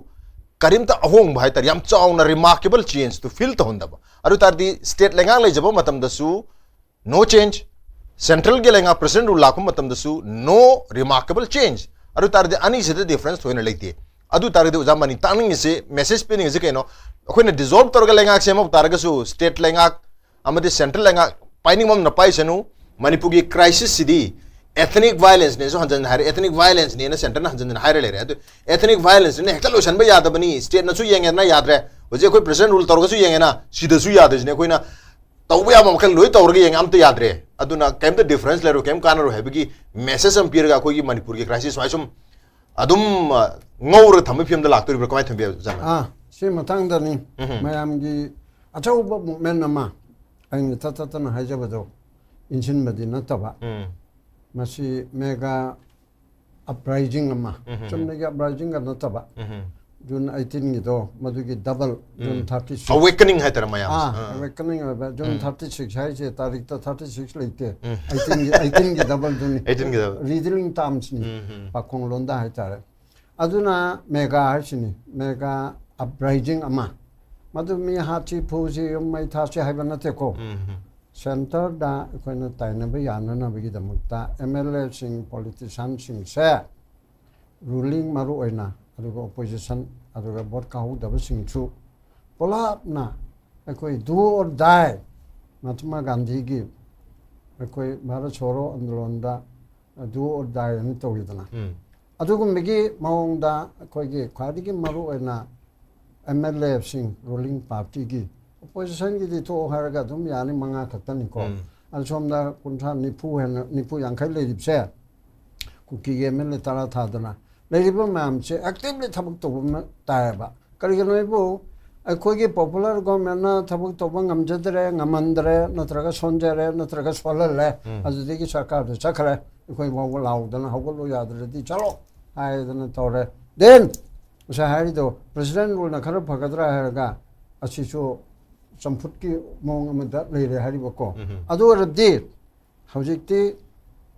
ꯀꯔꯤꯝꯇ ꯑꯍꯣꯡꯕ ꯍꯥꯏꯇꯥꯔꯦ, ꯌꯥꯝ ꯆꯥꯎꯅ remarkable change ꯇꯨ ꯐꯤꯜ ꯇꯧꯍꯟꯗꯕ꯫ ꯑꯗꯨ ꯇꯥꯔꯗꯤ ꯁ꯭ꯇꯦꯠ ꯂꯩꯉꯥꯛ ꯂꯩꯖꯕ ꯃꯇꯝꯗꯁꯨ no change, ꯁꯦꯟꯇ꯭ꯔꯦꯜꯒꯤ ꯂꯩꯉꯥꯛ president rule ꯂꯥꯛꯄ ꯃꯇꯝꯗꯁꯨ no remarkable change꯫ ꯑꯗꯨ ꯇꯥꯔꯗꯤ ꯑꯅꯤꯁꯤꯗ ꯗꯤꯐ꯭ꯔꯦꯟꯁ ꯊꯣꯏꯅ ꯂꯩꯇꯦ꯫ ꯑꯗꯨ ꯇꯥꯔꯒꯗꯤ ꯑꯣꯖꯥ ꯃꯅꯤ ꯇꯥꯛꯅꯤꯡꯉꯤꯁꯦ, ꯃꯦꯁꯦꯖ ꯄꯤꯅꯤꯡꯉꯤꯁꯦ ꯀꯩꯅꯣ? ꯑꯩꯈꯣꯏꯅ ꯗꯤꯖꯣꯜꯕ ꯇꯧꯔꯒ ꯂꯩꯉꯥꯛ ꯁꯦꯝꯃꯛ ꯇꯥꯔꯒꯁꯨ ꯁ꯭ꯇꯦꯠ ꯂꯩꯉꯥꯛ ꯑꯃꯗꯤ ꯁꯦꯟꯇ꯭ꯔꯦꯜ ꯂꯩꯉꯥꯛ ꯄꯥꯏꯅꯤꯡꯕ ꯑꯃꯅ ꯄꯥꯏꯁꯅꯨ꯫ ꯃꯅꯤꯄꯨꯔꯒꯤ ꯀ꯭ꯔꯥꯏꯁꯤꯁꯁꯤꯗꯤ ethnic violenceꯅꯦꯁꯨ ꯍꯟꯖꯟ ꯍꯟꯖꯟ ꯍꯥꯏꯔꯦ, ethnic violenceꯅꯦꯅ ꯁꯦꯟꯇꯔꯅ ꯍꯟꯖꯟ ꯍꯟꯖꯟ ꯍꯥꯏꯔ ꯂꯩꯔꯦ꯫ ꯑꯗꯨ ethnic violenceꯅ ꯍꯦꯛꯇ ꯂꯣꯏꯁꯟꯕ ꯌꯥꯗꯕꯅꯤ꯫ ꯁ꯭ꯇꯦꯠꯅꯁꯨ ꯌꯦꯡꯉꯦꯗꯅ ꯌꯥꯗ꯭ꯔꯦ, ꯍꯧꯖꯤꯛ ꯑꯩꯈꯣꯏ president rule ꯇꯧꯔꯒꯁꯨ ꯌꯦꯡꯉꯦꯅ, ꯁꯤꯗꯁꯨ ꯌꯥꯗ꯭ꯔꯤꯁꯤꯅꯦ꯫ ꯑꯩꯈꯣꯏꯅ ꯇꯧꯕ ꯌꯥꯕ ꯃꯈꯜ ꯂꯣꯏ ꯇꯧꯔꯒ ꯌꯦꯡꯉꯦ, ꯑꯝꯇ ꯌꯥꯗ꯭ꯔꯦ꯫ ꯑꯗꯨꯅ ꯀꯩꯝꯇ ꯗꯤꯐ꯭ꯔꯦꯟꯁ ꯂꯩꯔꯣꯏ, ꯀꯩꯝ ꯀꯥꯟꯅꯔꯣꯏ ꯍꯥꯏꯕꯒꯤ ꯃꯦꯁꯦꯖ ꯑꯃ ꯄꯤꯔꯒ ꯑꯩꯈꯣꯏꯒꯤ ꯃꯅꯤꯄꯨꯔꯒꯤ ꯀ꯭ꯔꯥꯏꯁꯤꯁ ꯁꯨꯃꯥꯏ ꯁꯨꯝ ꯑꯗꯨꯝ ꯑ, ꯉꯧꯔꯒ ꯊꯝꯕꯒꯤ ꯐꯤꯕꯝꯗ ꯂꯥꯛꯇꯣꯔꯤꯕ꯭ꯔꯥ? ꯀꯃꯥꯏꯅ ꯊꯝꯕꯤ ꯑꯣꯖꯥꯅ? ꯑꯥ ꯁꯤ ꯃꯇꯥꯡꯗꯅꯤ ꯎꯝ꯫ ꯃꯌꯥꯝꯒꯤ ꯑꯆꯧꯕ ꯃꯨꯞꯃꯦꯟ ꯑꯃ ꯑꯩꯅ ꯊꯠ ꯊꯠꯇꯅ ꯍꯥꯏꯖꯕꯗꯣ ꯏꯟꯁꯤꯟꯕꯗꯤ ꯅꯠꯇꯕ, ꯎꯝ꯫ ꯃꯁꯤ ꯃꯦꯒꯥ ꯑꯞꯔꯥꯏꯖꯤꯡ ꯑꯃ, ꯎꯝ꯫ ꯆꯨꯝꯅꯒꯤ ꯑꯞꯔꯥꯏꯖꯤꯡꯒ ꯅꯠꯇꯕ, ꯎꯝ꯫ ꯖꯨꯟ ꯑꯩꯠꯇꯤꯟꯒꯤꯗꯣ ꯃꯗꯨꯒꯤ double, June um. Thirty six. Awakening ꯍꯥꯏꯇꯥꯔꯦ ꯃꯌꯥꯝ꯫ ꯑꯥ ꯑꯥ꯫ Awakening ꯑꯣꯏꯕ ꯖꯨꯟ ꯎꯝ꯫ ꯊꯥꯔꯇꯤ ꯁꯤꯛꯁ ꯍꯥꯏꯁꯦ ꯇꯥꯔꯤꯛꯇ ꯊꯥꯔꯇꯤ ꯁꯤꯛꯁ ꯂꯩꯇꯦ꯫ ꯎꯝ꯫ ꯑꯩꯠꯇꯤꯟꯒꯤ ꯑꯩꯠꯇꯤꯟꯒꯤ ꯗꯕꯜꯗꯨꯅꯤ꯫ ꯑꯩꯠꯇꯤꯟꯒꯤ ꯗꯕꯜ꯫ ꯔꯤꯗꯤꯂꯤꯡ ꯇꯥꯝꯁꯅꯤ ꯎꯝ, ꯎꯝ꯫ ꯄꯥꯈꯣꯡ ꯂꯣꯟꯗ ꯍꯥꯏꯇꯥꯔꯦ꯫ ꯑꯗꯨꯅ ꯃꯦꯒꯥ ꯍꯥꯏꯁꯤꯅꯤ, ꯃꯦꯒꯥ ꯑꯞꯔꯥꯏꯖꯤꯡ ꯑꯃ꯫ ꯃꯗꯨ ꯃꯤ ꯍꯥꯠꯁꯤ ꯐꯨꯁꯤ ꯌꯨꯝ ꯃꯩ ꯊꯥꯁꯤ ꯍꯥꯏꯕ ꯅꯠꯇꯦꯀꯣ꯫ ꯎꯝ, ꯎꯝ꯫ ꯁꯦꯟꯇꯔꯗ ꯑꯩꯈꯣꯏꯅ ꯇꯥꯏꯅꯕ ꯌꯥꯅꯅꯕꯒꯤꯗꯃꯛꯇ ꯑꯦꯝ ꯑꯦꯜ ꯑꯦꯁꯤꯡ, ꯄꯣꯂꯤꯇꯤꯁꯤꯌꯥꯟꯁꯤꯡꯁꯦ, ꯔꯨꯂꯤꯡ ꯃꯔꯨ ꯑꯣꯏꯅ, ꯑꯗꯨꯒ ꯑꯣꯄꯣꯖꯤꯁꯟ, ꯑꯗꯨꯒ ꯚꯣꯠ ꯀꯥꯍꯧꯗꯕꯁꯤꯡꯁꯨ ꯄꯨꯂꯞꯅ ꯑꯩꯈꯣꯏ do or die, ꯃꯍꯥꯇꯃꯥ ꯒꯥꯟꯙꯤꯒꯤ ꯑꯩꯈꯣꯏ ꯚꯥꯔꯠ ꯁꯣꯔꯣ ꯑꯟꯗꯣꯂꯟꯗ do or die ꯑꯅ ꯇꯧꯋꯤꯗꯅ, ꯎꯝ꯫ ꯑꯗꯨꯒꯨꯝꯕꯒꯤ ꯃꯑꯣꯡꯗ ꯑꯩꯈꯣꯏꯒꯤ ꯈ꯭ꯋꯥꯏꯗꯒꯤ ꯃꯔꯨ ꯑꯣꯏꯅ ꯑꯦꯝ ꯑꯦꯜ ꯑꯦꯁꯤꯡ, ꯔꯨꯂꯤꯡ ꯄꯥꯔꯇꯤꯒꯤ, ꯑꯣꯄꯣꯖꯤꯁꯟꯒꯤꯗꯤ ꯊꯣꯛꯑꯣ ꯍꯥꯏꯔꯒ ꯑꯗꯨꯝ ꯌꯥꯅꯤ, ꯃꯉꯥ ꯈꯛꯇꯅꯤꯀꯣ꯫ ꯎꯝ꯫ ꯑꯗꯨ ꯁꯣꯝꯗ ꯀꯨꯟꯊ꯭ꯔꯥ, ꯅꯤꯐꯨ ꯍꯦꯟꯅ, ꯅꯤꯐꯨ ꯌꯥꯡꯈꯩ ꯂꯩꯔꯤꯕꯁꯦ, ꯀꯨꯀꯤꯒꯤ ꯑꯦꯝ ꯑꯦꯜ ꯑꯦ ꯇꯔꯥ ꯊꯥꯗꯅ ꯂꯩꯔꯤꯕ ꯃꯌꯥꯝꯁꯦ ꯑꯦꯛꯇꯤꯚꯂꯤ ꯊꯕꯛ ꯇꯧꯕ ꯑꯃ ꯇꯥꯏꯌꯦꯕ꯫ ꯀꯔꯤꯒꯤꯅꯣ ꯍꯥꯏꯕꯨ, ꯑꯩꯈꯣꯏꯒꯤ ꯄꯣꯄꯨꯂꯔ ꯒꯣꯔꯃꯦꯟꯅ ꯊꯕꯛ ꯇꯧꯕ ꯉꯝꯖꯗ꯭ꯔꯦ, ꯉꯝꯍꯟꯗ꯭ꯔꯦ, ꯅꯠꯇ꯭ꯔꯒ ꯁꯣꯟꯖꯔꯦ, ꯅꯠꯇ꯭ꯔꯒ ꯁꯣꯜꯍꯜꯂꯦ, ꯎꯝ꯫ ꯑꯗꯨꯗꯒꯤ ꯁꯔꯀꯥꯔꯗ ꯆꯠꯈ꯭ꯔꯦ, ꯑꯩꯈꯣꯏ ꯐꯥꯎꯕ ꯂꯥꯎꯗꯅ "ꯍꯧꯒꯠꯂꯣ, ꯌꯥꯗ꯭ꯔꯗꯤ ꯆꯠꯂꯣ" ꯍꯥꯏꯗꯅ ꯇꯧꯔꯦ꯫ ꯗꯦꯟ ꯉꯁꯥꯏ ꯍꯥꯏꯔꯤꯗꯣ, president ruleꯅ ꯈꯔ ꯐꯒꯗ꯭ꯔꯥ ꯍꯥꯏꯔꯒ, ꯑꯁꯤꯁꯨ ꯆꯝꯐꯨꯠꯀꯤ ꯃꯑꯣꯡ ꯑꯃꯗ ꯂꯩꯔꯦ ꯍꯥꯏꯔꯤꯕꯀꯣ꯫ ꯑꯗꯨ ꯑꯣꯏꯔꯗꯤ ꯍꯧꯖꯤꯛꯇꯤ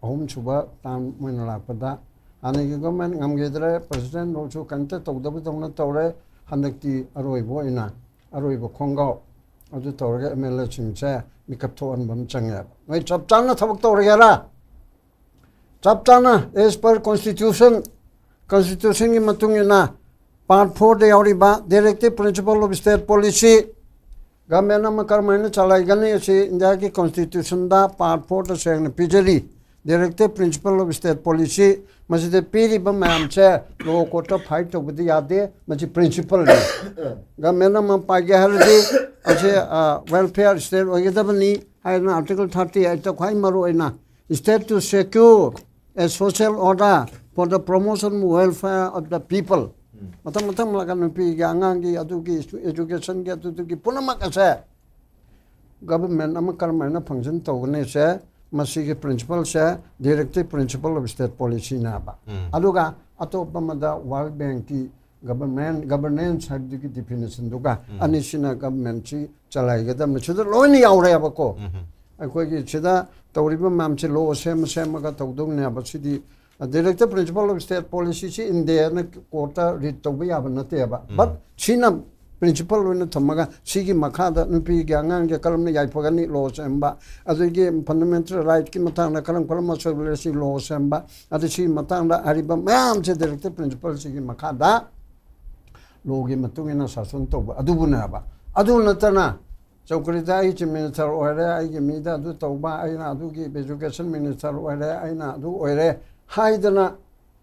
ꯑꯍꯨꯝꯁꯨꯕ ꯇꯥꯔꯝ ꯑꯣꯏꯅ ꯂꯥꯛꯄꯗ ꯍꯥꯟꯅꯒꯤ ꯒꯣꯔꯃꯦꯟ ꯉꯝꯈꯤꯗ꯭ꯔꯦ, ꯄ꯭ꯔꯁꯤꯗꯦꯟ ꯔꯨꯜꯁꯨ ꯀꯔꯤꯝꯇ ꯇꯧꯗꯕꯗꯧꯅ ꯇꯧꯔꯦ꯫ ꯍꯟꯗꯛꯇꯤ ꯑꯔꯣꯏꯕ ꯑꯣꯏꯅ ꯑꯔꯣꯏꯕ ꯈꯣꯡꯒꯥꯎ ꯑꯗꯨ ꯇꯧꯔꯒ ꯑꯦꯝ ꯑꯦꯜ ꯑꯦꯁꯤꯡꯁꯦ ꯃꯤꯀꯞ ꯊꯣꯛꯍꯟꯕ ꯑꯃ ꯆꯪꯉꯦꯕ꯫ ꯅꯣꯏ ꯆꯞ ꯆꯥꯅ ꯊꯕꯛ ꯇꯧꯔꯒꯦꯔꯥ? ꯆꯞ ꯆꯥꯅ as per constitution, ꯀꯟꯁꯇꯤꯇ꯭ꯌꯨꯁꯟꯒꯤ ꯃꯇꯨꯡ ꯏꯟꯅ ꯄꯥꯔꯠ ꯐꯣꯔꯗ ꯌꯥꯎꯔꯤꯕ Directive Principle of State Policy, government ꯑꯃ ꯀꯔꯝꯍꯥꯏꯅ ꯆꯂꯥꯏꯒꯅꯤ ꯑꯁꯤ ꯏꯟꯗꯤꯌꯥꯒꯤ ꯀꯣꯟꯁꯇꯤꯇ꯭ꯌꯨꯁꯟꯗ ꯄꯥꯔꯠ ꯐꯣꯔꯗ ꯁꯦꯡꯅ ꯄꯤꯖꯔꯤ꯫ Directive Principle of State Policy, ꯃꯁꯤꯗ ꯄꯤꯔꯤꯕ ꯃꯌꯥꯝꯁꯦ ꯂꯣ ꯀꯣꯔꯠꯇ ꯐꯥꯏꯠ ꯇꯧꯕꯗꯤ ꯌꯥꯗꯦ꯫ ꯃꯁꯤ ꯄ꯭ꯔꯤꯟꯁꯤꯄꯜꯅꯤ꯫ ꯒꯃꯦꯟ ꯑꯃ ꯄꯥꯏꯒꯦ ꯍꯥꯏꯔꯗꯤ ꯑꯁꯤ ꯋꯦꯜꯐꯤꯌꯔ ꯁ꯭ꯇꯦꯠ ꯑꯣꯏꯒꯗꯕꯅꯤ ꯍꯥꯏꯗꯅ ꯑꯥꯔꯇꯤꯀꯜ ꯊꯥꯔꯇꯤ ꯑꯩꯠꯇ ꯈ꯭ꯋꯥꯏ ꯃꯔꯨ ꯑꯣꯏꯅ state to secure a social order for the promotion welfare of the people. ꯃꯊꯪ ꯃꯊꯪ ꯂꯥꯛꯀ ꯅꯨꯄꯤꯒꯤ, ꯑꯉꯥꯡꯒꯤ, ꯑꯗꯨꯒꯤ, ꯏꯁꯇꯨ-, ꯑꯦꯖꯨꯀꯦꯁꯟꯒꯤ, ꯑꯗꯨꯗꯨꯒꯤ ꯄꯨꯝꯅꯃꯛ ꯑꯁꯦ ꯒꯕꯔꯃꯦꯟ ꯑꯃ ꯀꯔꯝꯍꯥꯏꯅ ꯐꯪꯁꯟ ꯇꯧꯒꯅꯤꯁꯦ, ꯃꯁꯤꯒꯤ ꯄ꯭ꯔꯤꯟꯁꯤꯄꯜꯁꯦ Directive Principle of State Policyꯅꯦꯕ꯫ ꯑꯗꯨꯒ ꯑꯇꯣꯞꯄ ꯑꯃꯗ ꯋꯥꯔꯜ ꯕꯦꯡꯛꯀꯤ ꯒꯕꯔꯃꯦꯟ, ꯒꯕꯔꯅꯦꯟꯁ ꯍꯥꯏꯕꯗꯨꯒꯤ ꯗꯤꯐꯤꯅꯤꯁꯟꯗꯨꯒ ꯑꯅꯤꯁꯤꯅ ꯒꯕꯔꯃꯦꯟꯁꯤ ꯆꯂꯥꯏꯒꯗꯕꯅꯤ꯫ ꯁꯤꯗ ꯂꯣꯏꯅ ꯌꯥꯎꯔꯦꯕꯀꯣ꯫ ꯑꯩꯈꯣꯏꯒꯤ ꯁꯤꯗ ꯇꯧꯔꯤꯕ ꯃꯌꯥꯝꯁꯦ ꯂꯣ ꯁꯦꯝ ꯁꯦꯝꯃꯒ ꯇꯧꯗꯧꯅꯦꯕ꯫ ꯁꯤꯗꯤ Directive Principle of State Policyꯁꯤ ꯏꯟꯗꯤꯌꯥꯅ ꯀꯣꯔꯠꯇ ꯔꯤꯠ ꯇꯧꯕ ꯌꯥꯕ ꯅꯠꯇꯦꯕ꯫ But ꯁꯤꯅ ꯄ꯭ꯔꯤꯟꯁꯤꯄꯜ ꯑꯣꯏꯅ ꯊꯝꯃꯒ ꯁꯤꯒꯤ ꯃꯈꯥꯗ ꯅꯨꯄꯤꯒꯤ ꯑꯉꯥꯡꯒꯤ ꯀꯔꯝꯅ ꯌꯥꯏꯐꯒꯅꯤ ꯂꯣ ꯁꯦꯝꯕ, ꯑꯗꯒꯤ ꯐꯟꯗꯥꯃꯦꯟꯇꯦꯜ ꯔꯥꯏꯠꯀꯤ ꯃꯇꯥꯡꯗ ꯀꯔꯝ ꯀꯔꯝꯕ ꯁꯣꯏꯕ ꯂꯩꯔꯁꯤ ꯂꯣ ꯁꯦꯝꯕ, ꯑꯗ ꯁꯤꯒꯤ ꯃꯇꯥꯡꯗ ꯍꯥꯏꯔꯤꯕ ꯃꯌꯥꯝꯁꯦ ꯗꯥꯏꯔꯦꯛꯇꯤꯚ ꯄ꯭ꯔꯤꯟꯁꯤꯄꯜꯁꯤꯒꯤ ꯃꯈꯥꯗ ꯂꯣꯒꯤ ꯃꯇꯨꯡ ꯏꯟꯅ ꯁꯥꯁꯟ ꯇꯧꯕ ꯑꯗꯨꯕꯨꯅꯦꯕ꯫ ꯑꯗꯨ ꯅꯠꯇꯅ ꯆꯧꯀ꯭ꯔꯤꯗ ꯑꯩ ꯆꯤꯐ ꯃꯤꯅꯤꯁꯇꯔ ꯑꯣꯏꯔꯦ, ꯑꯩꯒꯤ ꯃꯤꯗ ꯑꯗꯨ ꯇꯧꯕ, ꯑꯩꯅ ꯑꯗꯨꯒꯤ ꯑꯦꯖꯨꯀꯦꯁꯟ ꯃꯤꯅꯤꯁꯇꯔ ꯑꯣꯏꯔꯦ, ꯑꯩꯅ ꯑꯗꯨ ꯑꯣꯏꯔꯦ ꯍꯥꯏꯗꯅ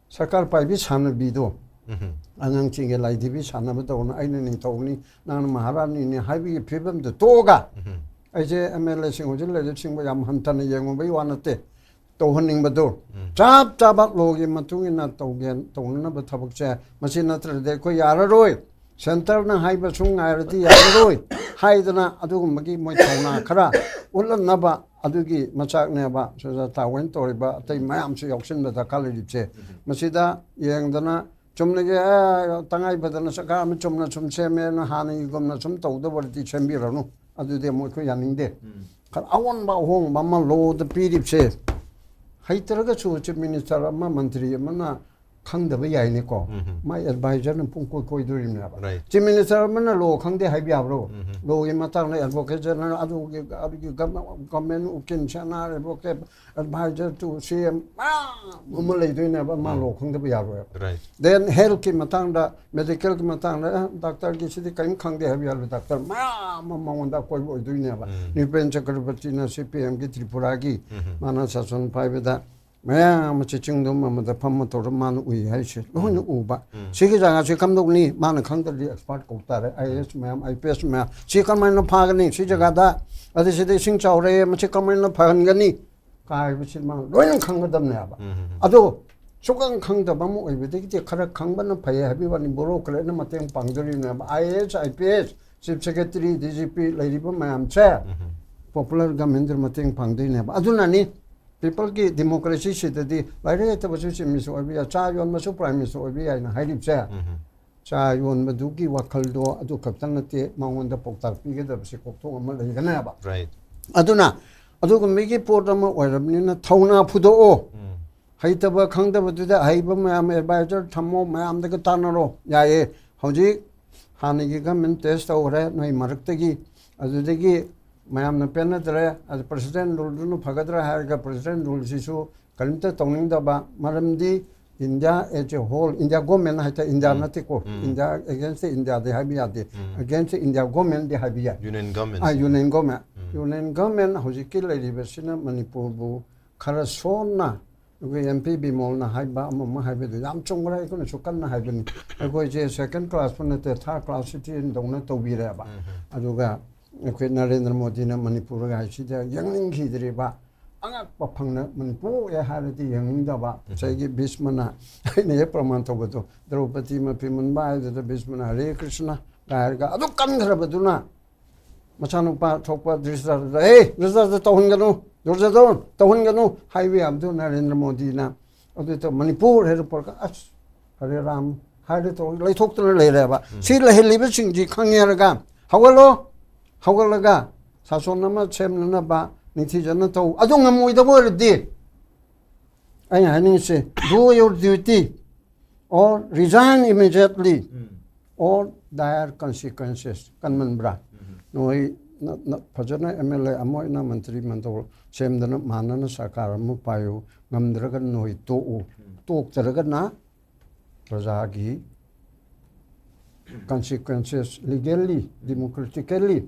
ꯁꯔꯀꯥꯔ ꯄꯥꯏꯕꯤ ꯁꯥꯟꯅꯕꯤꯗꯣ, ꯑꯉꯥꯡꯁꯤꯡꯒꯤ ꯂꯥꯏꯙꯤꯕꯤ ꯁꯥꯟꯅꯕꯗꯧꯅ ꯑꯩꯅ ꯅꯤꯡꯊꯧꯅꯤ, ꯅꯪꯅ ꯃꯍꯥꯔꯥꯅꯤꯅꯤ ꯍꯥꯏꯕꯒꯤ ꯐꯤꯕꯝꯗꯨ ꯇꯣꯛꯑꯒ ꯑꯩꯁꯦ ꯑꯦꯝ ꯑꯦꯜ ꯑꯦꯁꯤꯡ ꯍꯧꯖꯤꯛ ꯂꯩꯔꯤꯕꯁꯤꯡꯕꯨ ꯌꯥꯝ ꯍꯟꯊꯅ ꯌꯦꯡꯉꯨꯕꯒꯤ ꯋꯥ ꯅꯠꯇꯦ꯫ ꯇꯧꯍꯟꯅꯤꯡꯕꯗꯣ ꯆꯞ ꯆꯥꯕ ꯂꯣꯒꯤ ꯃꯇꯨꯡ ꯏꯟꯅ ꯇꯧꯒꯦ, ꯇꯧꯅꯅꯕ ꯊꯕꯛꯁꯦ ꯃꯁꯤ ꯅꯠꯇ꯭ꯔꯗꯤ ꯑꯩꯈꯣꯏ ꯌꯥꯔꯔꯣꯏ꯫ ꯁꯦꯟꯇꯔꯅ ꯍꯥꯏꯕ ꯁꯨꯝ ꯉꯥꯏꯔꯗꯤ ꯌꯥꯔꯔꯣꯏ ꯍꯥꯏꯗꯅ ꯑꯗꯨꯒꯨꯝꯕꯒꯤ ꯃꯣꯏ ꯊꯧꯅꯥ ꯈꯔ ꯎꯠꯂꯛꯅꯕ ꯑꯗꯨꯒꯤ ꯃꯆꯥꯛꯅꯦꯕ ꯁꯨꯖꯥꯇꯥ ꯍꯣꯏꯅ ꯇꯧꯔꯤꯕ ꯑꯇꯩ ꯃꯌꯥꯝꯁꯨ ꯌꯥꯎꯁꯤꯟꯕ ꯗꯔꯀꯥꯔ ꯂꯩꯔꯤꯕꯁꯦ꯫ ꯃꯁꯤꯗ ꯌꯦꯡꯗꯅ ꯆꯨꯝꯅꯒꯤ ꯑ, ꯇꯉꯥꯏ ꯐꯗꯅ ꯁꯔꯀꯥꯔ ꯑꯃ ꯆꯨꯝꯅ ꯁꯨꯝ ꯁꯦꯝꯃꯦꯅ ꯍꯥꯟꯅꯒꯤꯒꯨꯝꯅ ꯁꯨꯝ ꯇꯧꯗꯕ ꯑꯣꯏꯔꯗꯤ ꯁꯦꯝꯕꯤꯔꯅꯨ꯫ ꯑꯗꯨꯗꯤ ꯑꯃꯨꯛ ꯑꯩꯈꯣꯏ ꯌꯥꯅꯤꯡꯗꯦ꯫ ꯈꯔ ꯑꯑꯣꯟꯕ ꯑꯍꯣꯡꯕ ꯑꯃ ꯂꯣꯗ ꯄꯤꯔꯤꯕꯁꯦ, ꯍꯩꯇ꯭ꯔꯒꯁꯨ ꯆꯤꯐ ꯃꯤꯅꯤꯁꯇꯔ ꯑꯃ, ꯃꯟꯇ꯭ꯔꯤ ꯑꯃꯅ ꯈꯪꯗꯕ ꯌꯥꯏꯅꯦꯀꯣ꯫ ꯃꯥꯏ ꯑꯦꯗꯚꯥꯏꯖꯔꯅ ꯄꯨꯡ ꯀꯣꯏ ꯀꯣꯏꯗꯣꯔꯤꯕꯅꯦꯕ꯫ Right. ꯆꯤꯐ ꯃꯤꯅꯤꯁꯇꯔ ꯑꯃꯅ ꯂꯣ ꯈꯪꯗꯦ ꯍꯥꯏꯕ ꯌꯥꯕ꯭ꯔꯣ? ꯂꯣꯒꯤ ꯃꯇꯥꯡꯗ ꯑꯦꯗꯚꯣꯀꯦꯠ ꯖꯦꯅꯔꯦꯜ, ꯑꯗꯨꯒꯤ, ꯑꯗꯨꯒꯤ ꯒꯚꯔꯟꯃꯦꯟ ꯎꯀꯤꯜ, ꯁꯦꯅꯥꯔ ꯑꯦꯗꯚꯣꯀꯦꯠ, ꯑꯦꯗꯚꯥꯏꯖꯔ ꯇꯨ ꯁꯤ ꯑꯦꯝ ꯃꯌꯥꯝ ꯑꯃ ꯂꯩꯗꯣꯏꯅꯦꯕ, ꯃꯥ ꯂꯣ ꯈꯪꯗꯕ ꯌꯥꯔꯣꯏꯕ꯫ Right. ꯗꯦꯟ ꯍꯦꯜꯊꯀꯤ ꯃꯇꯥꯡꯗ, ꯃꯦꯗꯤꯀꯦꯜꯒꯤ ꯃꯇꯥꯡꯗ, ꯑꯦ, ꯗꯥꯛꯇꯔꯒꯤ ꯁꯤꯗꯤ ꯀꯔꯤꯝ ꯈꯪꯗꯦ ꯍꯥꯏꯕ ꯌꯥꯔꯣꯏ꯫ ꯗꯥꯛꯇꯔ ꯃꯌꯥꯝ ꯑꯃ ꯃꯉꯣꯟꯗ ꯑꯀꯣꯏꯕ ꯑꯣꯏꯗꯣꯏꯅꯦꯕ꯫ ꯅ꯭ꯔꯤꯄꯦꯟ ꯆꯀ꯭ꯔꯕꯔꯇꯤꯅ ꯁꯤ ꯄꯤ ꯑꯦꯝꯒꯤ ꯇ꯭ꯔꯤꯄꯨꯔꯥꯒꯤ, ꯃꯥꯅ ꯁꯥꯁꯟ ꯄꯥꯏꯕꯗ ꯃꯌꯥꯝ ꯑꯃ ꯆꯤꯡꯗꯨꯝ ꯑꯃꯗ ꯐꯝꯃ ꯇꯧꯔ ꯃꯥꯅ ꯎꯏ ꯍꯥꯏꯁꯦ ꯂꯣꯏꯅ ꯎꯕ꯫ ꯁꯤꯒꯤ ꯖꯒꯥꯁꯤ ꯀꯝꯗꯧꯅꯤ? ꯃꯥꯅ ꯈꯪꯗ꯭ꯔꯗꯤ ꯑꯦꯛꯁꯄꯥꯔꯠ ꯀꯧ ꯇꯥꯔꯦ, ꯑꯥꯏ ꯑꯦ ꯑꯦꯁ ꯃꯌꯥꯝ, ꯑꯥꯏ ꯄꯤ ꯑꯦꯁ ꯃꯌꯥꯝ꯫ ꯁꯤ ꯀꯃꯥꯏꯅ ꯐꯒꯅꯤ? ꯁꯤ ꯖꯒꯥꯗ ꯑꯗꯩ ꯁꯤꯗ ꯏꯁꯤꯡ ꯆꯥꯎꯔꯦ, ꯃꯁꯤ ꯀꯃꯥꯏꯅ ꯐꯍꯟꯒꯅꯤ? ꯀꯥꯏꯕꯁꯤ ꯃꯥ ꯂꯣꯏꯅ ꯈꯪꯒꯗꯕꯅꯦꯕ꯫ ꯑꯗꯣ ꯁꯨꯈꯪ ꯈꯪꯗꯕ ꯑꯃ ꯑꯣꯏꯕꯗꯒꯤꯗꯤ ꯈꯔ ꯈꯪꯕꯅ ꯐꯩ ꯍꯥꯏꯕꯒꯤ ꯋꯥꯅꯤ, ꯕꯣꯔꯣꯀ꯭ꯔꯦꯠꯅ ꯃꯇꯦꯡ ꯄꯥꯡꯗꯣꯔꯤꯕꯅꯦꯕ꯫ I A S, I P S, chief secretary, D G P ꯂꯩꯔꯤꯕ ꯃꯌꯥꯝꯁꯦ ꯄꯣꯄꯨꯂꯔ ꯒꯃꯦꯟꯗ ꯃꯇꯦꯡ ꯄꯥꯡꯗꯣꯏꯅꯦꯕ꯫ ꯑꯗꯨꯅꯅꯤ ꯄꯤꯄꯜꯒꯤ ꯗꯦꯃꯣꯀ꯭ꯔꯦꯁꯤꯁꯤꯗꯗꯤ ꯂꯥꯏꯔꯤꯛ ꯍꯩꯇꯕꯁꯨ ꯆꯤꯐ ꯃꯤꯅꯤꯁꯇꯔ ꯑꯣꯏꯕ ꯌꯥꯏ, ꯆꯥ ꯌꯣꯟꯕꯁꯨ ꯄ꯭ꯔꯥꯏꯝ ꯃꯤꯅꯤꯁꯇꯔ ꯑꯣꯏꯕ ꯌꯥꯏꯅ ꯍꯥꯏꯔꯤꯕꯁꯦ꯫ ꯆꯥ ꯌꯣꯟꯕꯗꯨꯒꯤ ꯋꯥꯈꯜꯗꯣ ꯑꯗꯨ ꯈꯛꯇ ꯅꯠꯇꯦ, ꯃꯉꯣꯟꯗ ꯄꯥꯎꯇꯥꯛ ꯄꯤꯒꯗꯕꯁꯦ ꯀꯣꯛꯊꯣꯛ ꯑꯃ ꯂꯩꯒꯅꯦꯕ꯫ Right. ꯑꯗꯨꯅ ꯑꯗꯨꯒꯨꯝꯕꯒꯤ ꯄꯣꯠ ꯑꯃ ꯑꯣꯏꯔꯕꯅꯤꯅ ꯊꯧꯅꯥ ꯐꯨꯗꯣꯛꯑꯣ꯫ ꯍꯩꯇꯕ ꯈꯪꯗꯕꯗꯨꯗ ꯑꯍꯩꯕ ꯃꯌꯥꯝ ꯑꯦꯗꯚꯥꯏꯖꯔ ꯊꯝꯃꯣ, ꯃꯌꯥꯝꯗꯒ ꯇꯥꯟꯅꯔꯣ, ꯌꯥꯏꯌꯦ꯫ ꯍꯧꯖꯤꯛ ꯍꯥꯟꯅꯒꯤ ꯒꯃꯦꯟ ꯇꯦꯁ ꯇꯧꯈ꯭ꯔꯦ ꯅꯣꯏ ꯃꯔꯛꯇꯒꯤ, ꯑꯗꯨꯗꯒꯤ ꯃꯌꯥꯝꯅ ꯄꯦꯟꯅꯗ꯭ꯔꯦ, ꯑꯗꯨ ꯄ꯭ꯔꯁꯤꯗꯦꯟ ꯔꯨꯜꯗꯨꯅ ꯐꯒꯗ꯭ꯔꯥ ꯍꯥꯏꯔꯒ ꯄ꯭ꯔꯁꯤꯗꯦꯟ ꯔꯨꯜꯁꯤꯁꯨ ꯀꯔꯤꯝꯇ ꯇꯧꯅꯤꯡꯗꯕ, ꯃꯔꯝꯗꯤ India as a whole, India government ꯍꯥꯏꯇꯥꯔꯦ, ꯏꯟꯗꯤꯌꯥ ꯅꯠꯇꯦꯀꯣ, ꯏꯟꯗꯤꯌꯥ ꯑꯦꯒꯦꯟꯁꯇ ꯏꯟꯗꯤꯌꯥꯗꯤ ꯍꯥꯏꯕ ꯌꯥꯗꯦ, ꯑꯦꯒꯦꯟꯁꯇ ꯏꯟꯗꯤꯌꯥ ꯒꯣꯔꯃꯦꯟꯗꯤ ꯍꯥꯏꯕ ꯌꯥꯏ꯫ Union government. Ah, Union government. Union government ꯍꯧꯖꯤꯛꯀꯤ ꯂꯩꯔꯤꯕꯁꯤꯅ ꯃꯅꯤꯄꯨꯔꯕꯨ ꯈꯔ ꯁꯣꯟꯅ, ꯑꯩꯈꯣꯏ ꯑꯦꯝ ꯄꯤ ꯕꯤꯃꯣꯜꯅ ꯍꯥꯏꯕ ꯑꯃ ꯑꯃ ꯍꯥꯏꯕꯗꯨ ꯌꯥꯝ ꯆꯨꯝꯈ꯭ꯔꯦ, ꯑꯩꯈꯣꯏꯅꯁꯨ ꯀꯟꯅ ꯍꯥꯏꯕꯅꯤ꯫ ꯑꯩꯈꯣꯏꯁꯦ ꯁꯦꯀꯦꯟ ꯀ꯭ꯂꯥꯁꯄꯨ ꯅꯠꯇꯦ, ꯊꯥꯔꯠ ꯀ꯭ꯂꯥꯁ ꯁꯤꯇꯤꯖꯟꯗꯧꯅ ꯇꯧꯕꯤꯔꯦꯕ꯫ ꯑꯗꯨꯒ ꯑꯩꯈꯣꯏ ꯅꯔꯦꯟꯗ꯭ꯔ ꯃꯣꯗꯤꯅ ꯃꯅꯤꯄꯨꯔꯒ ꯍꯥꯏꯁꯤꯗ ꯌꯦꯡꯅꯤꯡꯈꯤꯗ꯭ꯔꯤꯕ ꯑꯉꯛꯄ ꯐꯪꯅ ꯃꯅꯤꯄꯨꯔ ꯍꯥꯏꯔꯗꯤ ꯌꯦꯡꯅꯤꯡꯗꯕ ꯉꯁꯥꯏꯒꯤ ꯚꯤꯁꯃꯅ ꯑꯩꯅ ꯍꯦꯛ ꯄ꯭ꯔꯃꯥꯟ ꯇꯧꯕꯗꯣ, ꯗ꯭ꯔꯧꯄꯗꯤ ꯃꯄꯤ ꯃꯨꯟꯕ ꯍꯥꯏꯗꯨꯗ ꯚꯤꯁꯃꯅ "ꯍꯔꯦ ꯀ꯭ꯔꯤꯁꯅ" ꯍꯥꯏꯔꯒ ꯑꯗꯨ ꯀꯟꯈ꯭ꯔꯕꯗꯨꯅ ꯃꯆꯥꯅꯨꯄꯥ ꯊꯣꯛꯄ ꯗ꯭ꯔꯤꯁꯗꯥꯗ, "ꯑꯦ ꯗ꯭ꯔꯤꯁꯗꯥꯗ ꯇꯧꯍꯟꯒꯅꯨ, ꯗꯨꯔꯖꯣꯙꯟ ꯇꯧꯍꯟꯒꯅꯨ" ꯍꯥꯏꯕ ꯌꯥꯕꯗꯨ ꯅꯔꯦꯟꯗ꯭ꯔ ꯃꯣꯗꯤꯅ ꯑꯗꯨꯗ ꯃꯅꯤꯄꯨꯔ ꯍꯥꯏꯔꯛꯄꯒ ꯑꯁ ꯍꯔꯦ ꯔꯥꯝ ꯍꯥꯏꯔꯦ ꯇꯧ ꯂꯩꯊꯣꯛꯇꯅ ꯂꯩꯔꯦꯕ꯫ ꯁꯤ ꯂꯩꯍꯜꯂꯤꯕꯁꯤꯡꯁꯤ ꯈꯪꯉꯦꯔꯒ ꯍꯧꯒꯠꯂꯣ, ꯍꯧꯒꯠꯂꯒ ꯁꯥꯁꯣꯟ ꯑꯃ ꯁꯦꯝꯅꯅꯕ ꯅꯤꯡꯊꯤꯖꯅ ꯇꯧ꯫ ꯑꯗꯨ ꯉꯝꯃꯣꯏꯗꯕ ꯑꯣꯏꯔꯗꯤ ꯑꯩꯅ ꯍꯥꯏꯅꯤꯡꯉꯤꯁꯦ, do your duty or resign immediately or dire consequences꯫ ꯀꯟꯃꯟꯕ꯭ꯔꯥ? ꯅꯣꯏ ꯅ- ꯅ- ꯐꯖꯅ ꯑꯦꯝ ꯑꯦꯜ ꯑꯦ ꯑꯃ ꯑꯣꯏꯅ ꯃꯟꯇ꯭ꯔꯤ ꯃꯟꯗꯜ ꯁꯦꯝꯗꯅ ꯃꯥꯟꯅꯅ ꯁꯔꯀꯥꯔ ꯑꯃ ꯄꯥꯏꯌꯨ꯫ ꯉꯝꯗ꯭ꯔꯒ ꯅꯣꯏ ꯇꯣꯛꯎ꯫ ꯇꯣꯛꯇ꯭ꯔꯒꯅ ꯄ꯭ꯔꯖꯥꯒꯤ consequences, legally, democratically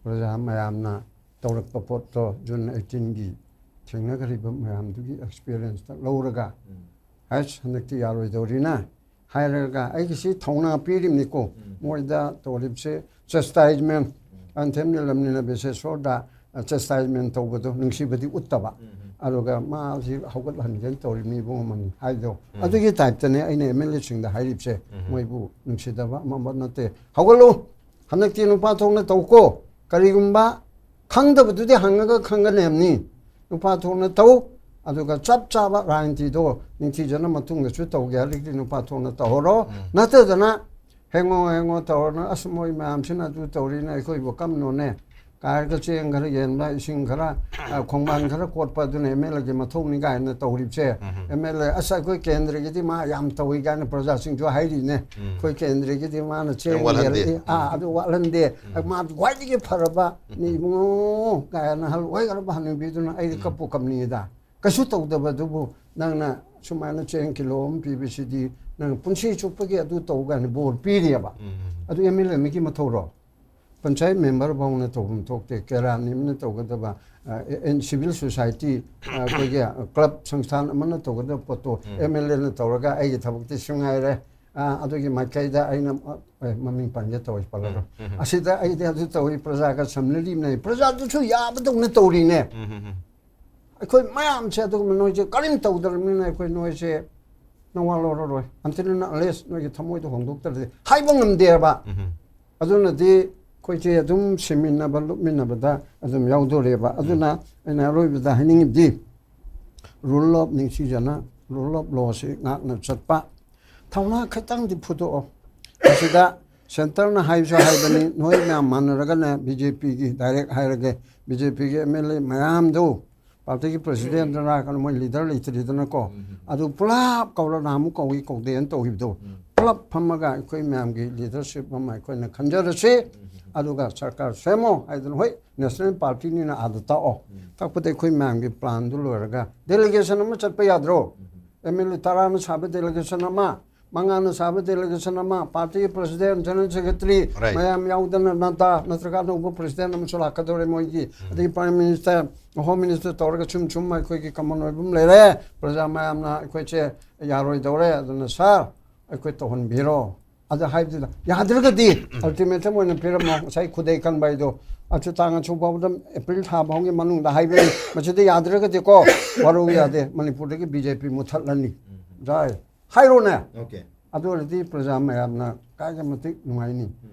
ꯄ꯭ꯔꯖꯥ ꯃꯌꯥꯝꯅ ꯇꯧꯔꯛꯄ ꯄꯣꯠꯇꯣ ꯖꯨꯟ ꯑꯩꯠꯇꯤꯟꯒꯤ ꯊꯦꯡꯅꯈ꯭ꯔꯤꯕ ꯃꯌꯥꯝꯗꯨꯒꯤ ꯑꯦꯛꯁꯄꯤꯔꯤꯌꯦꯟꯁꯇ ꯂꯧꯔꯒ, ꯍꯩꯁ, ꯍꯟꯗꯛꯇꯤ ꯌꯥꯔꯣꯏꯗꯧꯔꯤꯅ ꯍꯥꯏꯔꯒ ꯑꯩꯒꯤꯁꯤ ꯊꯧꯅꯥ ꯄꯤꯔꯤꯕꯅꯤꯀꯣ꯫ ꯃꯣꯏꯗ ꯇꯧꯔꯤꯕꯁꯦ chastisement, ꯑꯟꯊꯦꯝ ꯅꯤꯂꯝꯅꯤꯅ ꯕꯤꯁꯦꯁꯣꯔꯗ chastisement ꯇꯧꯕꯗꯣ ꯅꯨꯡꯁꯤꯕꯗꯤ ꯎꯠꯇꯕ꯫ ꯑꯗꯨꯒ ꯃꯥꯁꯤ ꯍꯧꯒꯠꯍꯟꯒꯦꯅ ꯇꯧꯔꯤ ꯃꯤ ꯏꯕꯨꯡ ꯑꯃꯅꯤ ꯍꯥꯏꯗꯣ꯫ ꯑꯗꯨꯒꯤ ꯇꯥꯏꯞꯇꯅꯦ ꯑꯩꯅ ꯑꯦꯝ ꯑꯦꯜ ꯑꯦꯁꯤꯡꯗ ꯍꯥꯏꯔꯤꯕꯁꯦ꯫ ꯃꯣꯏꯕꯨ ꯅꯨꯡꯁꯤꯗꯕ ꯑꯃ ꯑꯃ ꯅꯠꯇꯦ꯫ ꯍꯧꯒꯠꯂꯨ! ꯍꯟꯗꯛꯇꯤ ꯅꯨꯄꯥ ꯊꯣꯛꯅ ꯇꯧꯀꯣ꯫ ꯀꯔꯤꯒꯨꯝꯕ ꯈꯪꯗꯕꯗꯨꯗꯤ ꯍꯪꯉꯒ ꯈꯪꯒꯅꯦꯕꯅꯤ꯫ ꯅꯨꯄꯥ ꯊꯣꯛꯅ ꯇꯧ꯫ ꯑꯗꯨꯒ ꯆꯞ ꯆꯥꯕ ꯔꯥꯖꯅꯤꯇꯤꯗꯣ ꯅꯤꯡꯊꯤꯖꯅ ꯃꯇꯨꯡꯗꯁꯨ ꯇꯧꯒꯦ ꯍꯥꯏꯔꯒꯗꯤ ꯅꯨꯄꯥ ꯊꯣꯛꯅ ꯇꯧꯍꯧꯔꯣ꯫ ꯅꯠꯇꯗꯅ ꯍꯦꯡꯉꯣ ꯍꯦꯡꯉꯣ ꯇꯧꯔꯅ, "ꯑꯁ, ꯃꯣꯏ ꯃꯌꯥꯝꯁꯤꯅ ꯑꯗꯨ ꯇꯧꯔꯤꯅ ꯑꯩꯈꯣꯏꯕꯨ ꯀꯝꯅꯣꯅꯦ?" ꯀꯥꯏꯔꯒ ꯆꯦꯡ ꯈꯔ ꯌꯦꯟꯕ, ꯏꯁꯤꯡ ꯈꯔ, ꯑ, ꯈꯣꯡꯕꯥꯟ ꯈꯔ ꯀꯣꯠꯄ, ꯑꯗꯨꯅ ꯑꯦꯝ ꯑꯦꯜ ꯑꯦꯒꯤ ꯃꯊꯧꯅꯤ ꯀꯥꯏꯅ ꯇꯧꯔꯤꯕꯁꯦ꯫ ꯑꯦꯝ ꯑꯦꯜ ꯑꯦ, "ꯑꯁ, ꯑꯩꯈꯣꯏ ꯀꯦꯟꯗ꯭ꯔꯒꯤꯗꯤ ꯃꯥ ꯌꯥꯝ ꯇꯧꯏ" ꯀꯥꯏꯅ ꯄ꯭ꯔꯖꯥꯁꯤꯡꯁꯨ ꯍꯥꯏꯔꯤꯅꯦ꯫ "ꯑꯩꯈꯣꯏ ꯀꯦꯟꯗ꯭ꯔꯒꯤꯗꯤ ꯃꯥꯅ ꯆꯦꯡ ꯋꯥꯠꯍꯟꯗꯦ꯫ ꯌꯦꯜꯂꯛꯏ, ꯑꯥ, ꯑꯗꯨ ꯋꯥꯠꯍꯟꯗꯦ꯫ ꯃꯥ ꯈ꯭ꯋꯥꯏꯗꯒꯤ ꯐꯔꯕ ꯅꯤ ꯏꯕꯨꯡꯉꯣ" ꯀꯥꯏꯅ ꯑꯍꯜ ꯑꯣꯏꯈ꯭ꯔꯕ ꯍꯅꯨꯕꯤꯗꯨꯅ ꯑꯩꯗꯤ ꯀꯞꯄꯨ ꯀꯞꯅꯤꯡꯉꯤꯗ꯫ ꯀꯩꯁꯨ ꯇꯧꯗꯕꯗꯨꯕꯨ ꯅꯪꯅ ꯁꯨꯃꯥꯏꯅ ꯆꯦꯡ ꯀꯤꯂꯣ ꯑꯃ ꯄꯤꯕꯁꯤꯗꯤ ꯅꯪ ꯄꯨꯟꯁꯤ ꯆꯨꯞꯄꯒꯤ ꯑꯗꯨ ꯇꯧ ꯀꯥꯏꯅ ꯕꯣꯔ ꯄꯤꯔꯤꯑꯕ꯫ ꯑꯗꯨ ꯑꯦꯝ ꯑꯦꯜ ꯑꯦ ꯑꯃꯒꯤ ꯃꯊꯧꯔꯣ? ꯄꯟꯆꯥꯌꯠ ꯃꯦꯝꯕꯔ ꯐꯥꯎꯅ ꯇꯧꯐꯝ ꯊꯣꯛꯇꯦ꯫ ꯀꯦꯔꯥꯅꯤꯝꯅ ꯇꯧꯒꯗꯕ, ꯑ, ꯑꯦꯟ-, ꯁꯤꯚꯤꯜ ꯁꯣꯁꯥꯏꯇꯤ, ꯑ, ꯑꯩꯈꯣꯏꯒꯤ, ꯑ, ꯀ꯭ꯂꯕ ꯁꯪꯁꯊꯥꯟ ꯑꯃꯅ ꯇꯧꯒꯗꯕ ꯄꯣꯠꯇꯣ ꯑꯦꯝ ꯑꯦꯜ ꯑꯦꯅ ꯇꯧꯔꯒ ꯑꯩꯒꯤ ꯊꯕꯛꯇꯤ ꯁꯤ ꯉꯥꯏꯔꯦ꯫ ꯑ, ꯑꯗꯨꯒꯤ ꯃꯥꯏꯀꯩꯗ ꯑꯩꯅ, ꯑ, ꯑꯦ, ꯃꯃꯤꯡ ꯄꯟꯒꯦ ꯇꯧꯏ, ꯄꯜꯂꯔꯣꯏ꯫ ꯑꯁꯤꯗ ꯑꯩꯗꯤ ꯑꯗꯨ ꯇꯧꯏ, ꯄ꯭ꯔꯖꯥꯒ ꯁꯝꯅꯔꯤꯕꯅꯦ꯫ ꯄ꯭ꯔꯖꯥꯗꯨꯁꯨ ꯌꯥꯕꯗꯧꯅ ꯇꯧꯔꯤꯅꯦ꯫ ꯑꯩꯈꯣꯏ ꯃꯌꯥꯝꯁꯦ ꯑꯗꯨꯒꯨꯝꯕ ꯅꯣꯏꯁꯦ ꯀꯔꯤꯝ ꯇꯧꯗ꯭ꯔꯕꯅꯤꯅ ꯑꯩꯈꯣꯏ ꯅꯣꯏꯁꯦ ꯅꯋꯥ ꯂꯧꯔꯔꯣꯏ꯫ Until and unless ꯅꯣꯏꯒꯤ ꯊꯃꯣꯏꯗꯣ ꯍꯣꯡꯗꯣꯛꯇ꯭ꯔꯗꯤ ꯍꯥꯏꯕ ꯉꯝꯗꯦꯕ꯫ ꯑꯗꯨꯅꯗꯤ ꯑꯩꯈꯣꯏꯁꯦ ꯑꯗꯨꯝ ꯁꯤꯃꯤꯟꯅꯕ, ꯂꯨꯞꯃꯤꯟꯅꯕꯗ ꯑꯗꯨꯝ ꯌꯥꯎꯗꯣꯔꯦꯕ꯫ ꯑꯗꯨꯅ ꯑꯩꯅ ꯑꯔꯣꯏꯕꯗ ꯍꯥꯏꯅꯤꯡꯉꯤꯕꯗꯤ, rule of ꯅꯤꯡꯊꯤꯖꯅ, rule of lawꯁꯤ ꯉꯥꯛꯅ ꯆꯠꯄ, ꯊꯧꯅꯥ ꯈꯤꯇꯪꯗꯤ ꯐꯨꯗꯣꯛꯑꯣ꯫ ꯃꯁꯤꯗ ꯁꯦꯟꯇꯔꯅ ꯍꯥꯏꯕꯁꯨ ꯍꯥꯏꯕꯅꯤ, ꯅꯣꯏ ꯃꯌꯥꯝ ꯃꯥꯟꯅꯔꯒꯅꯦ, ꯕꯤ ꯖꯦ ꯄꯤꯒꯤ, ꯗꯥꯏꯔꯦꯛ ꯍꯥꯏꯔꯒꯦ, ꯕꯤ ꯖꯦ ꯄꯤꯒꯤ ꯑꯦꯝ ꯑꯦꯜ ꯑꯦ ꯃꯌꯥꯝꯗꯨ, ꯄꯥꯔꯇꯤꯒꯤ ꯄ꯭ꯔꯁꯤꯗꯦꯟꯗꯅ ꯀꯩꯅꯣ, ꯃꯣꯏ ꯂꯤꯗꯔ ꯂꯩꯇ꯭ꯔꯤꯗꯅꯀꯣ, ꯑꯗꯨ ꯄꯨꯂꯞ ꯀꯧꯔ ꯅꯍꯥꯟꯃꯨꯛ ꯀꯧꯏ ꯀꯧꯗꯦꯅ ꯇꯧꯈꯤꯕꯗꯣ, ꯄꯨꯂꯞ ꯐꯝꯃꯒ ꯑꯩꯈꯣꯏ ꯃꯌꯥꯝꯒꯤ ꯂꯤꯗꯔꯁꯤꯞ ꯑꯃ ꯑꯩꯈꯣꯏꯅ ꯈꯟꯖꯔꯁꯤ꯫ ꯑꯗꯨꯒ ꯁꯔꯀꯥꯔ ꯁꯦꯝꯃꯣ ꯍꯥꯏꯗꯅ, ꯍꯣꯏ, ꯅꯦꯁꯅꯦꯜ ꯄꯥꯔꯇꯤꯅꯤꯅ ꯑꯥꯗ ꯇꯥꯛꯑꯣ, ꯇꯥꯛꯄꯗ ꯑꯩꯈꯣꯏ ꯃꯌꯥꯝꯒꯤ ꯄ꯭ꯂꯥꯟꯗꯨ ꯂꯣꯏꯔꯒ ꯗꯦꯂꯤꯒꯦꯁꯟ ꯑꯃ ꯆꯠꯄ ꯌꯥꯗ꯭ꯔꯣ? ꯑꯦꯝ ꯑꯦꯜ ꯑꯦ ꯇꯔꯥꯅ ꯁꯥꯕ ꯗꯦꯂꯤꯒꯦꯁꯟ ꯑꯃ, ꯃꯉꯥꯅ ꯁꯥꯕ ꯗꯦꯂꯤꯒꯦꯁꯟ ꯑꯃ, ꯄꯥꯔꯇꯤꯒꯤ ꯄ꯭ꯔꯁꯤꯗꯦꯟ, ꯖꯦꯅꯔꯦꯜ ꯁꯦꯀ꯭ꯔꯦꯇꯔꯤ, ꯃꯌꯥꯝ ꯌꯥꯎꯗꯅ ꯅꯠꯇ, ꯅꯠꯇ꯭ꯔꯒ ꯑꯅꯧꯕ ꯄ꯭ꯔꯁꯤꯗꯦꯟ ꯑꯃꯁꯨ ꯂꯥꯛꯀꯗꯧꯔꯦ ꯃꯣꯏꯒꯤ, ꯑꯗꯒꯤ ꯄ꯭ꯔꯥꯏꯝ ꯃꯤꯅꯤꯁꯇꯔ, ꯍꯣꯝ ꯃꯤꯅꯤꯁꯇꯔ ꯇꯧꯔꯒ ꯁꯨꯝ ꯁꯨꯝ ꯑꯩꯈꯣꯏꯒꯤ ꯀꯃꯟ ꯑꯣꯏꯕ ꯑꯃ ꯂꯩꯔꯦ, ꯄ꯭ꯔꯖꯥ ꯃꯌꯥꯝꯅ ꯑꯩꯈꯣꯏꯁꯦ ꯌꯥꯔꯣꯏꯗꯧꯔꯦ, ꯑꯗꯨꯅ ꯁꯥꯔ, ꯑꯩꯈꯣꯏ ꯇꯧꯍꯟꯕꯤꯔꯣ꯫ ꯑꯗ ꯍꯥꯏꯕꯗꯨꯗ ꯌꯥꯗ꯭ꯔꯒꯗꯤ ꯑꯜꯇꯤꯃꯦꯇꯝ ꯑꯣꯏꯅ ꯄꯤꯔꯝꯃꯣ, ꯉꯁꯥꯏ ꯈꯨꯗꯩ ꯀꯟꯕ ꯍꯥꯏꯗꯣ, ꯑꯆꯨ ꯇꯥꯡ ꯑꯆꯨ ꯐꯥꯎꯕꯗ, ꯑꯦꯄ꯭ꯔꯤꯜ ꯊꯥ ꯐꯥꯎꯒꯤ ꯃꯅꯨꯡꯗ ꯍꯥꯏꯕꯅꯤ꯫ ꯃꯁꯤꯗ ꯌꯥꯗ꯭ꯔꯒꯗꯤꯀꯣ, ꯋꯥꯔꯧ ꯌꯥꯗꯦ, ꯃꯅꯤꯄꯨꯔꯗꯒꯤ ꯕꯤ ꯖꯦ ꯄꯤ ꯃꯨꯊꯠꯂꯅꯤ꯫ ꯖꯥꯏ꯫ ꯍꯥꯏꯔꯣꯅꯦ꯫ ꯑꯗꯨ ꯑꯣꯏꯔꯗꯤ ꯄ꯭ꯔꯖꯥ ꯃꯌꯥꯝꯅ ꯀꯥꯏꯒ ꯃꯇꯤꯛ ꯅꯨꯡꯉꯥꯏꯅꯤ꯫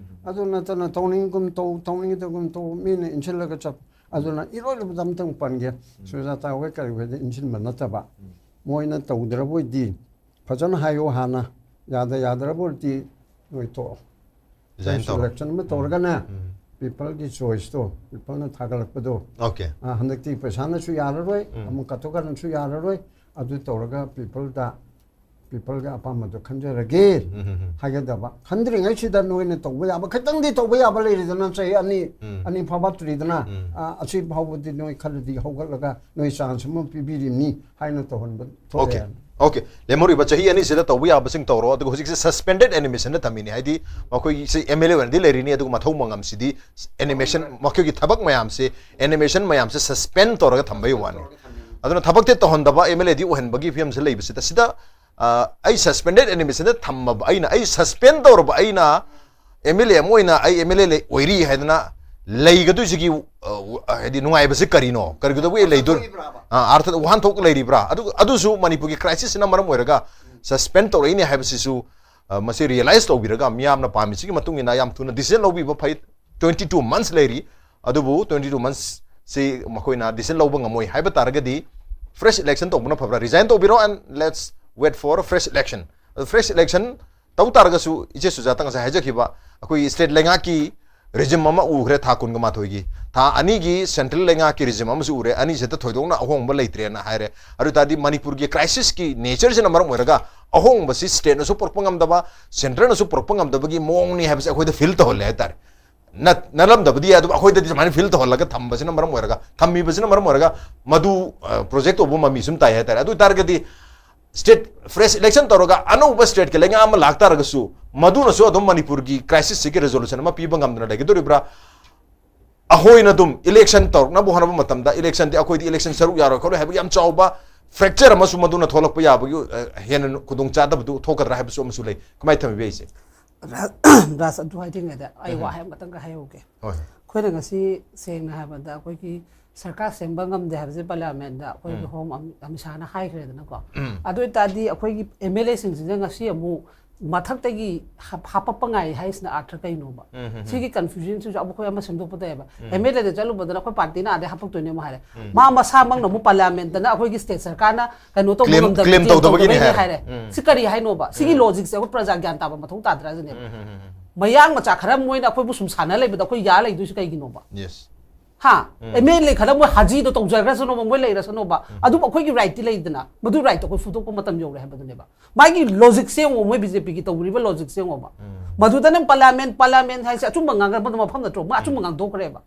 ꯑꯗꯨ ꯅꯠꯇꯅ ꯇꯧꯅꯤꯡꯒꯨꯝ ꯇꯧ, ꯇꯧꯅꯤꯡꯗꯒꯨꯝ ꯇꯧ, ꯃꯤꯅ ꯏꯟꯁꯤꯜꯂꯒ ꯆꯠ꯫ ꯑꯗꯨꯅ ꯏꯔꯣꯏ ꯂꯣꯏꯕꯗ ꯑꯝꯇꯪ ꯄꯟꯒꯦ꯫ ꯁꯨꯖꯥꯇꯥ ꯍꯣꯏ ꯀꯔꯤ ꯍꯣꯏꯗ ꯏꯟꯁꯤꯟꯕ ꯅꯠꯇꯕ, ꯃꯣꯏꯅ ꯇꯧꯗ꯭ꯔꯕ ꯑꯣꯏꯗꯤ ꯐꯖꯅ ꯍꯥꯏꯌꯣ ꯍꯥꯟꯅ꯫ ꯌꯥꯗ ꯌꯥꯗ꯭ꯔꯕ ꯑꯣꯏꯔꯗꯤ ꯅꯣꯏ ꯇꯣꯛꯑꯣ꯫ ꯔꯤꯖꯥꯏꯟ ꯇꯧꯔꯣ꯫ ꯁꯦꯂꯦꯛꯁꯟ ꯑꯃ ꯇꯧꯔꯒꯅꯦ, ꯄꯤꯄꯜꯒꯤ ꯆꯣꯏꯁꯇꯣ, ꯄꯤꯄꯜꯅ ꯊꯥꯒꯠꯂꯛꯄꯗꯣ, ꯑꯣꯀꯦ꯫ ꯑ, ꯍꯟꯗꯛꯇꯤ ꯄꯩꯁꯥꯅꯁꯨ ꯌꯥꯔꯔꯣꯏ, ꯑꯃꯨꯛ ꯀꯠꯊꯣꯛꯀꯅꯁꯨ ꯌꯥꯔꯔꯣꯏ, ꯑꯗꯨ ꯇꯧꯔꯒ ꯄꯤꯄꯜꯗ, ꯄꯤꯄꯜꯒꯤ ꯑꯄꯥꯝꯕꯗꯣ ꯈꯟꯖꯔꯒꯦ ꯍꯥꯏꯒꯗꯕ꯫ ꯈꯟꯗ꯭ꯔꯤꯉꯩꯁꯤꯗ ꯅꯣꯏꯅ ꯇꯧꯕ ꯌꯥꯕ, ꯈꯤꯇꯪꯗꯤ ꯇꯧꯕ ꯌꯥꯕ ꯂꯩꯔꯤꯗꯅ, ꯆꯍꯤ ꯑꯅꯤ, ꯑꯅꯤ ꯐꯥꯕꯠꯇ꯭ꯔꯤꯗꯅ, ꯑ, ꯑꯁꯤ ꯐꯥꯎꯕꯗꯤ ꯅꯣꯏ ꯈꯔꯗꯤ ꯍꯧꯒꯠꯂꯒ ꯅꯣꯏ ꯆꯥꯟꯁ ꯑꯃ ꯄꯤꯕꯤꯔꯤꯕꯅꯤ ꯍꯥꯏꯅ ꯇꯧꯍꯟꯕ ꯑꯣꯀꯦ꯫ ꯊꯣꯛꯑꯦ꯫ ꯑꯣꯀꯦ꯫ ꯂꯦꯝꯍꯧꯔꯤꯕ ꯆꯍꯤ ꯑꯅꯤꯁꯤꯗ ꯇꯧꯕ ꯌꯥꯕꯁꯤꯡ ꯇꯧꯔꯣ, ꯑꯗꯨꯒ ꯍꯧꯖꯤꯛꯁꯦ ꯁꯁꯄꯦꯟꯗꯦꯗ ꯑꯦꯅꯤꯃꯦꯁꯟꯗ ꯊꯝꯃꯤꯅꯤ, ꯍꯥꯏꯗꯤ ꯃꯈꯣꯏꯒꯤꯁꯤ ꯑꯦꯝ ꯑꯦꯜ ꯑꯦ ꯑꯣꯏꯅꯗꯤ ꯂꯩꯔꯤꯅꯤ, ꯑꯗꯨꯒ ꯃꯊꯧ ꯃꯉꯝꯁꯤꯗꯤ ꯑꯦꯅꯤꯃꯦꯁꯟ, ꯃꯈꯣꯏꯒꯤ ꯊꯕꯛ ꯃꯌꯥꯝꯁꯦ, ꯑꯦꯅꯤꯃꯦꯁꯟ ꯃꯌꯥꯝꯁꯦ ꯁꯁꯄꯦꯟ ꯇꯧꯔꯒ ꯊꯝꯕꯒꯤ ꯋꯥꯅꯤ꯫ ꯑꯗꯨꯅ ꯊꯕꯛꯇꯤ ꯇꯧꯍꯟꯗꯕ, ꯑꯦꯝ ꯑꯦꯜ ꯑꯦꯗꯤ ꯑꯣꯏꯍꯟꯕꯒꯤ ꯐꯤꯕꯝꯁꯤ ꯂꯩꯕꯁꯤꯗ, ꯁꯤꯗ, ꯑ, ꯑꯩ ꯁꯁꯄꯦꯟꯗꯦꯗ ꯑꯦꯅꯤꯃꯦꯁꯟꯗ ꯊꯝꯃꯕ ꯑꯩꯅ, ꯑꯩ ꯁꯁꯄꯦꯟ ꯇꯧꯔꯕ ꯑꯩꯅ, ꯑꯦꯝ ꯑꯦꯜ ꯑꯦ ꯑꯃ ꯑꯣꯏꯅ ꯑꯩ ꯑꯦꯝ ꯑꯦꯜ ꯑꯦ ꯑꯣꯏꯔꯤ ꯍꯥꯏꯗꯅ ꯂꯩꯒꯗꯣꯏꯁꯤꯒꯤ, ꯑ, ꯍꯥꯏꯗꯤ ꯅꯨꯡꯉꯥꯏꯕꯁꯤ ꯀꯔꯤꯅꯣ? ꯀꯔꯤꯒꯗꯧꯕꯒꯤ ꯂꯩꯗꯣꯏ-, ꯑ, ꯑꯥꯔꯊ ꯋꯥꯍꯟꯊꯣꯛ ꯂꯩꯔꯤꯕ꯭ꯔꯥ? ꯑꯗꯨ, ꯑꯗꯨꯁꯨ ꯃꯅꯤꯄꯨꯔꯒꯤ ꯀ꯭ꯔꯥꯏꯁꯤꯁꯁꯤꯅ ꯃꯔꯝ ꯑꯣꯏꯔꯒ ꯁꯁꯄꯦꯟ ꯇꯧꯔꯛꯏꯅꯦ ꯍꯥꯏꯕꯁꯤꯁꯨ, ꯑ, ꯃꯁꯤ ꯔꯤꯌꯦꯂꯥꯏꯁ ꯇꯧꯕꯤꯔꯒ ꯃꯤꯌꯥꯝꯅ ꯄꯥꯝꯃꯤꯁꯤꯒꯤ ꯃꯇꯨꯡ ꯏꯟꯅ ꯌꯥꯝ ꯊꯨꯅ ꯗꯤꯁꯤꯖꯟ ꯂꯧꯕꯤꯕ ꯐꯩ꯫ Twenty two months ꯂꯩꯔꯤ, ꯑꯗꯨꯕꯨ twenty two months ꯁꯤ ꯃꯈꯣꯏꯅ ꯗꯤꯁꯤꯖꯟ ꯂꯧꯕ ꯉꯝꯃꯣꯏ ꯍꯥꯏꯕ ꯇꯥꯔꯒꯗꯤ fresh election ꯇꯧꯕꯅ ꯐꯕ꯭ꯔꯥ? Resign ꯇꯧꯕꯤꯔꯣ and let's wait for fresh election꯫ Fresh election ꯇꯧ ꯇꯥꯔꯒꯁꯨ, ꯏꯆꯦ ꯁꯨꯖꯥꯇ ꯉꯁꯥꯏ ꯍꯥꯏꯖꯈꯤꯕ, ꯑꯩꯈꯣꯏꯒꯤ ꯁ꯭ꯇꯦꯠ ꯂꯩꯉꯥꯛꯀꯤ ꯔꯤꯖꯤꯝ ꯑꯃ ꯎꯈ꯭ꯔꯦ ꯊꯥ ꯀꯨꯟꯒ ꯃꯥꯊꯣꯏꯒꯤ, ꯊꯥ ꯑꯅꯤꯒꯤ ꯁꯦꯟꯇ꯭ꯔꯦꯜ ꯂꯩꯉꯥꯛꯀꯤ ꯔꯤꯖꯤꯝ ꯑꯃꯁꯨ ꯎꯔꯦ꯫ ꯑꯅꯤꯁꯤꯗ ꯊꯣꯏꯗꯣꯛꯅ ꯑꯍꯣꯡꯕ ꯂꯩꯇ꯭ꯔꯦꯅ ꯍꯥꯏꯔꯦ꯫ ꯑꯗꯨ ꯑꯣꯏ ꯇꯥꯔꯗꯤ ꯃꯅꯤꯄꯨꯔꯒꯤ ꯀ꯭ꯔꯥꯏꯁꯤꯁꯀꯤ ꯅꯦꯆꯔꯁꯤꯅ ꯃꯔꯝ ꯑꯣꯏꯔꯒ ꯑꯍꯣꯡꯕꯁꯤ ꯁ꯭ꯇꯦꯠꯅꯁꯨ ꯄꯨꯔꯛꯄ ꯉꯝꯗꯕ, ꯁꯦꯟꯇ꯭ꯔꯦꯜꯅꯁꯨ ꯄꯨꯔꯛꯄ ꯉꯝꯗꯕꯒꯤ ꯃꯑꯣꯡꯅꯤ ꯍꯥꯏꯕꯁꯦ ꯑꯩꯈꯣꯏꯗ ꯐꯤꯜ ꯇꯧꯍꯜꯂꯦ ꯍꯥꯏꯇꯥꯔꯦ꯫ ꯅꯠ-, ꯅꯠꯂꯝꯗꯕꯗꯤ ꯌꯥꯏ, ꯑꯗꯨꯕꯨ ꯑꯩꯈꯣꯏꯗꯗꯤ ꯁꯨꯃꯥꯏꯅ ꯐꯤꯜ ꯇꯧꯍꯜꯂꯒ ꯊꯝꯕꯁꯤꯅ ꯃꯔꯝ ꯑꯣꯏꯔꯒ, ꯊꯝꯃꯤꯕꯁꯤꯅ ꯃꯔꯝ ꯑꯣꯏꯔꯒ ꯃꯗꯨ, ꯑ, ꯄ꯭ꯔꯣꯖꯦꯛ ꯇꯧꯕ ꯃꯃꯤ ꯁꯨꯝ ꯇꯥꯏ ꯍꯥꯏꯇꯥꯔꯦ꯫ ꯑꯗꯨ ꯑꯣꯏ ꯇꯥꯔꯒꯗꯤ ꯁ꯭ꯇꯦꯠ ꯐ꯭ꯔꯦꯁ ꯏꯂꯦꯛꯁꯟ ꯇꯧꯔꯒ ꯑꯅꯧꯕ ꯁ꯭ꯇꯦꯠꯀꯤ ꯂꯩꯉꯥꯛ ꯑꯃ ꯂꯥꯛꯇꯥꯔꯒꯁꯨ, ꯃꯗꯨꯅꯁꯨ ꯑꯗꯨꯝ ꯃꯅꯤꯄꯨꯔꯒꯤ ꯀ꯭ꯔꯥꯏꯁꯤꯁꯁꯤꯒꯤ ꯔꯤꯖꯣꯂꯨꯁꯟ ꯑꯃ ꯄꯤꯕ ꯉꯝꯗꯅ ꯂꯩꯒꯗꯧꯔꯤꯕ꯭ꯔꯥ? ꯑꯩꯈꯣꯏꯅ ꯑꯗꯨꯝ ꯏꯂꯦꯛꯁꯟ ꯇꯧꯔꯛꯅꯕ ꯍꯣꯠꯅꯕ ꯃꯇꯝꯗ, ꯏꯂꯦꯛꯁꯟꯗꯤ ꯑꯩꯈꯣꯏꯗꯤ ꯏꯂꯦꯛꯁꯟ ꯁꯔꯨꯛ ꯌꯥꯔꯣꯏ ꯈꯣꯠꯂꯣꯏ ꯍꯥꯏꯕꯒꯤ ꯌꯥꯝ ꯆꯥꯎꯕ ꯐ꯭ꯔꯦꯛꯆꯔ ꯑꯃꯁꯨ ꯃꯗꯨꯅ ꯊꯣꯛꯂꯛꯄ ꯌꯥꯕꯒꯤ, ꯑ, ꯍꯦꯟꯅ ꯈꯨꯗꯣꯡꯆꯥꯗꯕꯗꯨ ꯊꯣꯛꯀꯗ꯭ꯔꯥ ꯍꯥꯏꯕꯁꯨ ꯑꯃꯁꯨ ꯂꯩ꯫ ꯀꯃꯥꯏꯅ ꯊꯝꯕꯤꯕ ꯏꯆꯦ? ꯔꯥꯖ, ꯑꯗꯨ ꯍꯥꯏꯗ꯭ꯔꯤꯉꯩꯗ ꯑꯩ ꯎꯝ꯫ ꯋꯥꯍꯩ ꯑꯃꯇꯪꯒ ꯍꯥꯏꯍꯧꯒꯦ꯫ ꯍꯣꯏ꯫ ꯑꯩꯈꯣꯏꯅ ꯉꯁꯤ ꯁꯦꯡꯅ ꯍꯥꯏꯕꯗ ꯑꯩꯈꯣꯏꯒꯤ ꯁꯔꯀꯥꯔ ꯁꯦꯝꯕ ꯉꯝꯗꯦ ꯍꯥꯏꯕꯁꯦ ꯄꯥꯔꯂꯤꯌꯥꯃꯦꯟꯗ ꯑꯩꯈꯣꯏꯒꯤ ꯎꯝ꯫ ꯍꯣꯝ ꯑꯃꯤ-, ꯑꯃꯤꯠ ꯁꯥꯍꯅ ꯍꯥꯏꯈ꯭ꯔꯦꯗꯅꯀꯣ꯫ ꯎꯝ꯫ ꯑꯗꯨ ꯑꯣꯏ ꯇꯥꯔꯗꯤ ꯑꯩꯈꯣꯏꯒꯤ ꯑꯦꯝ ꯑꯦꯜ ꯑꯦꯁꯤꯡꯁꯤꯅ ꯉꯁꯤ ꯑꯃꯨꯛ ꯃꯊꯛꯇꯒꯤ ꯍꯥꯞ-, ꯍꯥꯞꯄꯛꯄ ꯉꯥꯏ ꯍꯥꯏꯁꯤꯅ ꯑꯥꯔꯊ ꯀꯩꯅꯣꯕ? ꯎꯝ, ꯎꯝ, ꯎꯝ꯫ ꯁꯤꯒꯤ ꯀꯟꯐ꯭ꯌꯨꯖꯟꯁꯤꯁꯨ ꯑꯃꯨꯛ ꯑꯩꯈꯣꯏ ꯑꯃ ꯁꯦꯝꯗꯣꯛꯄ ꯇꯥꯏꯌꯦꯕ꯫ ꯎꯝ꯫ ꯑꯦꯝ ꯑꯦꯜ ꯑꯦꯗ ꯆꯠꯂꯨꯕꯗꯅ ꯑꯩꯈꯣꯏ ꯄꯥꯔꯇꯤꯅ ꯑꯥꯗꯩ ꯍꯥꯞꯄꯛꯇꯣꯏꯅꯦ ꯑꯃꯨꯛ ꯍꯥꯏꯔꯦ꯫ ꯎꯝ꯫ ꯃꯥ ꯃꯁꯥꯃꯛꯅ ꯑꯃꯨꯛ ꯄꯥꯔꯂꯤꯌꯥꯃꯦꯟꯇꯅ ꯑꯩꯈꯣꯏꯒꯤ ꯁ꯭ꯇꯦꯠ ꯁꯔꯀꯥꯔꯅ ꯀꯩꯅꯣ ꯇꯧꯕ claim, ꯉꯝꯗꯕ, claim claim ꯇꯧꯗꯕꯒꯤꯅꯦ ꯇꯧꯗꯕꯒꯤꯅꯦ ꯍꯥꯏꯔꯦ꯫ ꯍꯥꯏꯔꯦ꯫ ꯎꯝ꯫ ꯁꯤ ꯀꯔꯤ ꯍꯥꯏꯅꯣꯕ? ꯁꯤꯒꯤ ꯎꯝ꯫ ꯂꯣꯖꯤꯛꯁꯦ ꯑꯩꯈꯣꯏ ꯄ꯭ꯔꯖꯥ ꯒ꯭ꯌꯥꯟ ꯇꯥꯕ ꯃꯊꯧ ꯇꯥꯗ꯭ꯔꯥ ꯁꯤꯅꯦꯕ꯫ ꯎꯝ, ꯎꯝ, ꯎꯝ, ꯎꯝ꯫ ꯃꯌꯥꯡ ꯃꯆꯥ ꯈꯔ ꯃꯣꯏꯅ ꯑꯩꯈꯣꯏꯕꯨ ꯁꯨꯝ ꯁꯥꯟꯅ ꯂꯩꯕꯗ ꯑꯩꯈꯣꯏ ꯌꯥ ꯂꯩꯗꯣꯏꯁꯤ ꯀꯩꯒꯤꯅꯣꯕ? Yes꯫ ꯍꯥ? ꯎꯝ꯫ ꯑꯦꯝ ꯑꯦꯜ ꯑꯦ ꯈꯔ ꯃꯣꯏ ꯍꯥꯖꯤꯗꯣ ꯇꯧꯖꯈ꯭ꯔꯁꯅꯣꯕ, ꯃꯣꯏ ꯂꯩꯔꯁꯅꯣꯕ꯫ ꯎꯝ꯫ ꯑꯗꯨꯕꯨ ꯑꯩꯈꯣꯏꯒꯤ ꯔꯥꯏꯠꯇꯤ ꯂꯩꯗꯅ, ꯃꯗꯨ ꯔꯥꯏꯠꯇꯣ ꯑꯩꯈꯣꯏ ꯐꯨꯗꯣꯛꯄ ꯃꯇꯝ ꯌꯧꯔꯦ ꯍꯥꯏꯕꯗꯨꯅꯦꯕ꯫ ꯃꯥꯒꯤ ꯂꯣꯖꯤꯛꯁꯦ ꯌꯦꯡꯉꯣ, ꯃꯣꯏ ꯕꯤ ꯖꯦ ꯄꯤꯒꯤ ꯇꯧꯔꯤꯕ ꯂꯣꯖꯤꯛꯁꯦ ꯌꯦꯡꯉꯣꯕ꯫ ꯎꯝ꯫ ꯃꯗꯨꯗꯅ ꯄꯥꯔꯂꯤꯌꯥꯃꯦꯟ, ꯄꯥꯔꯂꯤꯌꯥꯃꯦꯟ ꯍꯥꯏꯁꯦ ꯑꯆꯨꯝꯕ ꯉꯥꯡꯅꯕ ꯃꯐꯝ ꯅꯠꯇ꯭ꯔꯣ? ꯃꯣꯏ ꯑꯆꯨꯝꯕ ꯎꯝ꯫ ꯉꯥꯡꯊꯣꯛꯈ꯭ꯔꯦꯕ꯫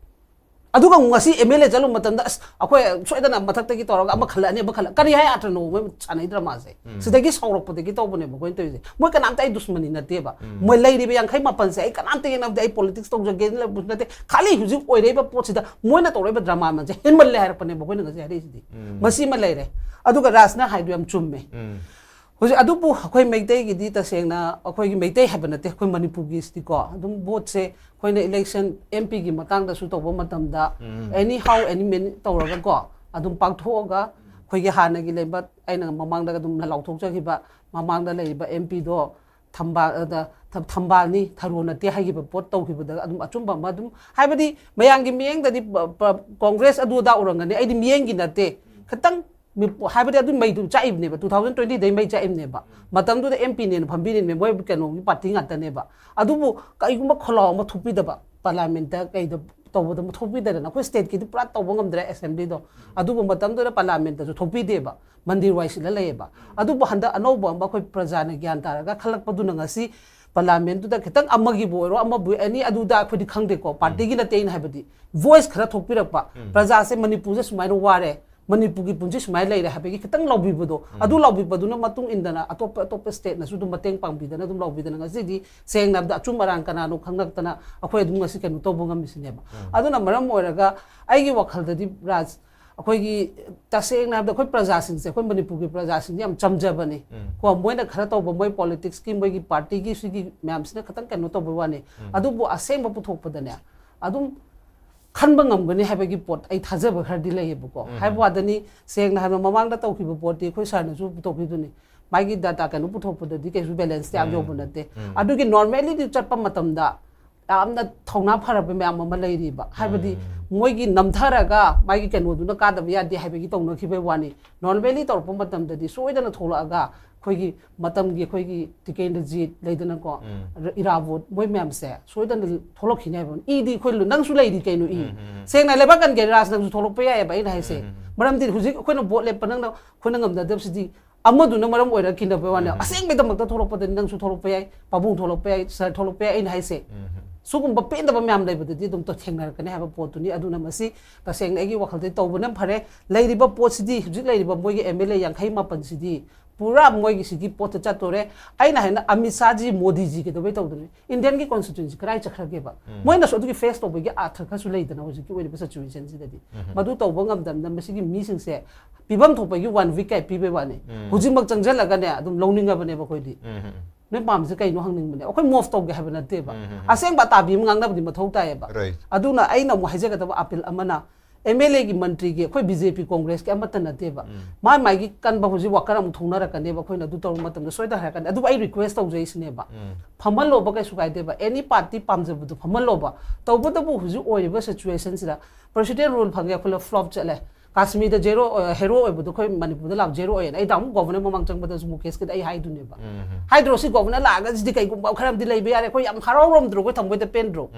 ꯑꯗꯨꯒ ꯑꯃꯨꯛ ꯉꯁꯤ ꯑꯦꯝ ꯑꯦꯜ ꯑꯦ ꯆꯠꯂꯨꯕ ꯃꯇꯝꯗ, "ꯑꯁ, ꯑꯩꯈꯣꯏ ꯁꯣꯏꯗꯅ ꯃꯊꯛꯇꯒꯤ ꯇꯧꯔꯒ ꯑꯃ ꯈꯜꯂꯛꯑꯅꯤ, ꯑꯃ ꯈꯜꯂꯛ-," ꯀꯔꯤ ꯍꯥꯏ ꯑꯥꯔꯊꯅꯣ ꯃꯣꯏ ꯁꯥꯟꯅꯩ ꯗ꯭ꯔꯃꯥꯁꯦ? ꯎꯝ꯫ ꯁꯤꯗꯒꯤ ꯁꯥꯎꯔꯛꯄꯗꯒꯤ ꯇꯧꯕꯅꯦꯕ ꯑꯩꯈꯣꯏꯅ ꯇꯧꯔꯤꯁꯦ꯫ ꯃꯣꯏ ꯀꯅꯥꯝꯇ ꯑꯩ ꯗꯨꯁꯃꯟꯅꯤ ꯅꯠꯇꯦꯕ꯫ ꯎꯝ꯫ ꯃꯣꯏ ꯂꯩꯔꯤꯕ ꯌꯥꯡꯈꯩ ꯃꯥꯄꯟꯁꯦ ꯑꯩ ꯀꯅꯥꯝꯇꯒꯤ ꯅꯠꯇꯦ, ꯑꯩ ꯄꯣꯂꯤꯇꯤꯛꯁ ꯇꯧꯖꯒꯦꯅ ꯂꯩꯕꯁꯨ ꯅꯠꯇꯦ꯫ ꯈꯥꯂꯤ ꯍꯧꯖꯤꯛ ꯑꯣꯏꯔꯛꯏꯕ ꯄꯣꯠꯁꯤꯗ ꯃꯣꯏꯅ ꯇꯧꯔꯛꯏꯕ ꯗ꯭ꯔꯃꯥ ꯃꯌꯥꯝꯁꯦ ꯍꯦꯟꯃꯜꯂꯦ ꯍꯥꯏꯔꯛꯄꯅꯦꯕ ꯑꯩꯈꯣꯏꯅ ꯉꯁꯤ ꯍꯥꯏꯔꯛꯏꯁꯤꯗꯤ꯫ ꯎꯝ꯫ ꯃꯁꯤꯃ ꯂꯩꯔꯦ꯫ ꯑꯗꯨꯒ ꯔꯥꯖꯅ ꯍꯥꯏꯗꯣ ꯌꯥꯝ ꯆꯨꯝꯃꯦ꯫ ꯎꯝ꯫ ꯍꯧꯖꯤꯛ ꯑꯗꯨꯕꯨ ꯑꯩꯈꯣꯏ ꯃꯩꯇꯩꯒꯤꯗꯤ ꯇꯁꯦꯡꯅ, ꯑꯩꯈꯣꯏꯒꯤ ꯃꯩꯇꯩ ꯍꯥꯏꯕ ꯅꯠꯇꯦ, ꯑꯩꯈꯣꯏ ꯃꯅꯤꯄꯨꯔꯒꯤꯁꯤꯗꯤꯀꯣ, ꯑꯗꯨꯝ ꯚꯣꯠꯁꯦ ꯑꯩꯈꯣꯏꯅ ꯏꯂꯦꯛꯁꯟ ꯑꯦꯝ ꯄꯤꯒꯤ ꯃꯇꯥꯡꯗꯁꯨ ꯇꯧꯕ ꯃꯇꯝꯗ ꯎꯝ꯫ Anyhow any man ꯇꯧꯔꯒꯀꯣ ꯑꯗꯨꯝ ꯄꯥꯡꯊꯣꯛꯑꯒ ꯑꯩꯈꯣꯏꯒꯤ ꯍꯥꯟꯅꯒꯤ ꯂꯩꯕ, ꯑꯩꯅ ꯃꯃꯥꯡꯗ ꯑꯗꯨꯝ ꯂꯥꯎꯊꯣꯛꯆꯈꯤꯕ ꯃꯃꯥꯡꯗ ꯂꯩꯔꯤꯕ ꯑꯦꯝ ꯄꯤꯗꯣ ꯊꯝꯕꯥꯜ, ꯑꯗ, ꯊ-, ꯊꯝꯕꯥꯜꯅꯤ, ꯊꯔꯣ ꯅꯠꯇꯦ ꯍꯥꯏꯈꯤꯕ ꯄꯣꯠ ꯇꯧꯈꯤꯕꯗ ꯑꯗꯨꯝ ꯑꯆꯨꯝꯕ ꯑꯃ ꯑꯗꯨꯝ, ꯍꯥꯏꯕꯗꯤ ꯃꯌꯥꯝꯒꯤ ꯃꯤꯠꯌꯦꯡꯗꯗꯤ ꯄ-, ꯄ-, ꯀꯣꯡꯒ꯭ꯔꯦꯁ ꯑꯗꯨ ꯑꯗꯥ ꯎꯔꯝꯒꯅꯤ, ꯑꯩꯗꯤ ꯃꯤꯠꯌꯦꯡꯒꯤ ꯅꯠꯇꯦ, ꯈꯤꯇꯪ ꯃꯤ-, ꯍꯥꯏꯕꯗꯤ ꯑꯗꯨ ꯃꯩꯗꯨ ꯆꯥꯛꯏꯕꯅꯦꯕ, ꯇꯨ ꯊꯥꯎꯖꯟ ꯇ꯭ꯋꯦꯟꯇꯤꯗꯩ ꯃꯩ ꯆꯥꯛꯏꯕꯅꯦꯕ꯫ ꯃꯇꯝꯗꯨꯗ ꯑꯦꯝ ꯄꯤꯅꯦꯅ ꯐꯝꯕꯤꯔꯤꯅꯦ, ꯃꯣꯏ ꯀꯩꯅꯣꯒꯤ ꯄꯥꯔꯇꯤ ꯉꯥꯛꯇꯅꯦꯕ꯫ ꯑꯗꯨꯕꯨ ꯀꯩꯒꯨꯝꯕ ꯈꯣꯜꯂꯥꯎ ꯑꯃ ꯊꯣꯛꯄꯤꯗꯕ, ꯄꯥꯔꯂꯤꯌꯥꯃꯦꯟꯇ ꯀꯩꯗ ꯇꯧꯕꯗ ꯑꯃ ꯊꯣꯛꯄꯤꯗꯗꯅ, ꯑꯩꯈꯣꯏ ꯁ꯭ꯇꯦꯠꯀꯤꯗꯤ ꯄꯨꯔꯥ ꯇꯧꯕ ꯉꯝꯗ꯭ꯔꯦ ꯑꯦꯁꯦꯝꯕ꯭ꯂꯤꯗꯣ꯫ ꯑꯗꯨꯕꯨ ꯃꯇꯝꯗꯨꯗ ꯄꯥꯔꯂꯤꯌꯥꯃꯦꯟꯇꯁꯨ ꯊꯣꯛꯄꯤꯗꯦꯕ, ꯃꯟꯗꯤꯔ ꯋꯥꯏ ꯁꯤꯠꯂ ꯂꯩꯌꯦꯕ꯫ ꯑꯗꯨꯕꯨ ꯍꯟꯗꯛ ꯑꯅꯧꯕ ꯑꯃ ꯑꯩꯈꯣꯏ ꯄ꯭ꯔꯖꯥꯅ ꯒ꯭ꯌꯥꯟ ꯇꯥꯔꯒ ꯈꯜꯂꯛꯄꯗꯨꯅ ꯉꯁꯤ ꯄꯥꯔꯂꯤꯌꯥꯃꯦꯟꯇꯨꯗ ꯈꯤꯇꯪ ꯑꯃꯒꯤꯕꯨ ꯑꯣꯏꯔꯣ, ꯑꯃꯕꯨ ꯑꯦꯅꯤ, ꯑꯗꯨꯗ ꯑꯩꯈꯣꯏꯗꯤ ꯈꯪꯗꯦꯀꯣ, ꯄꯥꯔꯇꯤꯒꯤ ꯅꯠꯇꯦ, ꯑꯩꯅ ꯍꯥꯏꯕꯗꯤ ꯚꯣꯏꯁ ꯈꯔ ꯊꯣꯛꯄꯤꯔꯛꯄ, ꯄ꯭ꯔꯖꯥꯁꯦ ꯃꯅꯤꯄꯨꯔꯁꯦ ꯁꯨꯃꯥꯏꯅ ꯋꯥꯔꯦ, ꯃꯅꯤꯄꯨꯔꯒꯤ ꯄꯨꯟꯁꯤ ꯁꯨꯃꯥꯏꯅ ꯂꯩꯔꯦ ꯍꯥꯏꯕꯒꯤ ꯈꯤꯇꯪ ꯂꯥꯎꯕꯤꯕꯗꯣ, ꯑꯗꯨ ꯂꯥꯎꯕꯤꯕꯗꯨꯅ ꯃꯇꯨꯡ ꯏꯟꯗꯅ ꯑꯇꯣꯞꯄ, ꯑꯇꯣꯞꯄ ꯁ꯭ꯇꯦꯠꯅꯁꯨ ꯑꯗꯨꯝ ꯃꯇꯦꯡ ꯄꯥꯡꯕꯤꯗꯅ, ꯑꯗꯨꯝ ꯂꯥꯎꯕꯤꯗꯅ ꯉꯁꯤꯗꯤ ꯁꯦꯡꯅ ꯍꯥꯏꯕꯗ ꯑꯆꯨꯝ ꯑꯔꯥꯟ ꯀꯅꯥꯅꯣ ꯈꯪꯂꯛꯇꯅ ꯑꯩꯈꯣꯏ ꯑꯗꯨꯝ ꯉꯁꯤ ꯀꯩꯅꯣ ꯇꯧꯕ ꯉꯝꯃꯤꯁꯤꯅꯦꯕ꯫ ꯑꯗꯨꯅ ꯃꯔꯝ ꯑꯣꯏꯔꯒ ꯑꯩꯒꯤ ꯋꯥꯈꯜꯗꯗꯤ ꯔꯥꯖ, ꯑꯩꯈꯣꯏꯒꯤ ꯇꯁꯦꯡꯅ ꯍꯥꯏꯕꯗ ꯑꯩꯈꯣꯏ ꯄ꯭ꯔꯖꯥꯁꯤꯡꯁꯦ, ꯑꯩꯈꯣꯏ ꯃꯅꯤꯄꯨꯔꯒꯤ ꯄ꯭ꯔꯖꯥꯁꯤꯡꯁꯦ ꯌꯥꯝ ꯆꯝꯖꯕꯅꯤ꯫ ꯀꯣ, ꯃꯣꯏꯅ ꯈꯔ ꯇꯧꯕ, ꯃꯣꯏ ꯄꯣꯂꯤꯇꯤꯛꯁꯀꯤ ꯃꯣꯏꯒꯤ ꯄꯥꯔꯇꯤꯒꯤ ꯁꯤꯒꯤ ꯃꯌꯥꯝꯁꯤꯅ ꯈꯤꯇꯪ ꯀꯩꯅꯣ ꯇꯧꯕꯩ ꯋꯥꯅꯤ꯫ ꯑꯗꯨꯕꯨ ꯑꯁꯦꯡꯕ ꯄꯨꯊꯣꯛꯄꯗꯅꯦ, ꯑꯗꯨꯝ ꯈꯟꯕ ꯉꯝꯒꯅꯤ ꯍꯥꯏꯕꯒꯤ ꯄꯣꯠ ꯑꯩ ꯊꯥꯖꯕ ꯈꯔꯗꯤ ꯂꯩꯌꯦꯕꯀꯣ꯫ ꯍꯥꯏꯕ ꯋꯥꯗꯅꯤ, ꯁꯦꯡꯅ ꯍꯥꯏꯕ, ꯃꯃꯥꯡꯗ ꯇꯧꯈꯤꯕ ꯄꯣꯠꯇꯤ ꯑꯩꯈꯣꯏ ꯁꯥꯔꯅꯁꯨ ꯄꯨꯊꯣꯛꯈꯤꯗꯨꯅꯤ꯫ ꯃꯥꯒꯤ ꯗꯥꯇꯥ ꯀꯩꯅꯣ ꯄꯨꯊꯣꯛꯄꯗꯗꯤ ꯀꯩꯁꯨ ꯕꯦꯂꯦꯟꯁꯇꯤ ꯌꯥꯝ ꯌꯧꯕ ꯅꯠꯇꯦ꯫ ꯑꯗꯨꯒꯤ ꯅꯣꯔꯃꯦꯂꯤꯗꯤ ꯆꯠꯄ ꯃꯇꯝꯗ ꯌꯥꯝꯅ ꯊꯧꯅꯥ ꯐꯔꯕ ꯃꯌꯥꯝ ꯑꯃ ꯂꯩꯔꯤꯕ꯫ ꯍꯥꯏꯕꯗꯤ ꯃꯣꯏꯒꯤ ꯅꯝꯊꯔꯒ ꯃꯥꯒꯤ ꯀꯩꯅꯣꯗꯨꯅ ꯀꯥꯗꯕ ꯌꯥꯗꯦ ꯍꯥꯏꯕꯒꯤ ꯇꯧꯅꯈꯤꯕꯩ ꯋꯥꯅꯤ꯫ ꯅꯣꯔꯃꯦꯂꯤ ꯇꯧꯔꯛꯄ ꯃꯇꯝꯗꯗꯤ ꯁꯣꯏꯗꯅ ꯊꯣꯛꯂꯛꯑꯒ ꯑꯩꯈꯣꯏꯒꯤ ꯃꯇꯝꯒꯤ ꯑꯩꯈꯣꯏꯒꯤ ꯇꯤꯀꯦꯟꯗ꯭ꯔꯖꯤꯠ ꯂꯩꯗꯅꯀꯣ, ꯏꯔꯥꯕꯣꯠ, ꯃꯣꯏ ꯃꯌꯥꯝꯁꯦ ꯁꯣꯏꯗꯅ ꯊꯣꯛꯂꯛꯈꯤꯅꯤ ꯍꯥꯏꯕ꯫ ꯏꯗꯤ ꯑꯩꯈꯣꯏ ꯅꯪꯁꯨ ꯂꯩꯔꯤ ꯀꯩꯅꯣ, ꯏ꯫ ꯁꯦꯡꯅ ꯍꯥꯏ, ꯂꯩꯕꯥꯛ ꯀꯟꯒꯦ ꯔꯥꯖ, ꯅꯪꯁꯨ ꯊꯣꯛꯂꯛꯄ ꯌꯥꯏꯑꯕ ꯑꯩꯅ ꯍꯥꯏꯁꯦ꯫ ꯃꯔꯝꯗꯤ ꯍꯧꯖꯤꯛ ꯑꯩꯈꯣꯏꯅ ꯚꯣꯠ ꯂꯦꯞꯄ, ꯅꯪꯅ ꯑꯩꯈꯣꯏꯅ ꯉꯝꯅꯗꯕꯁꯤꯗꯤ ꯑꯃꯗꯨꯅ ꯃꯔꯝ ꯑꯣꯏꯔꯒ ꯀꯤꯅꯕꯩ ꯋꯥꯅꯦ꯫ ꯑꯁꯦꯡꯕꯩꯗꯃꯛꯇ ꯊꯣꯛꯂꯛꯄꯗꯗꯤ ꯅꯪꯁꯨ ꯊꯣꯛꯂꯛꯄ ꯌꯥꯏ, ꯄꯥꯕꯨꯡ ꯊꯣꯛꯂꯛꯄ ꯌꯥꯏ, ꯁꯥꯔ ꯊꯣꯛꯂꯛꯄ ꯌꯥꯏ, ꯑꯩꯅ ꯍꯥꯏꯁꯦ꯫ ꯁꯤꯒꯨꯝꯕ ꯄꯦꯟꯗꯕ ꯃꯌꯥꯝ ꯂꯩꯕꯗꯗꯤ ꯑꯗꯨꯝ ꯊꯦꯡꯅꯔꯛꯀꯅꯤ ꯍꯥꯏꯕ ꯄꯣꯠꯇꯨꯅꯤ꯫ ꯑꯗꯨꯅ ꯃꯁꯤ ꯇꯁꯦꯡꯅ ꯑꯩꯒꯤ ꯋꯥꯈꯜꯗꯗꯤ ꯇꯧꯕꯅ ꯐꯔꯦ꯫ ꯂꯩꯔꯤꯕ ꯄꯣꯠꯁꯤꯗꯤ, ꯍꯧꯖꯤꯛ ꯂꯩꯔꯤꯕ ꯃꯣꯏꯒꯤ ꯑꯦꯝ ꯑꯦꯜ ꯑꯦ ꯌꯥꯡꯈꯩ ꯃꯥꯄꯟꯁꯤꯗꯤ ꯄꯨꯔꯥ ꯃꯣꯏꯒꯤ ꯁꯤꯒꯤ ꯄꯣꯠꯇ ꯆꯠꯇꯣꯔꯦ꯫ ꯑꯩꯅ ꯍꯥꯏꯅ ꯑꯃꯤꯠ ꯁꯥꯍꯖꯤ, ꯃꯣꯗꯤꯖꯤ ꯀꯩꯗꯧꯕꯩ ꯇꯧꯗꯣꯏꯅꯣ? ꯏꯟꯗꯤꯌꯟꯒꯤ ꯀꯣꯟꯁꯇꯤꯇ꯭ꯌꯨꯁꯟꯁꯤ ꯀꯗꯥꯏ ꯆꯠꯈ꯭ꯔꯒꯦꯕ? ꯃꯣꯏꯅꯁꯨ ꯑꯗꯨꯒꯤ ꯐꯦꯁ ꯇꯧꯕꯒꯤ ꯑꯥꯔꯊ ꯈꯔꯁꯨ ꯂꯩꯗꯅ ꯍꯧꯖꯤꯛꯀꯤ ꯑꯣꯏꯔꯤꯕ ꯁꯤꯆꯨꯋꯦꯁꯟꯁꯤꯗꯗꯤ꯫ ꯃꯗꯨ ꯇꯧꯕ ꯉꯝꯗꯕꯅ ꯃꯁꯤꯒꯤ ꯃꯤꯁꯤꯡꯁꯦ ꯄꯤꯐꯝ ꯊꯣꯛꯄꯒꯤ ꯋꯥꯟ ꯋꯤꯛ ꯀꯥꯏ ꯄꯤꯕꯩ ꯋꯥꯅꯤ꯫ ꯍꯧꯖꯤꯛꯃꯛ ꯆꯪꯁꯤꯜꯂꯒꯅꯦ ꯑꯗꯨꯝ ꯂꯧꯅꯤꯡꯉꯕꯅꯦꯕ ꯑꯩꯈꯣꯏꯗꯤ꯫ ꯅꯣꯏ ꯄꯥꯝꯃꯤꯁꯦ ꯀꯩꯅꯣ ꯍꯪꯅꯤꯡꯕꯅꯦ꯫ ꯑꯩꯈꯣꯏ ꯃꯣꯐ ꯇꯧꯒꯦ ꯍꯥꯏꯕ ꯅꯠꯇꯦꯕ꯫ ꯑꯁꯦꯡꯕ ꯑꯇꯥꯕꯤ ꯑꯃ ꯉꯥꯡꯅꯕꯗꯤ ꯃꯊꯧ ꯇꯥꯏꯌꯦꯕ꯫ Right. ꯑꯗꯨꯅ ꯑꯩꯅ ꯑꯃꯨꯛ ꯍꯥꯏꯖꯒꯗꯕ ꯑꯄꯤꯜ ꯑꯃꯅ, ꯑꯦꯝ ꯑꯦꯜ ꯑꯦꯒꯤ, ꯃꯟꯇ꯭ꯔꯤꯒꯤ, ꯑꯩꯈꯣꯏ ꯕꯤ ꯖꯦ ꯄꯤ, ꯀꯣꯡꯒ꯭ꯔꯦꯁꯀꯤ ꯑꯃꯠꯇ ꯅꯠꯇꯦꯕ꯫ ꯃꯥꯏ ꯃꯥꯏꯒꯤ ꯀꯟꯕ ꯍꯧꯖꯤꯛ ꯋꯥꯀꯔ ꯑꯃꯨꯛ ꯊꯣꯛꯅꯔꯛꯀꯅꯦꯕ, ꯑꯩꯈꯣꯏꯅ ꯑꯗꯨ ꯇꯧꯔꯨ ꯃꯇꯝꯗ ꯁꯣꯏꯗꯅ ꯍꯥꯏꯔꯛꯀꯅꯤ꯫ ꯑꯗꯨꯕꯨ ꯑꯩ ꯔꯤꯀ꯭ꯋꯦꯁ ꯇꯧꯖꯩꯁꯤꯅꯦꯕ, ꯐꯝꯍꯜꯂꯣꯕ, ꯀꯩꯁꯨ ꯀꯥꯏꯗꯦꯕ, ꯑꯦꯅꯤ ꯄꯥꯔꯇꯤ ꯄꯥꯝꯖꯕꯗꯨ ꯐꯝꯍꯜꯂꯣꯕ꯫ ꯇꯧꯕꯇꯕꯨ ꯍꯧꯖꯤꯛ ꯑꯣꯏꯔꯤꯕ ꯁꯤꯆꯨꯋꯦꯁꯟꯁꯤꯗ ꯄ꯭ꯔꯦꯁꯤꯗꯦꯟ ꯔꯨꯜ ꯐꯪꯉꯦ, ꯑꯩꯈꯣꯏꯅ ꯐ꯭ꯂꯣꯞ ꯆꯠꯂꯦ꯫ ꯀꯥꯁꯃꯤꯔꯗ ꯖꯦꯔꯣ ꯍꯦꯔꯣ ꯑꯣꯏꯕꯗꯣ ꯑꯩꯈꯣꯏ ꯃꯅꯤꯄꯨꯔꯗ ꯂꯥꯛ ꯖꯦꯔꯣ ꯑꯣꯏꯌꯦꯅ ꯑꯩ ꯇꯥꯃꯨꯛ ꯒꯣꯕꯔꯅꯔ ꯃꯃꯥꯡ ꯆꯪꯕꯗꯁꯨ ꯃꯨꯀꯦꯁꯀꯤꯗ ꯑꯩ ꯍꯥꯏꯗꯨꯅꯦꯕ꯫ ꯍꯥꯏꯗ꯭ꯔꯣ? ꯁꯤ ꯒꯣꯕꯔꯅꯔ ꯂꯥꯛꯑꯒ ꯁꯤꯗꯤ ꯀꯩꯒꯨꯝꯕ ꯈꯔ ꯑꯃꯗꯤ ꯂꯩꯕ ꯌꯥꯔꯦ, ꯑꯩꯈꯣꯏ ꯌꯥꯝ ꯍꯔꯥꯎꯔꯝꯗ꯭ꯔꯣ? ꯑꯩꯈꯣꯏ ꯊꯃꯣꯏꯗ ꯄꯦꯟꯗ꯭ꯔꯣ?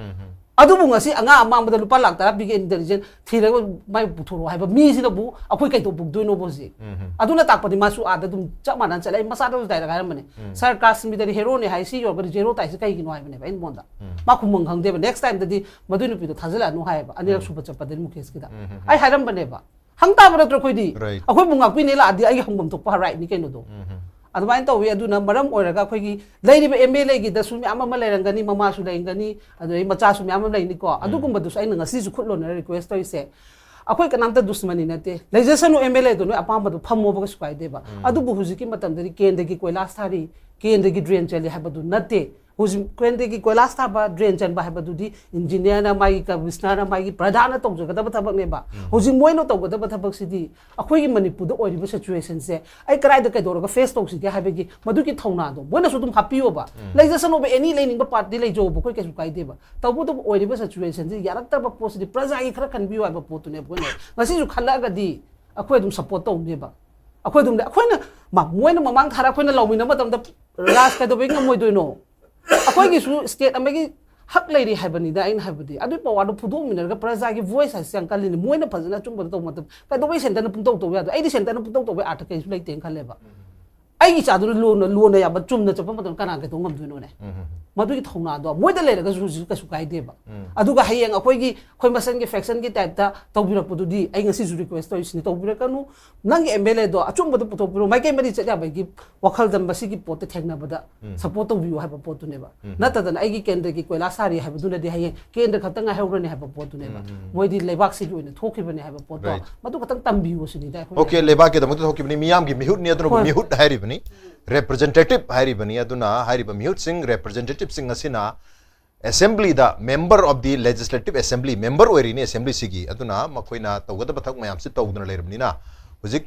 ꯑꯗꯨꯕꯨ ꯉꯁꯤ ꯑꯉꯥꯡ ꯑꯃꯥꯡꯕꯗ ꯂꯨꯄꯥ ꯂꯥꯛ ꯇꯔꯥ ꯄꯤꯒꯦ intelligence ꯊꯤꯔꯒ ꯃꯥꯏ ꯄꯨꯊꯣꯔꯛꯑꯣ ꯍꯥꯏꯕ ꯃꯤꯁꯤꯅꯕꯨ ꯑꯩꯈꯣꯏ ꯀꯩꯗꯧ ꯄꯨꯗꯣꯏꯅꯣꯕ ꯍꯧꯖꯤꯛ? ꯑꯗꯨꯅ ꯇꯥꯛꯄꯗꯤ ꯃꯥꯁꯨ ꯑꯥꯗ ꯑꯗꯨꯝ ꯆꯞ ꯃꯥꯟꯅꯅ ꯆꯠꯂꯦ꯫ ꯑꯩ ꯃꯆꯥꯗꯁꯨ direct ꯍꯥꯏꯔꯝꯕꯅꯦ, "ꯁꯥꯔ, ꯀꯥꯁꯃꯤꯔꯗꯗꯤ ꯍꯦꯔꯣꯅꯦ ꯍꯥꯏ, ꯁꯤ ꯌꯧꯔꯒꯗꯤ ꯖꯦꯔꯣ ꯇꯥꯏꯁꯦ ꯀꯩꯒꯤꯅꯣ?" ꯍꯥꯏꯕꯅꯦꯕ ꯑꯩꯅ ꯃꯉꯣꯟꯗ꯫ ꯃꯥ ꯈꯨꯝꯐꯝ ꯈꯪꯗꯦꯕ꯫ "Next timeꯗꯗꯤ ꯃꯗꯨꯏ ꯅꯨꯄꯤꯗꯣ ꯊꯥꯖꯤꯜꯂꯛꯑꯅꯨ" ꯍꯥꯏꯌꯦꯕ, ꯑꯅꯤꯔꯛ ꯁꯨꯕ ꯆꯠꯄꯗꯗꯤ ꯃꯨꯀꯦꯁꯀꯤꯗ꯫ ꯑꯩ ꯍꯥꯏꯔꯝꯕꯅꯦꯕ, ꯍꯪ ꯇꯥꯕ ꯅꯠꯇ꯭ꯔꯣ ꯑꯩꯈꯣꯏꯗꯤ? Right. ꯑꯩꯈꯣꯏꯕꯨ ꯉꯥꯛꯄꯤꯅꯦ ꯂꯥꯛꯑꯗꯤ ꯑꯩꯒꯤ ꯍꯪꯐꯝ ꯊꯣꯛꯄ rightꯅꯤ ꯀꯩꯅꯣꯗꯣ꯫ ꯑꯗꯨꯃꯥꯏꯅ ꯇꯧꯋꯤ꯫ ꯑꯗꯨꯅ ꯃꯔꯝ ꯑꯣꯏꯔꯒ ꯑꯩꯈꯣꯏꯒꯤ ꯂꯩꯔꯤꯕ MLAꯒꯤꯗꯁꯨ ꯃꯌꯥꯝ ꯑꯃ ꯂꯩꯔꯝꯒꯅꯤ, ꯃꯃꯥꯁꯨ ꯂꯩꯔꯝꯒꯅꯤ, ꯑꯗꯨꯗꯩ ꯃꯆꯥꯁꯨ ꯃꯌꯥꯝ ꯑꯃ ꯂꯩꯅꯤꯀꯣ꯫ ꯑꯗꯨꯒꯨꯝꯕꯗꯨꯁꯨ ꯑꯩꯅ ꯉꯁꯤꯁꯨ ꯈꯨꯠ ꯂꯣꯟꯅꯔ request ꯇꯧꯔꯤꯁꯦ, ꯑꯩꯈꯣꯏ ꯀꯅꯥꯝꯇ ꯗꯨꯁꯃꯅꯤ ꯅꯠꯇꯦ꯫ ꯂꯩꯖꯁꯅꯨ, MLAꯗꯣ ꯅꯣꯏ ꯑꯄꯥꯝꯕꯗꯣ ꯐꯝꯃꯣꯕ, ꯀꯩꯁꯨ ꯀꯥꯏꯗꯦꯕ꯫ ꯑꯗꯨꯕꯨ ꯍꯧꯖꯤꯛꯀꯤ ꯃꯇꯝꯗꯗꯤ ꯀꯦꯟꯗ꯭ꯔꯒꯤ ꯀꯣꯏꯂꯥꯁ ꯊꯥꯔꯤ, ꯀꯦꯟꯗ꯭ꯔꯒꯤ drain ꯆꯜꯂꯤ ꯍꯥꯏꯕꯗꯨ ꯅꯠꯇꯦ꯫ ꯍꯧꯖꯤꯛ ꯀꯦꯟꯗ꯭ꯔꯒꯤ ꯀꯣꯏꯂꯥꯁ ꯊꯥꯕ, drain ꯆꯟꯕ ꯍꯥꯏꯕꯗꯨꯗꯤ engineerꯅ, ꯃꯥꯒꯤ commissionerꯅ, ꯃꯥꯒꯤ ꯄ꯭ꯔꯙꯥꯟꯅ ꯇꯧꯖꯒꯗꯕ ꯊꯕꯛꯅꯦꯕ꯫ ꯍꯧꯖꯤꯛ ꯃꯣꯏꯅ ꯇꯧꯒꯗꯕ ꯊꯕꯛꯁꯤꯗꯤ ꯑꯩꯈꯣꯏꯒꯤ ꯃꯅꯤꯄꯨꯔꯗ ꯑꯣꯏꯔꯤꯕ situationꯁꯦ ꯑꯩ ꯀꯗꯥꯏꯗ ꯀꯩꯗꯧꯔꯒ face ꯇꯧꯁꯤꯒꯦ ꯍꯥꯏꯕꯒꯤ ꯃꯗꯨꯒꯤ ꯊꯧꯅꯥꯗꯣ ꯃꯣꯏꯅꯁꯨ ꯑꯗꯨꯝ ꯍꯥꯞꯄꯤꯌꯣꯕ꯫ ꯂꯩꯖꯁꯅꯣꯕ, any ꯂꯩꯅꯤꯡꯕ party ꯂꯩꯖꯧꯕ, ꯑꯩꯈꯣꯏ ꯀꯩꯁꯨ ꯀꯥꯏꯗꯦꯕ꯫ ꯇꯧꯕꯇꯕꯨ ꯑꯣꯏꯔꯤꯕ situationꯁꯤ ꯌꯥꯔꯛꯇ꯭ꯔꯕ ꯄꯣꯠꯁꯤꯗꯤ ꯄ꯭ꯔꯖꯥꯒꯤ ꯈꯔ ꯈꯟꯕꯤꯌꯨ ꯍꯥꯏꯕ ꯄꯣꯠꯇꯨꯅꯦꯕ ꯑꯩꯈꯣꯏꯅ ꯉꯁꯤꯁꯨ ꯈꯜꯂꯛꯑꯒꯗꯤ ꯑꯩꯈꯣꯏ ꯑꯗꯨꯝ support ꯇꯧꯅꯦꯕ꯫ ꯑꯩꯈꯣꯏ ꯑꯗꯨꯝ, ꯑꯩꯈꯣꯏꯅ, ꯃꯥ, ꯃꯣꯏꯅ ꯃꯃꯥꯡ ꯊꯥꯔ ꯑꯩꯈꯣꯏꯅ ꯂꯥꯎꯃꯤꯟꯅꯕ ꯃꯇꯝꯗ ꯔꯥꯖ ꯀꯩꯗꯧꯕꯩ ꯉꯝꯃꯣꯏꯗꯣꯏꯅꯣ? ꯑꯩꯈꯣꯏꯒꯤꯁꯨ state ꯑꯃꯒꯤ ꯍꯛ ꯂꯩꯔꯤ ꯍꯥꯏꯕꯅꯤꯗ ꯑꯩꯅ ꯍꯥꯏꯕꯗꯤ꯫ ꯑꯗꯨꯒꯤ powerꯗꯣ ꯐꯨꯗꯣꯛꯃꯤꯟꯅꯔꯒ ꯄ꯭ꯔꯖꯥꯒꯤ voice ꯍꯥꯏꯁꯦ ꯌꯥꯝ ꯀꯜꯂꯤꯅꯤ꯫ ꯃꯣꯏꯅ ꯐꯖꯅ ꯑꯆꯨꯝꯕꯗꯣ ꯇꯧꯕ ꯃꯇꯝ ꯀꯩꯗꯧꯕꯩ centreꯅ ꯄꯨꯡꯇꯧ ꯇꯧ ꯌꯥꯗꯣꯏ? ꯑꯩꯗꯤ centreꯅ ꯄꯨꯡꯇꯧ ꯇꯧꯕꯩ ꯑꯥꯔꯊ ꯀꯩꯁꯨ ꯂꯩꯇꯦꯅ ꯈꯜꯂꯦꯕ꯫ ꯑꯩꯒꯤ ꯏꯆꯥꯗꯨꯅ ꯂꯣꯟꯅ, ꯂꯣꯟꯅ ꯌꯥꯕ ꯆꯨꯝꯅ ꯆꯠꯄ ꯃꯇꯝꯗ ꯀꯅꯥ ꯀꯩꯗꯧ ꯉꯝꯗꯣꯏꯅꯣꯅꯦ? ꯃꯗꯨꯒꯤ ꯊꯧꯅꯥꯗꯣ ꯃꯣꯏꯗ ꯂꯩꯔꯒꯁꯨ ꯍꯧꯖꯤꯛ ꯀꯩꯁꯨ ꯀꯥꯏꯗꯦꯕ꯫ ꯑꯗꯨꯒ ꯍꯌꯦꯡ ꯑꯩꯈꯣꯏꯒꯤ, ꯑꯩꯈꯣꯏ ꯃꯁꯦꯟꯒꯤ factionꯒꯤ typeꯇ ꯇꯧꯕꯤꯔꯛꯄꯗꯨꯗꯤ ꯑꯩ ꯉꯁꯤꯁꯨ request ꯇꯧꯔꯤꯁꯤꯅꯤ, ꯇꯧꯕꯤꯔꯛꯀꯅꯨ꯫ ꯅꯪꯒꯤ MLAꯗꯣ ꯑꯆꯨꯝꯕꯗꯣ ꯄꯨꯊꯣꯛꯄꯤꯔꯣ, ꯃꯥꯏꯀꯩ ꯃꯔꯤ ꯆꯠ ꯌꯥꯕꯒꯤ ꯋꯥꯈꯜꯗ ꯃꯁꯤꯒꯤ ꯄꯣꯠꯇ ꯊꯦꯡꯅꯕꯗ support ꯇꯧꯕꯤꯌꯨ ꯍꯥꯏꯕ ꯄꯣꯠꯇꯨꯅꯦꯕ꯫ ꯅꯠꯇꯗꯅ ꯑꯩꯒꯤ ꯀꯦꯟꯗ꯭ꯔꯒꯤ ꯀꯣꯏꯂꯥ ꯁꯥꯔꯤ ꯍꯥꯏꯕꯗꯨꯅꯗꯤ ꯍꯌꯦꯡ ꯀꯦꯟꯗ꯭ꯔ ꯈꯛꯇ ꯉꯥꯏꯍꯧꯔꯅꯤ ꯍꯥꯏꯕ ꯄꯣꯠꯇꯨꯅꯦꯕ꯫ ꯃꯣꯏꯗꯤ ꯂꯩꯕꯥꯛꯁꯤꯒꯤ ꯑꯣꯏꯅ ꯊꯣꯛꯈꯤꯕꯅꯦ ꯍꯥꯏꯕ ꯄꯣꯠꯇꯣ Right. ꯃꯗꯨ ꯈꯛꯇꯪ ꯇꯝꯕꯤꯌꯨ ꯁꯤꯅꯤꯗ ꯑꯩꯈꯣꯏꯅ OK, ꯂꯩꯕꯥꯛꯀꯤꯗꯃꯛꯇ ꯊꯣꯛꯈꯤꯕꯅꯤ, ꯃꯤꯌꯥꯝꯒꯤ ꯃꯤꯍꯨꯠꯅꯤ, ꯑꯗꯨꯅꯕꯨ ꯍꯣꯏ꯫ ꯃꯤꯍꯨꯠ ꯍꯥꯏꯔꯤꯕꯅꯤ, representative ꯍꯥꯏꯔꯤꯕꯅꯤ꯫ ꯑꯗꯨꯅ ꯍꯥꯏꯔꯤꯕ ꯃꯤꯍꯨꯠꯁꯤꯡ, representativeꯁꯤꯡ ꯑꯁꯤꯅ assemblyꯗ member of the legislative assembly, member ꯑꯣꯏꯔꯤꯅꯤ assemblyꯁꯤꯒꯤ꯫ ꯑꯗꯨꯅ ꯃꯈꯣꯏꯅ ꯇꯧꯒꯗꯕ ꯊꯕꯛ ꯃꯌꯥꯝꯁꯤ ꯇꯧꯗꯨꯅ ꯂꯩꯔꯕꯅꯤꯅ ꯍꯧꯖꯤꯛ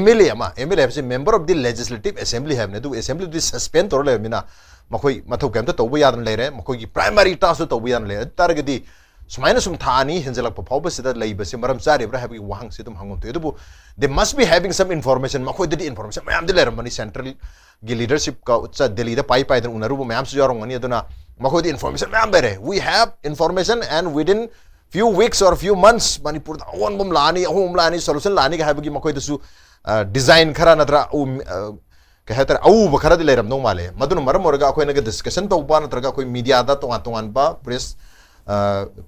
MLA ꯑꯃ, MLA ꯍꯥꯏꯕꯁꯤ member of the legislative assembly ꯍꯥꯏꯕꯅꯤ꯫ ꯑꯗꯨꯕꯨ assemblyꯗꯤ suspend ꯇꯧꯔ ꯂꯩꯔꯕꯅꯤꯅ ꯃꯈꯣꯏ ꯃꯊꯧ ꯀꯩꯝꯇ ꯇꯧꯕ ꯌꯥꯗꯅ ꯂꯩꯔꯦ꯫ ꯃꯈꯣꯏꯒꯤ primary taskꯇꯨ ꯇꯧꯕ ꯌꯥꯗꯅ ꯂꯩꯔꯦ꯫ ꯑꯗꯨ ꯇꯥꯔꯒꯗꯤ ꯁꯨꯃꯥꯏꯅ ꯁꯨꯝ ꯊꯥ ꯑꯅꯤ ꯍꯦꯟꯖꯜꯂꯛꯄ ꯐꯥꯎꯕꯁꯤꯗ ꯂꯩꯕꯁꯤ ꯃꯔꯝ ꯆꯥꯔꯤꯕ꯭ꯔꯥ ꯍꯥꯏꯕꯒꯤ ꯋꯥꯍꯪꯁꯤ ꯑꯗꯨꯝ ꯍꯪꯐꯝ ꯊꯣꯛꯏ꯫ ꯑꯗꯨꯕꯨ they must be having some information, ꯃꯈꯣꯏꯗꯗꯤ information ꯃꯌꯥꯝꯗꯤ ꯂꯩꯔꯝꯃꯅꯤ, central ꯒꯤ leadership ꯀ ꯆ-, ꯗꯦꯜꯂꯤꯗ ꯄꯥꯏ ꯄꯥꯏꯗꯅ ꯎꯅꯔꯨꯕ ꯃꯌꯥꯝꯁꯨ ꯌꯥꯎꯔꯝꯒꯅꯤ꯫ ꯑꯗꯨꯅ ꯃꯈꯣꯏꯗꯤ information ꯃꯌꯥꯝ ꯂꯩꯔꯦ, "We have information and within few weeks or few months ꯃꯅꯤꯄꯨꯔꯗ ꯑꯑꯣꯟꯕ ꯑꯃ ꯂꯥꯛꯑꯅꯤ, ꯑꯍꯣꯡꯕ ꯑꯃ ꯂꯥꯛꯑꯅꯤ, solution ꯂꯥꯛꯑꯅꯤꯒ" ꯍꯥꯏꯕꯒꯤ ꯃꯈꯣꯏꯗꯁꯨ design ꯈꯔ ꯅꯠꯇ꯭ꯔ ꯎ-, ꯀꯩ ꯍꯥꯏꯇꯥꯔꯦ, ꯑꯎꯕ ꯈꯔꯗꯤ ꯂꯩꯔꯝꯗꯧ ꯃꯥꯜꯂꯦ꯫ ꯃꯗꯨꯅ ꯃꯔꯝ ꯑꯣꯏꯔꯒ ꯑꯩꯈꯣꯏꯅꯒ discussion ꯇꯧꯕ ꯅꯠꯇ꯭ꯔꯒ ꯑꯩꯈꯣꯏ media ꯗ ꯇꯣꯉꯥꯟ ꯇꯣꯉꯥꯟꯕ press,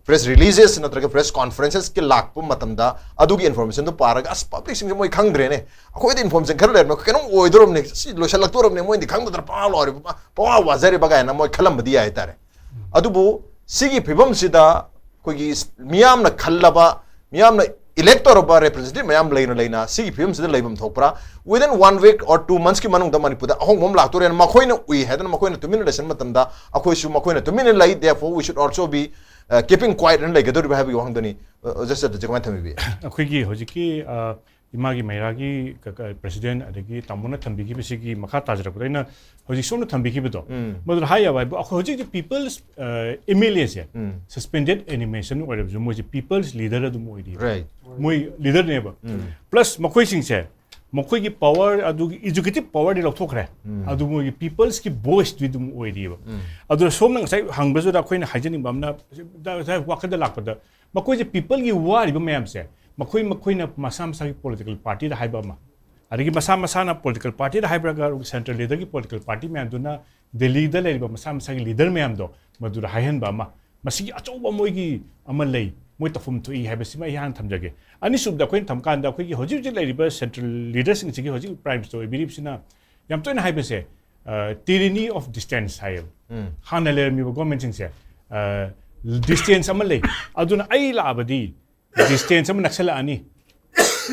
press releases ꯅꯠꯇ꯭ꯔꯒ press conferences ꯀꯤ ꯂꯥꯛꯄ ꯃꯇꯝꯗ ꯑꯗꯨꯒꯤ information ꯗꯨ ꯄꯥꯔꯒ, "ꯑꯁ, public ꯁꯤꯡꯁꯦ ꯃꯣꯏ ꯈꯪꯗ꯭ꯔꯦꯅꯦ, ꯑꯩꯈꯣꯏꯗ information ꯈꯔ ꯂꯩꯔꯝꯃꯦ, ꯀꯩꯅꯣꯝ ꯑꯣꯏꯗꯣꯔꯕꯅꯦ, ꯁꯤ ꯂꯣꯏꯁꯤꯜꯂꯛꯇꯣꯔꯕꯅꯦ, ꯃꯣꯏꯗꯤ ꯈꯪꯗꯗꯅ ꯄꯪꯍꯥ ꯂꯣꯏꯔꯦ, ꯄꯪꯍꯥ ꯋꯥꯖꯔꯤꯕ" ꯀꯥꯏꯅ ꯃꯣꯏ ꯈꯜꯂꯝꯕꯗꯤ ꯌꯥꯏ ꯍꯥꯏꯇꯥꯔꯦ꯫ ꯑꯗꯨꯕꯨ ꯁꯤꯒꯤ ꯐꯤꯕꯝꯁꯤꯗ ꯑꯩꯈꯣꯏꯒꯤ ꯃꯤꯌꯥꯝꯅ ꯈꯜꯂꯕ, ꯃꯤꯌꯥꯝꯅ elect ꯇꯧꯔꯕ representative ꯃꯌꯥꯝ ꯂꯩꯅ ꯂꯩꯅ ꯁꯤꯒꯤ ꯐꯤꯕꯝꯁꯤꯗ ꯂꯩꯐꯝ ꯊꯣꯛꯄ꯭ꯔꯥ? Within one week or two months ꯀꯤ ꯃꯅꯨꯡꯗ ꯃꯅꯤꯄꯨꯔꯗ ꯑꯍꯣꯡꯕ ꯑꯃ ꯂꯥꯛꯇꯣꯔꯦꯅ ꯃꯈꯣꯏꯅ ꯎꯏ ꯍꯥꯏꯗꯅ ꯃꯈꯣꯏꯅ ꯇꯨꯃꯤꯟꯅ ꯂꯩꯁꯟꯕ ꯃꯇꯝꯗ ꯑꯩꯈꯣꯏꯁꯨ ꯃꯈꯣꯏꯅ ꯇꯨꯃꯤꯟꯅ ꯂꯩ, therefore we should also be, uh, keeping quiet ꯍꯥꯏꯅ ꯂꯩꯒꯗꯧꯔꯤꯕ ꯍꯥꯏꯕꯒꯤ ꯋꯥꯍꯪꯗꯨꯅꯤ꯫ ꯑ, ꯑꯣꯖꯥ ꯁꯗꯥꯇꯟꯁꯦ ꯀꯃꯥꯏꯅ ꯊꯝꯕꯤꯕꯤ? ꯑꯩꯈꯣꯏꯒꯤ ꯍꯧꯖꯤꯛꯀꯤ, ꯑ, ꯏꯃꯥꯒꯤ ꯃꯩꯔꯥꯒꯤ ꯀ-, ꯀ-, president ꯑꯗꯒꯤ ꯇꯥꯃꯣꯅ ꯊꯝꯕꯤꯈꯤꯕꯁꯤꯒꯤ ꯃꯈꯥ ꯇꯥꯖꯔꯛꯄꯗ ꯑꯩꯅ ꯍꯧꯖꯤꯛ ꯁꯣꯝꯅ ꯊꯝꯕꯤꯈꯤꯕꯗꯣ, ꯎꯝ꯫ ꯃꯗꯨꯗ ꯍꯥꯏ ꯌꯥꯕ ꯍꯥꯏꯕꯨ, ꯑꯩꯈꯣꯏ ꯍꯧꯖꯤꯛ ꯍꯧꯖꯤꯛ people's, ꯑ, M L A say um. Suspended animation ꯑꯣꯏꯔꯕꯁꯨ ꯃꯣꯏꯁꯦ people's leader ꯑꯗꯨꯝ ꯑꯣꯏꯔꯤꯕ꯫ Right. ꯃꯣꯏ leader ꯅꯦꯕ꯫ ꯎꯝ꯫ Plus ꯃꯈꯣꯏꯁꯤꯡꯁꯦ ꯃꯈꯣꯏꯒꯤ power ꯑꯗꯨꯒꯤ executive power ꯗꯤ ꯂꯧꯊꯣꯛꯈ꯭ꯔꯦ꯫ ꯎꯝ꯫ ꯑꯗꯨ ꯃꯣꯏꯒꯤ people's ꯀꯤ voice ꯇꯨ ꯑꯗꯨꯝ ꯑꯣꯏꯔꯤꯕ꯫ ꯎꯝ꯫ ꯑꯗꯨꯅ ꯁꯣꯝꯅ ꯉꯁꯥꯏ ꯍꯪꯕꯁꯤꯗ ꯑꯩꯈꯣꯏꯅ ꯍꯥꯏꯖꯅꯤꯡꯕ ꯑꯃꯅ, ꯗ-, ꯗ-, ꯋꯥꯈꯜꯗ ꯂꯥꯛꯄꯗ ꯃꯈꯣꯏꯁꯦ people ꯒꯤ ꯋꯥꯔꯤꯕ ꯃꯌꯥꯝꯁꯦ ꯃꯈꯣꯏ ꯃꯈꯣꯏꯅ ꯃꯁꯥ ꯃꯁꯥꯒꯤ political party ꯗ ꯍꯥꯏꯕ ꯑꯃ, ꯑꯗꯒꯤ ꯃꯁꯥ ꯃꯁꯥꯅ political party ꯗ ꯍꯥꯏꯕ꯭ꯔꯒ central leader ꯒꯤ political party ꯃꯌꯥꯝꯗꯨꯅ ꯗꯦꯜꯂꯤꯗ ꯂꯩꯔꯤꯕ ꯃꯁꯥ ꯃꯁꯥꯒꯤ leader ꯃꯌꯥꯝꯗꯣ ꯃꯗꯨꯗ ꯍꯥꯏꯍꯟꯕ ꯑꯃ, ꯃꯁꯤꯒꯤ ꯑꯆꯧꯕ ꯃꯣꯏꯒꯤ ꯑꯃ ꯂꯩ, ꯃꯣꯏ ꯇꯧꯐꯝ ꯊꯣꯛꯏ ꯍꯥꯏꯕꯁꯤꯃ ꯑꯩ ꯍꯥꯟꯅ ꯊꯝꯖꯒꯦ꯫ ꯑꯅꯤꯁꯨꯕꯗ ꯑꯩꯈꯣꯏꯅ ꯊꯝꯀꯥꯟꯗ ꯑꯩꯈꯣꯏꯒꯤ ꯍꯧꯖꯤꯛ ꯍꯧꯖꯤꯛ ꯂꯩꯔꯤꯕ central leader ꯁꯤꯡꯁꯤꯒꯤ ꯍꯧꯖꯤꯛ prime minister ꯑꯣꯏꯕꯤꯔꯤꯕꯁꯤꯅ ꯌꯥꯝ ꯇꯣꯏꯅ ꯍꯥꯏꯕꯁꯦ, ꯑ, tyranny of distance ꯍꯥꯏꯌꯦꯕ꯫ ꯎꯝ꯫ ꯍꯥꯟꯅ ꯂꯩꯔꯝꯃꯤꯕ government ꯁꯤꯡꯁꯦ, ꯑ, distance ꯑꯃ ꯂꯩ꯫ ꯑꯗꯨꯅ ꯑꯩ ꯂꯥꯛꯑꯕꯗꯤ distance ꯑꯃ ꯅꯛꯁꯜꯂꯛꯑꯅꯤ꯫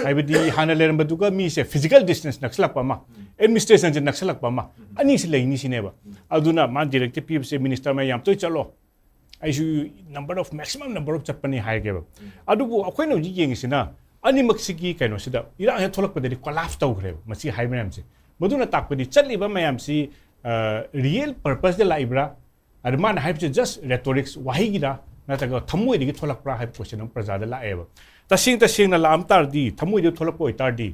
ꯍꯥꯏꯕꯗꯤ ꯍꯥꯟꯅ ꯂꯩꯔꯝꯕꯗꯨꯒ ꯃꯤꯁꯦ physical distance ꯅꯛꯁꯜꯂꯛꯄ ꯑꯃ, administration ꯁꯦ ꯅꯛꯁꯜꯂꯛꯄ ꯑꯃ, ꯑꯅꯤꯁꯤ ꯂꯩꯅꯤ ꯁꯤꯅꯦꯕ꯫ ꯑꯗꯨꯅ ꯃꯥ directive ꯄꯤꯕꯁꯦ, "Minister ꯃꯌꯥꯝ ꯌꯥꯝ ꯇꯣꯏ ꯆꯠꯂꯣ, ꯑꯩꯁꯨ number of, maximum number of ꯆꯠꯄꯅꯤ" ꯍꯥꯏꯒꯦꯕ꯫ ꯑꯗꯨꯕꯨ ꯑꯩꯈꯣꯏꯅ ꯍꯧꯖꯤꯛ ꯌꯦꯡꯉꯤꯁꯤꯅ ꯑꯅꯤꯃꯛꯁꯤꯒꯤ ꯀꯩꯅꯣꯁꯤꯗ ꯏꯔꯥꯡ ꯍꯦꯛ ꯊꯣꯛꯂꯛꯄꯗꯗꯤ collapse ꯇꯧꯈ꯭ꯔꯦꯕ ꯃꯁꯤ ꯍꯥꯏ ꯃꯌꯥꯝꯁꯦ꯫ ꯃꯗꯨꯅ ꯇꯥꯛꯄꯗꯤ ꯆꯠꯂꯤꯕ ꯃꯌꯥꯝꯁꯤ, ꯑ, real purpose ꯇ ꯂꯥꯛꯏꯕ꯭ꯔꯥ? ꯑꯗ ꯃꯥꯅ ꯍꯥꯏꯕꯁꯦ just rhetorics, ꯋꯥꯍꯩꯒꯤꯔ? ꯅꯠꯇ꯭ꯔꯒ ꯊꯃꯣꯏꯗꯒꯤ ꯊꯣꯛꯂꯛꯄ꯭ꯔꯥ ꯍꯥꯏꯕ ꯀꯣꯏꯁꯟ ꯑꯃ ꯄ꯭ꯔꯖꯥꯗ ꯂꯥꯛꯑꯦꯕ꯫ ꯇꯁꯦꯡ ꯇꯁꯦꯡꯅ ꯂꯥꯛꯑꯝ ꯇꯥꯔꯗꯤ, ꯊꯃꯣꯏꯗꯒꯤ ꯊꯣꯛꯂꯛꯄ ꯑꯣꯏꯇꯥꯔꯗꯤ,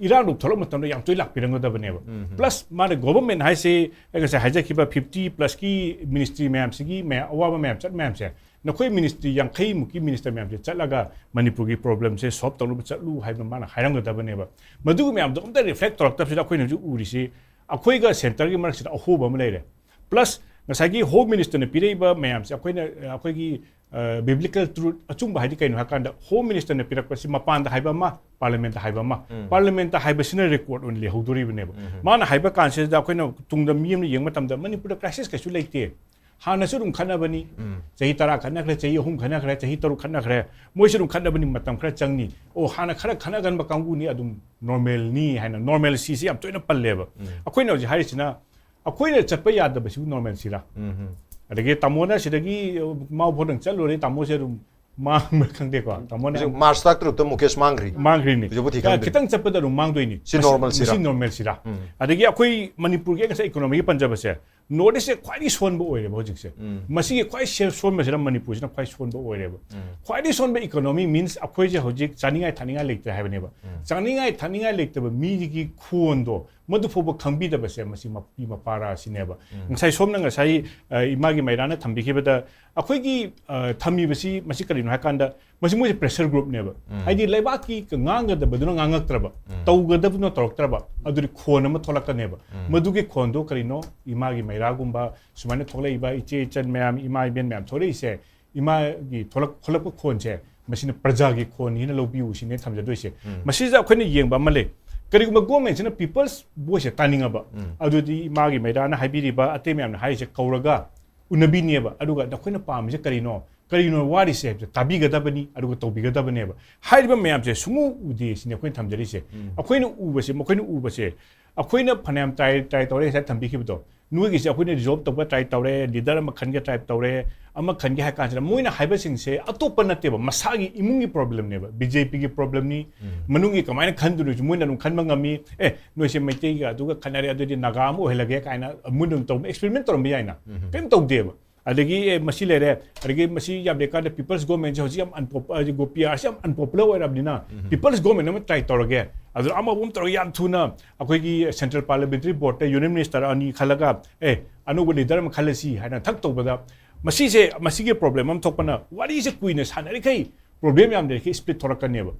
ꯏꯔꯥꯡꯗꯣ ꯊꯣꯛꯂꯛꯄ ꯃꯇꯝꯗ ꯌꯥꯝ ꯇꯣꯏꯅ ꯂꯥꯛꯄꯤꯔꯝꯒꯗꯕꯅꯦꯕ꯫ ꯄ꯭ꯂꯁ ꯃꯥꯅ ꯒꯣꯕꯔꯃꯦꯟ ꯍꯥꯏꯁꯦ, ꯑꯩ ꯉꯁꯥꯏ ꯍꯥꯏꯖꯈꯤꯕ ꯐꯤꯐꯇꯤ ꯄ꯭ꯂꯁꯀꯤ ꯃꯤꯅꯤꯁꯇ꯭ꯔꯤ ꯃꯌꯥꯝꯁꯤꯒꯤ ꯃꯌꯥꯝ, ꯑꯋꯥꯕ ꯃꯌꯥꯝ ꯆꯠ ꯃꯌꯥꯝꯁꯦ, ꯅꯈꯣꯏ ꯃꯤꯅꯤꯁꯇ꯭ꯔꯤ ꯌꯥꯡꯈꯩꯃꯨꯛꯀꯤ ꯃꯤꯅꯤꯁꯇꯔ ꯃꯌꯥꯝꯁꯦ ꯆꯠꯂꯒ ꯃꯅꯤꯄꯨꯔꯒꯤ ꯄ꯭ꯔꯣꯕ꯭ꯂꯦꯝꯁꯦ ꯁꯣꯜꯕ ꯇꯧꯅꯕ ꯆꯠꯂꯨ ꯍꯥꯏꯕ ꯃꯥꯅ ꯍꯥꯏꯔꯝꯒꯗꯕꯅꯦꯕ꯫ ꯃꯗꯨꯒꯤ ꯃꯌꯥꯝꯗꯣ ꯑꯝꯇ ꯔꯤꯐ꯭ꯂꯦꯛ ꯇꯧꯔꯛꯇꯕꯁꯤꯗ ꯑꯩꯈꯣꯏꯅ ꯍꯧꯖꯤꯛ ꯎꯔꯤꯁꯤ ꯑꯩꯈꯣꯏꯒ ꯁꯦꯟꯇꯔꯒꯤ ꯃꯔꯛꯁꯤꯗ ꯑꯍꯣꯕ ꯑꯃ ꯂꯩꯔꯦ꯫ ꯄ꯭ꯂꯁ ꯉꯁꯥꯏꯒꯤ ꯍꯣꯝ ꯃꯤꯅꯤꯁꯇꯔꯅ ꯄꯤꯔꯛꯏꯕ ꯃꯌꯥꯝꯁꯦ ꯑꯩꯈꯣꯏꯅ, ꯑꯩꯈꯣꯏꯒꯤ ꯕꯤꯕ꯭ꯂꯤꯀꯦꯜ ꯇ꯭ꯔꯨꯠ, ꯑꯆꯨꯝꯕ ꯍꯥꯏꯗꯤ ꯀꯩꯅꯣ ꯍꯥꯏꯀꯥꯟꯗ, ꯍꯣꯝ ꯃꯤꯅꯤꯁꯇꯔꯅ ꯄꯤꯔꯛꯄꯁꯤ ꯃꯄꯥꯟꯗ ꯍꯥꯏꯕ ꯑꯃ, ꯄꯥꯔꯂꯤꯌꯥꯃꯦꯟꯠꯇ ꯍꯥꯏꯕ ꯑꯃ, ꯄꯥꯔꯂꯤꯌꯥꯃꯦꯟꯠꯇ ꯍꯥꯏꯕꯁꯤꯅ ꯔꯦꯀꯣꯔꯗ ꯑꯣꯏꯅ ꯂꯩꯍꯧꯗꯣꯔꯤꯕꯅꯦꯕ꯫ ꯃꯥꯅ ꯍꯥꯏꯕ ꯀꯥꯟꯁꯤꯗ ꯑꯩꯈꯣꯏꯅ ꯇꯨꯡꯗ ꯃꯤ ꯑꯃꯅ ꯌꯦꯡꯕ ꯃꯇꯝꯗ ꯃꯅꯤꯄꯨꯔꯗ ꯀ꯭ꯔꯥꯏꯁꯤꯁ ꯀꯩꯁꯨ ꯂꯩꯇꯦ꯫ ꯍꯥꯟꯅꯁꯨ ꯑꯗꯨꯝ ꯈꯠꯅꯕꯅꯤ꯫ ꯆꯍꯤ ꯇꯔꯥ ꯈꯠꯅꯈ꯭ꯔꯦ, ꯆꯍꯤ ꯑꯍꯨꯝ ꯈꯠꯅꯈ꯭ꯔꯦ, ꯆꯍꯤ ꯇꯔꯨꯛ ꯈꯠꯅꯈ꯭ꯔꯦ꯫ ꯃꯣꯏꯁꯨ ꯑꯗꯨꯝ ꯈꯠꯅꯕꯅꯤ, ꯃꯇꯝ ꯈꯔ ꯆꯪꯅꯤ꯫ ꯑꯣ, ꯍꯥꯟꯅ ꯈꯔ ꯈꯠꯅꯒꯟꯕ ꯀꯥꯡꯕꯨꯅꯤ, ꯑꯗꯨꯝ ꯅꯣꯔꯃꯦꯜꯅꯤ ꯍꯥꯏꯅ, ꯅꯣꯔꯃꯦꯜꯁꯤꯁꯦ ꯌꯥꯝ ꯇꯣꯏꯅ ꯄꯜꯂꯦꯕ꯫ ꯑꯩꯈꯣꯏꯅ ꯍꯧꯖꯤꯛ ꯍꯥꯏꯔꯤꯁꯤꯅ ꯑꯩꯈꯣꯏꯅ ꯆꯠꯄ ꯌꯥꯗꯕꯁꯤꯕꯨ ꯅꯣꯔꯃꯦꯜꯁꯤꯔꯥ? ꯑꯗꯒꯤ ꯇꯥꯃꯣꯅ ꯁꯤꯗꯒꯤ, ꯑ, ꯃꯥꯎ ꯐꯥꯎꯗꯪ ꯆꯠꯂꯨꯔꯦ, ꯇꯥꯃꯣꯁꯦ ꯑꯗꯨꯝ ꯃꯥꯡꯕ꯭ꯔꯥ ꯈꯪꯗꯦꯀꯣ, ꯇꯥꯃꯣꯅ ꯍꯧꯖꯤꯛ ꯃꯥꯔꯆ ꯇꯥꯡ ꯇꯔꯨꯛꯇ ꯃꯨꯀꯦꯁ ꯃꯥꯡꯈ꯭ꯔꯤ꯫ ꯃꯥꯡꯈ꯭ꯔꯤꯅꯤ꯫ ꯍꯧꯖꯤꯛꯄꯨ ꯊꯤꯈꯪꯗ꯭ꯔꯤ꯫ ꯈꯤꯇꯪ ꯆꯠꯄꯗ ꯑꯗꯨꯝ ꯃꯥꯡꯗꯣꯏꯅꯤ꯫ ꯁꯤ ꯃꯁꯤ, ꯅꯣꯔꯃꯦꯜꯁꯤꯔꯥ? ꯃꯁꯤ ꯅꯣꯔꯃꯦꯜꯁꯤꯔꯥ? ꯑꯗꯒꯤ ꯑꯩꯈꯣꯏ ꯃꯅꯤꯄꯨꯔꯒꯤ ꯉꯁꯥꯏ ꯏꯀꯣꯅꯣꯃꯤꯒꯤ ꯄꯟꯖꯕꯁꯦ, ꯅꯣꯔꯠ ꯏꯁꯁꯦ ꯈ꯭ꯋꯥꯏꯗꯒꯤ ꯁꯣꯟꯕ ꯑꯣꯏꯔꯦꯕ ꯍꯧꯖꯤꯛꯁꯦ꯫ ꯃꯁꯤꯒꯤ ꯈ꯭ꯋꯥꯏ ꯁꯦ-, ꯁꯣꯟꯕꯁꯤꯅ ꯃꯅꯤꯄꯨꯔꯁꯤꯅ ꯈ꯭ꯋꯥꯏ ꯁꯣꯟꯕ ꯑꯣꯏꯔꯦꯕ꯫ ꯈ꯭ꯋꯥꯏꯗꯒꯤ ꯁꯣꯟꯕ ꯏꯀꯣꯅꯣꯃꯤ ꯃꯤꯟꯁ ꯑꯩꯈꯣꯏꯁꯦ ꯍꯧꯖꯤꯛ ꯆꯥꯅꯤꯡꯉꯥꯏ ꯊꯛꯅꯤꯡꯉꯥꯏ ꯂꯩꯇ꯭ꯔꯦ ꯍꯥꯏꯕꯅꯦꯕ꯫ ꯆꯥꯅꯤꯡꯉꯥꯏ ꯊꯛꯅꯤꯡꯉꯥꯏ ꯂꯩꯇꯕ ꯃꯤꯒꯤ ꯈꯣꯟꯗꯣ ꯃꯗꯨ ꯐꯥꯎꯕ ꯈꯪꯕꯤꯗꯕꯁꯦ ꯃꯁꯤ ꯃꯄꯤ ꯃꯄꯥꯔꯥ ꯁꯤꯅꯦꯕ꯫ ꯉꯁꯥꯏ ꯁꯣꯝꯅ ꯉꯁꯥꯏ, ꯑ, ꯏꯃꯥꯒꯤ ꯃꯩꯔꯥꯅ ꯊꯝꯕꯤꯈꯤꯕꯗ ꯑꯩꯈꯣꯏꯒꯤ, ꯑ, ꯊꯝꯃꯤꯕꯁꯤ ꯃꯁꯤ ꯀꯔꯤꯅꯣ ꯍꯥꯏꯀꯥꯟꯗ, ꯃꯁꯤ ꯃꯣꯏꯁꯦ ꯄ꯭ꯔꯦꯁꯔ ꯒ꯭ꯔꯨꯞꯅꯦꯕ꯫ ꯍꯥꯏꯗꯤ ꯂꯩꯕꯥꯛꯀꯤ ꯉꯥꯡꯒꯗꯕꯗꯨꯅ ꯉꯥꯡꯉꯛꯇ꯭ꯔꯕ, ꯇꯧꯒꯗꯕꯗꯨꯅ ꯇꯧꯔꯛꯇ꯭ꯔꯕ, ꯑꯗꯨꯗꯤ ꯈꯣꯟ ꯑꯃ ꯊꯣꯛꯂꯛꯀꯅꯦꯕ꯫ ꯃꯗꯨꯒꯤ ꯈꯣꯟꯗꯣ ꯀꯔꯤꯅꯣ? ꯏꯃꯥꯒꯤ ꯃꯩꯔꯥꯒꯨꯝꯕ ꯁꯨꯃꯥꯏꯅ ꯊꯣꯛꯂꯛꯏꯕ ꯏꯆꯦ ꯏꯆꯟ ꯃꯌꯥꯝ, ꯏꯃꯥ ꯏꯕꯦꯟ ꯃꯌꯥꯝ ꯊꯣꯛꯂꯛꯏꯁꯦ, ꯏꯃꯥꯒꯤ ꯊꯣꯛꯂꯛ-, ꯊꯣꯛꯂꯛꯄ ꯈꯣꯟꯁꯦ, ꯃꯁꯤꯅ ꯄ꯭ꯔꯖꯥꯒꯤ ꯈꯣꯟꯅꯤꯅ ꯂꯧꯕꯤꯌꯨ ꯁꯤꯅꯦ ꯊꯝꯖꯗꯣꯏꯁꯦ꯫ ꯃꯁꯤꯗ ꯑꯩꯈꯣꯏꯅ ꯌꯦꯡꯕ ꯑꯃ ꯂꯩ꯫ ꯀꯔꯤꯒꯨꯝꯕ ꯒꯣꯔꯃꯦꯟꯁꯤꯅ ꯄꯤꯄꯜꯁ ꯚꯣꯏꯁꯁꯦ ꯇꯥꯅꯤꯡꯉꯕ, ꯑꯗꯨꯗꯤ ꯏꯃꯥꯒꯤ ꯃꯩꯔꯥꯅ ꯍꯥꯏꯕꯤꯔꯤꯕ, ꯑꯇꯩ ꯃꯌꯥꯝꯅ ꯍꯥꯏꯔꯤꯁꯦ ꯀꯧꯔꯒ ꯎꯅꯕꯤꯅꯦꯕ꯫ ꯑꯗꯨꯒ ꯅꯈꯣꯏꯅ ꯄꯥꯝꯃꯤꯁꯦ ꯀꯔꯤꯅꯣ, ꯀꯔꯤꯅꯣ ꯋꯥꯔꯤꯁꯦ ꯍꯥꯏꯕꯁꯦ ꯇꯥꯕꯤꯒꯗꯕꯅꯤ, ꯑꯗꯨꯒ ꯇꯧꯕꯤꯒꯗꯕꯅꯦꯕ꯫ ꯍꯥꯏꯔꯤꯕ ꯃꯌꯥꯝꯁꯦ ꯁꯨꯡꯎ ꯎꯗꯦ ꯁꯤꯅꯤ ꯑꯩꯈꯣꯏꯅ ꯊꯝꯖꯔꯤꯁꯦ꯫ ꯑꯩꯈꯣꯏꯅ ꯎꯕꯁꯦ, ꯃꯈꯣꯏꯅ ꯎꯕꯁꯦ, ꯑꯩꯈꯣꯏꯅ ꯐꯅꯌꯥꯝ ꯇ꯭ꯔꯥꯏ, ꯇ꯭ꯔꯥꯏ ꯇꯧꯔꯦ, ꯉꯁꯥꯏ ꯊꯝꯕꯤꯈꯤꯕꯗꯣ, ꯅꯣꯏꯒꯤꯁꯦ ꯑꯩꯈꯣꯏꯅ ꯔꯤꯖꯣꯜꯕ ꯇꯧꯕ ꯇ꯭ꯔꯥꯏ ꯇꯧꯔꯦ, ꯂꯤꯗꯔ ꯑꯃ ꯈꯟꯒꯦ ꯇ꯭ꯔꯥꯏ ꯇꯧꯔꯦ, ꯑꯃ ꯈꯟꯒꯦ ꯍꯥꯏ ꯀꯥꯟꯁꯤꯗ ꯃꯣꯏꯅ ꯍꯥꯏꯕꯁꯤꯡꯁꯦ ꯑꯇꯣꯞꯄ ꯅꯠꯇꯦꯕ, ꯃꯁꯥꯒꯤ ꯏꯃꯨꯡꯒꯤ ꯄ꯭ꯔꯣꯕ꯭ꯂꯦꯝꯅꯦꯕ, ꯕꯤ ꯖꯦ ꯄꯤꯒꯤ ꯄ꯭ꯔꯣꯕ꯭ꯂꯦꯝꯅꯤ, ꯃꯅꯨꯡꯒꯤ ꯀꯃꯥꯏꯅ ꯈꯟꯗꯣꯏꯅꯣꯁꯨ ꯃꯣꯏꯅ ꯑꯗꯨꯝ ꯈꯟꯕ ꯉꯝꯃꯤ꯫ ꯑꯦ, ꯅꯣꯏꯁꯦ ꯃꯩꯇꯩꯒ ꯑꯗꯨꯒ ꯈꯠꯅꯔꯦ, ꯑꯗꯨꯗꯤ ꯅꯥꯒꯥ ꯑꯃ ꯑꯣꯏꯍꯜꯂꯒꯦ ꯀꯥꯏꯅ ꯃꯣꯏꯅ ꯑꯗꯨꯝ ꯇꯧꯕ, ꯑꯦꯛꯁꯄꯦꯔꯤꯃꯦꯟ ꯇꯧꯔꯝꯕ ꯌꯥꯏꯅ꯫ ꯀꯔꯤꯝ ꯇꯧꯗꯦꯕ꯫ ꯑꯗꯒꯤ ꯑꯦ, ꯃꯁꯤ ꯂꯩꯔꯦ, ꯑꯗꯒꯤ ꯃꯁꯤ ꯌꯥꯝ ꯂꯩꯀꯥꯟꯗ people's government ꯁꯦ ꯍꯧꯖꯤꯛ ꯌꯥꯝ unpopular, ꯄꯤ ꯑꯥꯔ ꯁꯤ ꯌꯥꯝ unpopular ꯑꯣꯏꯔꯕꯅꯤꯅ people's government ꯑꯃ try ꯇꯧꯔꯒꯦ, ꯑꯗꯨꯅ ꯑꯃ ꯑꯃ ꯇꯧꯔꯒ ꯌꯥꯝ ꯊꯨꯅ ꯑꯩꯈꯣꯏꯒꯤ central parliamentary board ꯇ union minister ꯑꯅꯤ ꯈꯜꯂꯒ, ꯑꯦ, ꯑꯅꯧꯕ leader ꯑꯃ ꯈꯜꯂꯁꯤ ꯍꯥꯏꯅ ꯊꯛ ꯇꯧꯕꯗ, ꯃꯁꯤꯁꯦ, ꯃꯁꯤꯒꯤ problem ꯑꯃ ꯊꯣꯛꯄꯅ, ꯋꯥꯔꯤꯁꯦ ꯀꯨꯏꯅ ꯁꯥꯟꯅꯔꯤꯈꯩ problem ꯌꯥꯝ ꯂꯩꯔꯤꯈꯩ split ꯊꯣꯛꯂꯛꯀꯅꯦꯕ꯫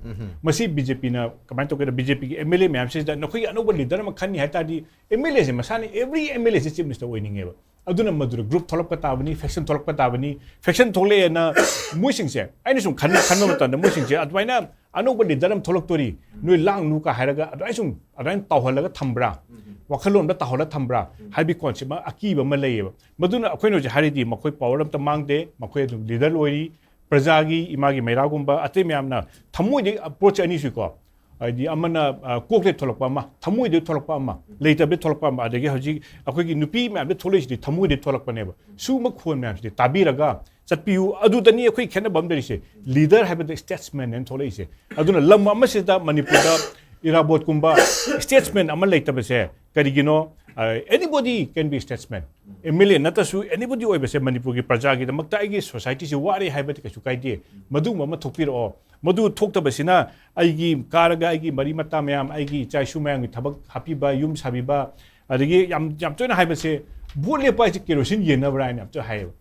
ꯃꯁꯤ ꯕꯤ ꯖꯦ ꯄꯤꯅ ꯀꯃꯥꯏꯅ ꯇꯧꯒꯦꯗ, ꯕꯤ ꯖꯦ ꯄꯤꯒꯤ ꯑꯦꯝ ꯑꯦꯜ ꯑꯦ ꯃꯌꯥꯝꯁꯤꯗ ꯅꯈꯣꯏꯒꯤ ꯑꯅꯧꯕ leader ꯑꯃ ꯈꯟꯅꯤ ꯍꯥꯏ ꯇꯥꯔꯗꯤ, ꯑꯦꯝ ꯑꯦꯜ ꯑꯦꯁꯦ ꯃꯁꯥꯅ every ꯑꯦꯝ ꯑꯦꯜ ꯑꯦꯁꯦ chief minister ꯑꯣꯏꯅꯤꯡꯉꯦꯕ꯫ ꯑꯗꯨꯅ ꯃꯗꯨꯗ group ꯊꯣꯛꯂꯛꯄ ꯇꯥꯕꯅꯤ, faction ꯊꯣꯛꯂꯛꯄ ꯇꯥꯕꯅꯤ꯫ Faction ꯊꯣꯛꯂꯛꯑꯦꯅ ꯃꯣꯏꯁꯤꯡꯁꯦ, ꯑꯩꯅ ꯁꯨꯝ ꯈꯟ-, ꯈꯟꯕ ꯃꯇꯝꯗ ꯃꯣꯏꯁꯤꯡꯁꯦ ꯑꯗꯨꯃꯥꯏꯅ ꯑꯅꯧꯕ leader ꯑꯃ ꯊꯣꯛꯂꯛꯇꯣꯔꯤ, ꯅꯣꯏ ꯂꯥꯡꯅꯨ ꯀ ꯍꯥꯏꯔꯒ ꯑꯗꯨꯃꯥꯏꯅ ꯁꯨꯝ ꯑꯗꯨꯃꯥꯏꯅ ꯇꯧꯍꯜꯂꯒ ꯊꯝꯕ꯭ꯔꯥ, ꯋꯥꯈꯜꯂꯣꯟꯗ ꯇꯧꯍꯜꯂꯒ ꯊꯝꯕ꯭ꯔꯥ ꯍꯥꯏꯕꯒꯤ concept ꯑꯃ, ꯑꯀꯤꯕ ꯑꯃ ꯂꯩꯌꯦꯕ꯫ ꯃꯗꯨꯅ ꯑꯩꯈꯣꯏꯅ ꯍꯧꯖꯤꯛ ꯍꯥꯏꯔꯤꯗꯤ ꯃꯈꯣꯏ power ꯑꯝꯇ ꯃꯥꯡꯗꯦ, ꯃꯈꯣꯏ ꯑꯗꯨꯝ leader ꯑꯣꯏꯔꯤ, ꯄ꯭ꯔꯖꯥꯒꯤ ꯏꯃꯥꯒꯤ ꯃꯩꯔꯥꯒꯨꯝꯕ ꯑꯇꯩ ꯃꯌꯥꯝꯅ ꯊꯃꯣꯏꯗꯒꯤ approach ꯑꯅꯤ ꯁꯨꯏꯀꯣ꯫ ꯍꯥꯏꯗꯤ ꯑꯃꯅ, ꯑ, ꯀꯣꯛꯇꯒꯤ ꯊꯣꯛꯂꯛꯄ ꯑꯃ, ꯊꯃꯣꯏꯗꯒꯤ ꯊꯣꯛꯂꯛꯄ ꯑꯃ, ꯂꯩꯇꯕꯗꯒꯤ ꯊꯣꯛꯂꯛꯄ ꯑꯃ, ꯑꯗꯒꯤ ꯍꯧꯖꯤꯛ ꯑꯩꯈꯣꯏꯒꯤ ꯅꯨꯄꯤ ꯃꯌꯥꯝꯗ ꯊꯣꯛꯂꯛꯏꯁꯤꯗꯤ ꯊꯃꯣꯏꯗꯒꯤ ꯊꯣꯛꯂꯛꯄꯅꯦꯕ꯫ ꯁꯤꯒꯨꯝꯕ ꯈꯣꯟ ꯃꯌꯥꯝꯁꯤꯗꯤ ꯇꯥꯕꯤꯔꯒ ꯆꯠꯄꯤꯌꯨ꯫ ꯑꯗꯨꯗꯅꯤ ꯑꯩꯈꯣꯏ ꯈꯦꯠꯅꯕ ꯑꯃ ꯂꯩꯔꯤꯁꯦ, leader ꯍꯥꯏꯕꯗ statesman ꯍꯥꯏꯅ ꯊꯣꯛꯂꯛꯏꯁꯦ꯫ ꯑꯗꯨꯅ ꯂꯝ ꯑꯃꯁꯤꯗ, ꯃꯅꯤꯄꯨꯔꯗ ꯏꯔꯥꯕꯣꯠꯀꯨꯝꯕ statesman ꯑꯃ ꯂꯩꯇꯕꯁꯦ ꯀꯔꯤꯒꯤꯅꯣ? ꯑ, anybody can be statesman꯫ M L A ꯅꯠꯇ꯭ꯔꯁꯨ anybody ꯑꯣꯏꯕꯁꯦ ꯃꯅꯤꯄꯨꯔꯒꯤ ꯄ꯭ꯔꯖꯥꯒꯤꯗꯃꯛꯇ ꯑꯩꯒꯤ society ꯁꯦ ꯋꯥꯔꯦ ꯍꯥꯏꯕꯗꯤ ꯀꯩꯁꯨ ꯀꯥꯏꯗꯦ꯫ ꯃꯗꯨꯒꯨꯝꯕ ꯑꯃ ꯊꯣꯛꯄꯤꯔꯛꯑꯣ꯫ ꯃꯗꯨ ꯊꯣꯛꯇꯕꯁꯤꯅ ꯑꯩꯒꯤ ꯀꯥꯔꯒ ꯑꯩꯒꯤ ꯃꯔꯤ ꯃꯇꯥ ꯃꯌꯥꯝ, ꯑꯩꯒꯤ ꯏꯆꯥ ꯏꯁꯨ ꯃꯌꯥꯝꯒꯤ ꯊꯕꯛ ꯍꯥꯞꯄꯤꯕ, ꯌꯨꯝ ꯁꯥꯕꯤꯕ, ꯑꯗꯒꯤ ꯌꯥꯝ, ꯌꯥꯝ ꯇꯣꯏꯅ ꯍꯥꯏꯕꯁꯦ, vote ꯂꯦꯞꯄ ꯍꯥꯏꯁꯦ ꯀꯦꯔꯣꯁꯤꯟ ꯌꯦꯟꯅꯕ꯭ꯔꯥ ꯍꯥꯏꯅ ꯌꯥꯝ ꯇꯣꯏꯅ ꯍꯥꯏꯌꯦꯕ꯫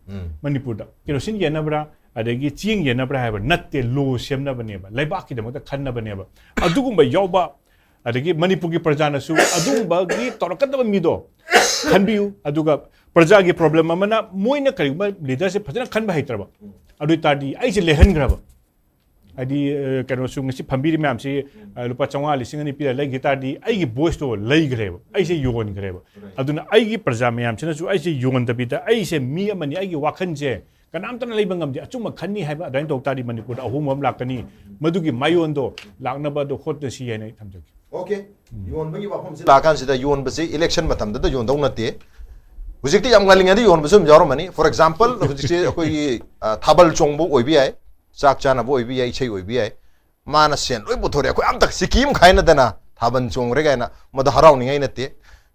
ꯃꯅꯤꯄꯨꯔꯗ ꯀꯦꯔꯣꯁꯤꯟ ꯌꯦꯟꯅꯕ꯭ꯔꯥ, ꯑꯗꯒꯤ ꯆꯦꯡ ꯌꯦꯟꯅꯕ꯭ꯔꯥ ꯍꯥꯏꯕ ꯅꯠꯇꯦ, law ꯁꯦꯝꯅꯕꯅꯦꯕ, ꯂꯩꯕꯥꯛꯀꯤꯗꯃꯛꯇ ꯈꯟꯅꯕꯅꯦꯕ꯫ ꯑꯗꯨꯒꯨꯝꯕ ꯌꯥꯎꯕ, ꯑꯗꯒꯤ ꯃꯅꯤꯄꯨꯔꯒꯤ ꯄ꯭ꯔꯖꯥꯅꯁꯨ ꯑꯗꯨꯒꯨꯝꯕꯒꯤ ꯇꯧꯔꯛꯀꯗꯕ ꯃꯤꯗꯣ ꯈꯟꯕꯤꯌꯨ꯫ ꯑꯗꯨꯒ ꯄ꯭ꯔꯖꯥꯒꯤ problem ꯑꯃꯅ ꯃꯣꯏꯅ ꯀꯔꯤꯒꯨꯝꯕ leader ꯁꯦ ꯐꯖꯅ ꯈꯟꯕ ꯍꯩꯇ꯭ꯔꯕ, ꯑꯗꯨ ꯑꯣꯏ ꯇꯥꯔꯗꯤ ꯑꯩꯁꯦ ꯂꯩꯍꯟꯈ꯭ꯔꯕ, ꯍꯥꯏꯗꯤ, ꯑ, ꯀꯩꯅꯣꯁꯨ ꯉꯁꯤ ꯐꯝꯕꯤꯔꯤ ꯃꯌꯥꯝꯁꯤ, ꯑ, ꯂꯨꯄꯥ ꯆꯥꯝꯃꯉꯥ, ꯂꯤꯁꯤꯡ ꯑꯅꯤ ꯄꯤꯔ ꯂꯩꯈꯤ ꯇꯥꯔꯗꯤ ꯑꯩꯒꯤ voice ꯇꯣ ꯂꯩꯈ꯭ꯔꯦꯕ, ꯑꯩꯁꯦ ꯌꯣꯟꯈ꯭ꯔꯦꯕ꯫ ꯑꯗꯨꯅ ꯑꯩꯒꯤ ꯄ꯭ꯔꯖꯥ ꯃꯌꯥꯝꯁꯤꯅꯁꯨ ꯑꯩꯁꯦ ꯌꯣꯟꯗꯕꯤꯗ ꯑꯩꯁꯦ ꯃꯤ ꯑꯃꯅꯤ, ꯑꯩꯒꯤ ꯋꯥꯈꯜꯁꯦ ꯀꯅꯥꯝꯇꯅ ꯂꯩꯕ ꯉꯝꯗꯦ, ꯑꯆꯨꯝꯕ ꯈꯟꯅꯤ ꯍꯥꯏꯕ ꯑꯗꯨꯃꯥꯏꯅ ꯇꯧ ꯇꯥꯔꯗꯤ ꯃꯅꯤꯄꯨꯔꯗ ꯑꯍꯣꯡꯕ ꯑꯃ ꯂꯥꯛꯀꯅꯤ꯫ ꯃꯗꯨꯒꯤ ꯃꯥꯏꯑꯣꯟꯗꯣ ꯂꯥꯛꯅꯕ ꯑꯗꯣ ꯍꯣꯠꯅꯁꯤ ꯍꯥꯏꯅ ꯑꯩ ꯊꯝꯖꯒꯦ꯫ OK, ꯌꯣꯟꯕꯒꯤ ꯋꯥꯐꯝꯁꯤ ꯂꯥꯛꯑꯀꯥꯟꯁꯤꯗ ꯌꯣꯟꯕꯁꯤ election ꯃꯇꯝꯗꯗ ꯌꯣꯟꯗꯧ ꯅꯠꯇꯦ꯫ ꯍꯧꯖꯤꯛꯇꯤ ꯌꯥꯝ ꯉꯜꯂꯤꯉꯩꯗ ꯌꯣꯟꯕꯁꯨ ꯑꯗꯨꯝ ꯌꯥꯎꯔꯝꯃꯅꯤ꯫ For example, ꯍꯧꯖꯤꯛꯁꯦ ꯑꯩꯈꯣꯏꯒꯤ, ꯑ, ꯊꯥꯕꯜ ꯆꯣꯡꯕ ꯑꯣꯏꯕ ꯌꯥꯏ, ꯆꯥꯛ ꯆꯥꯅꯕ ꯑꯣꯏꯕ ꯌꯥꯏ, ꯏꯁꯩ ꯑꯣꯏꯕ ꯌꯥꯏ꯫ ꯃꯥꯅ ꯁꯦꯟ ꯂꯣꯏ ꯄꯨꯊꯣꯔꯛꯑꯦ, ꯑꯩꯈꯣꯏ ꯑꯝꯇ ꯁꯤꯀꯤ ꯑꯃ ꯈꯥꯏꯅꯗꯅ ꯊꯥꯕꯜ ꯆꯣꯡꯈ꯭ꯔꯦ ꯀꯥꯏꯅ ꯃꯗꯨ ꯍꯔꯥꯎꯅꯤꯡꯉꯥꯏ ꯅꯠꯇꯦ꯫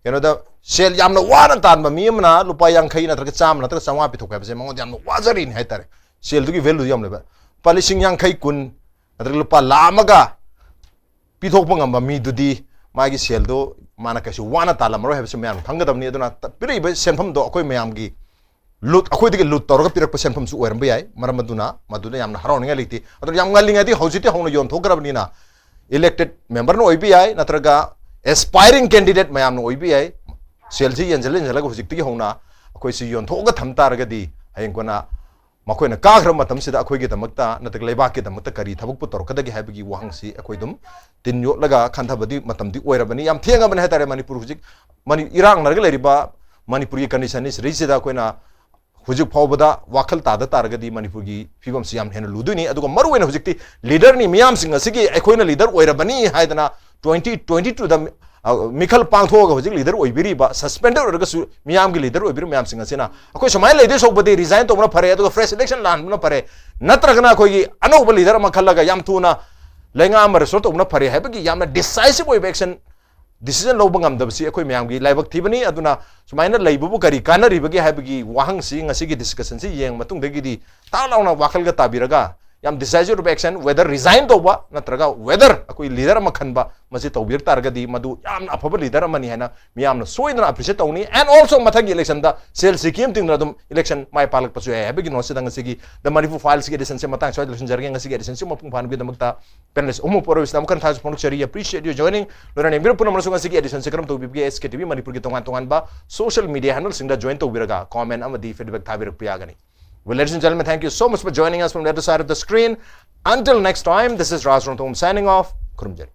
ꯀꯩꯅꯣꯗ ꯁꯦꯜ ꯌꯥꯝꯅ ꯋꯥꯅ ꯇꯥꯟꯕ ꯃꯤ ꯑꯃꯅ ꯂꯨꯄꯥ ꯌꯥꯡꯈꯩ ꯅꯠꯇ꯭ꯔꯒ ꯆꯥꯝꯃ ꯅꯠꯇ꯭ꯔꯒ ꯆꯥꯝꯃꯉꯥ ꯄꯤꯊꯣꯛꯄ ꯍꯥꯏꯕꯁꯦ ꯃꯉꯣꯟꯗ ꯌꯥꯝꯅ ꯋꯥꯖꯔꯤꯅꯤ ꯍꯥꯏꯇꯥꯔꯦ꯫ ꯁꯦꯜꯗꯨꯒꯤ value ꯌꯥꯝ ꯂꯩꯕ, ꯂꯨꯄꯥ ꯂꯤꯁꯤꯡ ꯌꯥꯡꯈꯩ, ꯀꯨꯟ ꯅꯠꯇ꯭ꯔꯒ ꯂꯨꯄꯥ ꯂꯥꯈ ꯑꯃꯒ ꯄꯤꯊꯣꯛꯄ ꯉꯝꯕ ꯃꯤꯗꯨꯗꯤ ꯃꯥꯒꯤ ꯁꯦꯜꯗꯣ ꯃꯥꯅ ꯀꯩꯁꯨ ꯋꯥꯅ ꯇꯥꯜꯂꯝꯃꯔꯣꯏ ꯍꯥꯏꯕꯁꯤ ꯃꯌꯥꯝ ꯈꯪꯒꯗꯕꯅꯤ꯫ ꯑꯗꯨꯅ ꯄꯤꯔꯛꯏꯕ ꯁꯦꯟꯐꯝꯗꯣ ꯑꯩꯈꯣꯏ ꯃꯌꯥꯝꯒꯤ ꯂꯨꯠ, ꯑꯩꯈꯣꯏꯗꯒꯤ ꯂꯨꯠ ꯇꯧꯔꯒ ꯄꯤꯔꯛꯄ ꯁꯦꯟꯐꯝꯁꯨ ꯑꯣꯏꯔꯝꯕ ꯌꯥꯏ꯫ ꯃꯔꯝ ꯑꯗꯨꯅ ꯃꯗꯨꯗ ꯌꯥꯝꯅ ꯍꯔꯥꯎꯅꯤꯡꯉꯥꯏ ꯂꯩꯇꯦ꯫ ꯑꯗꯨꯅ ꯌꯥꯝ ꯉꯜꯂꯤꯉꯩꯗꯒꯤ ꯍꯧꯖꯤꯛꯇꯤ ꯍꯧꯅ ꯌꯣꯟꯊꯣꯛꯈ꯭ꯔꯕꯅꯤꯅ elected memberꯅ ꯑꯣꯏꯕ ꯌꯥꯏ, ꯅꯠꯇ꯭ꯔꯒ aspiring candidate ꯃꯌꯥꯝꯅ ꯑꯣꯏꯕ ꯌꯥꯏ꯫ ꯁꯦꯜꯁꯤ ꯌꯦꯟꯁꯤꯜꯂ ꯌꯦꯟꯁꯤꯜꯂꯒ ꯍꯧꯖꯤꯛꯇꯒꯤ ꯍꯧꯅ ꯑꯩꯈꯣꯏꯁꯤ ꯌꯣꯟꯊꯣꯛꯑꯒ ꯊꯝ ꯇꯥꯔꯒꯗꯤ ꯍꯌꯦꯡ ꯀꯣꯟꯅ ꯃꯈꯣꯏꯅ ꯀꯥꯈ꯭ꯔꯕ ꯃꯇꯝꯁꯤꯗ ꯑꯩꯈꯣꯏꯒꯤꯗꯃꯛꯇ ꯅꯠꯇ꯭ꯔꯒ ꯂꯩꯕꯥꯛꯀꯤꯗꯃꯛꯇ ꯀꯔꯤ ꯊꯕꯛꯄꯨ ꯇꯧꯔꯛꯀꯗꯒꯦ ꯍꯥꯏꯕꯒꯤ ꯋꯥꯍꯪꯁꯤ ꯑꯩꯈꯣꯏ ꯑꯗꯨꯝ ꯇꯤꯟ ꯌꯣꯠꯂꯒ ꯈꯟꯊꯕꯗꯤ ꯃꯇꯝꯗꯤ ꯑꯣꯏꯔꯕꯅꯤ꯫ ꯌꯥꯝ ꯊꯦꯡꯉꯕꯅꯤ ꯍꯥꯏꯇꯥꯔꯦ꯫ ꯃꯅꯤꯄꯨꯔ ꯍꯧꯖꯤꯛ ꯃꯅꯤ-, ꯏꯔꯥꯡꯅꯔꯒ ꯂꯩꯔꯤꯕ ꯃꯅꯤꯄꯨꯔꯒꯤ condition ꯁꯤꯗꯩꯁꯤꯗ ꯑꯩꯈꯣꯏꯅ ꯍꯧꯖꯤꯛ ꯐꯥꯎꯕꯗ ꯋꯥꯈꯜ ꯇꯥꯗ ꯇꯥꯔꯒꯗꯤ ꯃꯅꯤꯄꯨꯔꯒꯤ ꯐꯤꯕꯝꯁꯤ ꯌꯥꯝ ꯍꯦꯟꯅ ꯂꯨꯗꯣꯏꯅꯤ꯫ ꯑꯗꯨꯒ ꯃꯔꯨꯑꯣꯏꯅ ꯍꯧꯖꯤꯛꯇꯤ leaderꯅꯤ, ꯃꯤꯌꯥꯝꯁꯤꯡ ꯑꯁꯤꯒꯤ ꯑꯩꯈꯣꯏꯅ leader ꯑꯣꯏꯔꯕꯅꯤ ꯍꯥꯏꯗꯅ twenty twenty twoꯗ, ꯑ, ꯃꯤꯈꯜ ꯄꯥꯡꯊꯣꯛꯑꯒ ꯍꯧꯖꯤꯛ leader ꯑꯣꯏꯕꯤꯔꯤꯕ, suspended ꯑꯣꯏꯔꯒꯁꯨ ꯃꯤꯌꯥꯝꯒꯤ leader ꯑꯣꯏꯕꯤꯔꯤꯕ ꯃꯌꯥꯝꯁꯤꯡ ꯑꯁꯤꯅ ꯑꯩꯈꯣꯏ ꯁꯨꯃꯥꯏꯅ ꯂꯩꯗꯣꯏ ꯁꯔꯨꯛꯄꯨꯗꯤ resign ꯇꯧꯕꯅ ꯐꯔꯦ, ꯑꯗꯨꯒ fresh election ꯂꯥꯛꯍꯟꯕꯅ ꯐꯔꯦ, ꯅꯠꯇ꯭ꯔꯒꯅ ꯑꯩꯈꯣꯏꯒꯤ ꯑꯅꯧꯕ leader ꯑꯃ ꯈꯜꯂꯒ ꯌꯥꯝ ꯊꯨꯅ ꯂꯩꯉꯥꯛ ꯑꯃ restore ꯇꯧꯕꯅ ꯐꯔꯦ ꯍꯥꯏꯕꯒꯤ ꯌꯥꯝꯅ decisive ꯑꯣꯏꯕ action decision ꯂꯧꯕ ꯉꯝꯗꯕꯁꯤ ꯑꯩꯈꯣꯏ ꯃꯌꯥꯝꯒꯤ ꯂꯥꯏꯕꯛ ꯊꯤꯕꯅꯤ꯫ ꯑꯗꯨꯅ ꯁꯨꯃꯥꯏꯅ ꯂꯩꯕꯕꯨ ꯀꯔꯤ ꯀꯥꯟꯅꯔꯤꯕꯒꯦ ꯍꯥꯏꯕꯒꯤ ꯋꯥꯍꯪꯁꯤ ꯉꯁꯤꯒꯤ discussionꯁꯤ ꯌꯦꯡꯕ ꯃꯇꯨꯡꯗꯒꯤꯗꯤ ꯇꯥꯛ ꯂꯥꯎꯅ ꯋꯥꯈꯜꯒ ꯇꯥꯕꯤꯔꯒ ꯌꯥꯝ decisive ꯑꯣꯏꯕ action, whether resign ꯇꯧꯕ ꯅꯠꯇ꯭ꯔꯒ whether ꯑꯩꯈꯣꯏ leader ꯑꯃ ꯈꯟꯕ, ꯃꯁꯤ ꯇꯧꯕꯤꯔꯛ ꯇꯥꯔꯒꯗꯤ ꯃꯗꯨ ꯌꯥꯝꯅ ꯑꯐꯕ leader ꯑꯃꯅꯤ ꯍꯥꯏꯅ ꯃꯤꯌꯥꯝꯅ ꯁꯣꯏꯗꯅ appreciate ꯇꯧꯅꯤ꯫ And also ꯃꯊꯪꯒꯤ electionꯗ ꯁꯦꯜ ꯁꯤꯀꯤ ꯑꯃ ꯇꯤꯡꯗꯅ ꯑꯗꯨꯝ election ꯃꯥꯏ ꯄꯥꯛꯂꯛꯄꯁꯨ ꯌꯥꯏ ꯍꯥꯏꯕꯒꯤ ꯅꯣꯠꯁꯤꯗ ꯉꯁꯤꯒꯤ The Manipur Filesꯀꯤ editionꯁꯦ ꯃꯇꯥꯡ ꯁ꯭ꯋꯥꯏꯗ ꯂꯣꯏꯁꯤꯟꯖꯔꯒꯦ꯫ ꯉꯁꯤꯒꯤ editionꯁꯤ ꯃꯄꯨꯡ ꯐꯥꯍꯟꯕꯒꯤꯗꯃꯛꯇ panelist ꯑꯍꯨꯝ ꯄꯨꯔꯛꯄꯁꯤꯗ ꯑꯃꯨꯛ ꯍꯟꯅ ꯊꯥꯒꯠꯆꯕ ꯐꯣꯡꯗꯣꯛꯆꯔꯤ꯫ Appreciate your joining꯫ ꯂꯣꯏꯅꯅ ꯌꯦꯡꯕꯤꯔꯛꯄ ꯄꯨꯝꯅꯃꯛꯁꯨ ꯉꯁꯤꯒꯤ editionꯁꯦ ꯀꯔꯝ ꯇꯧꯕꯤꯕꯒꯦ? S K T V ꯃꯅꯤꯄꯨꯔꯒꯤ ꯇꯣꯉꯥꯟ ꯇꯣꯉꯥꯟꯕ social media handleꯁꯤꯡꯗ join ꯇꯧꯕꯤꯔꯒ comment ꯑꯃꯗꯤ feedback ꯊꯥꯕꯤꯔꯛꯄ ꯌꯥꯒꯅꯤ꯫ Well, ladies and gentlemen, thank you so much for joining us from the other side of the screen. Until next time, this is Raj Rongthom signing off. ꯈꯨꯔꯨꯝꯖꯔꯤ꯫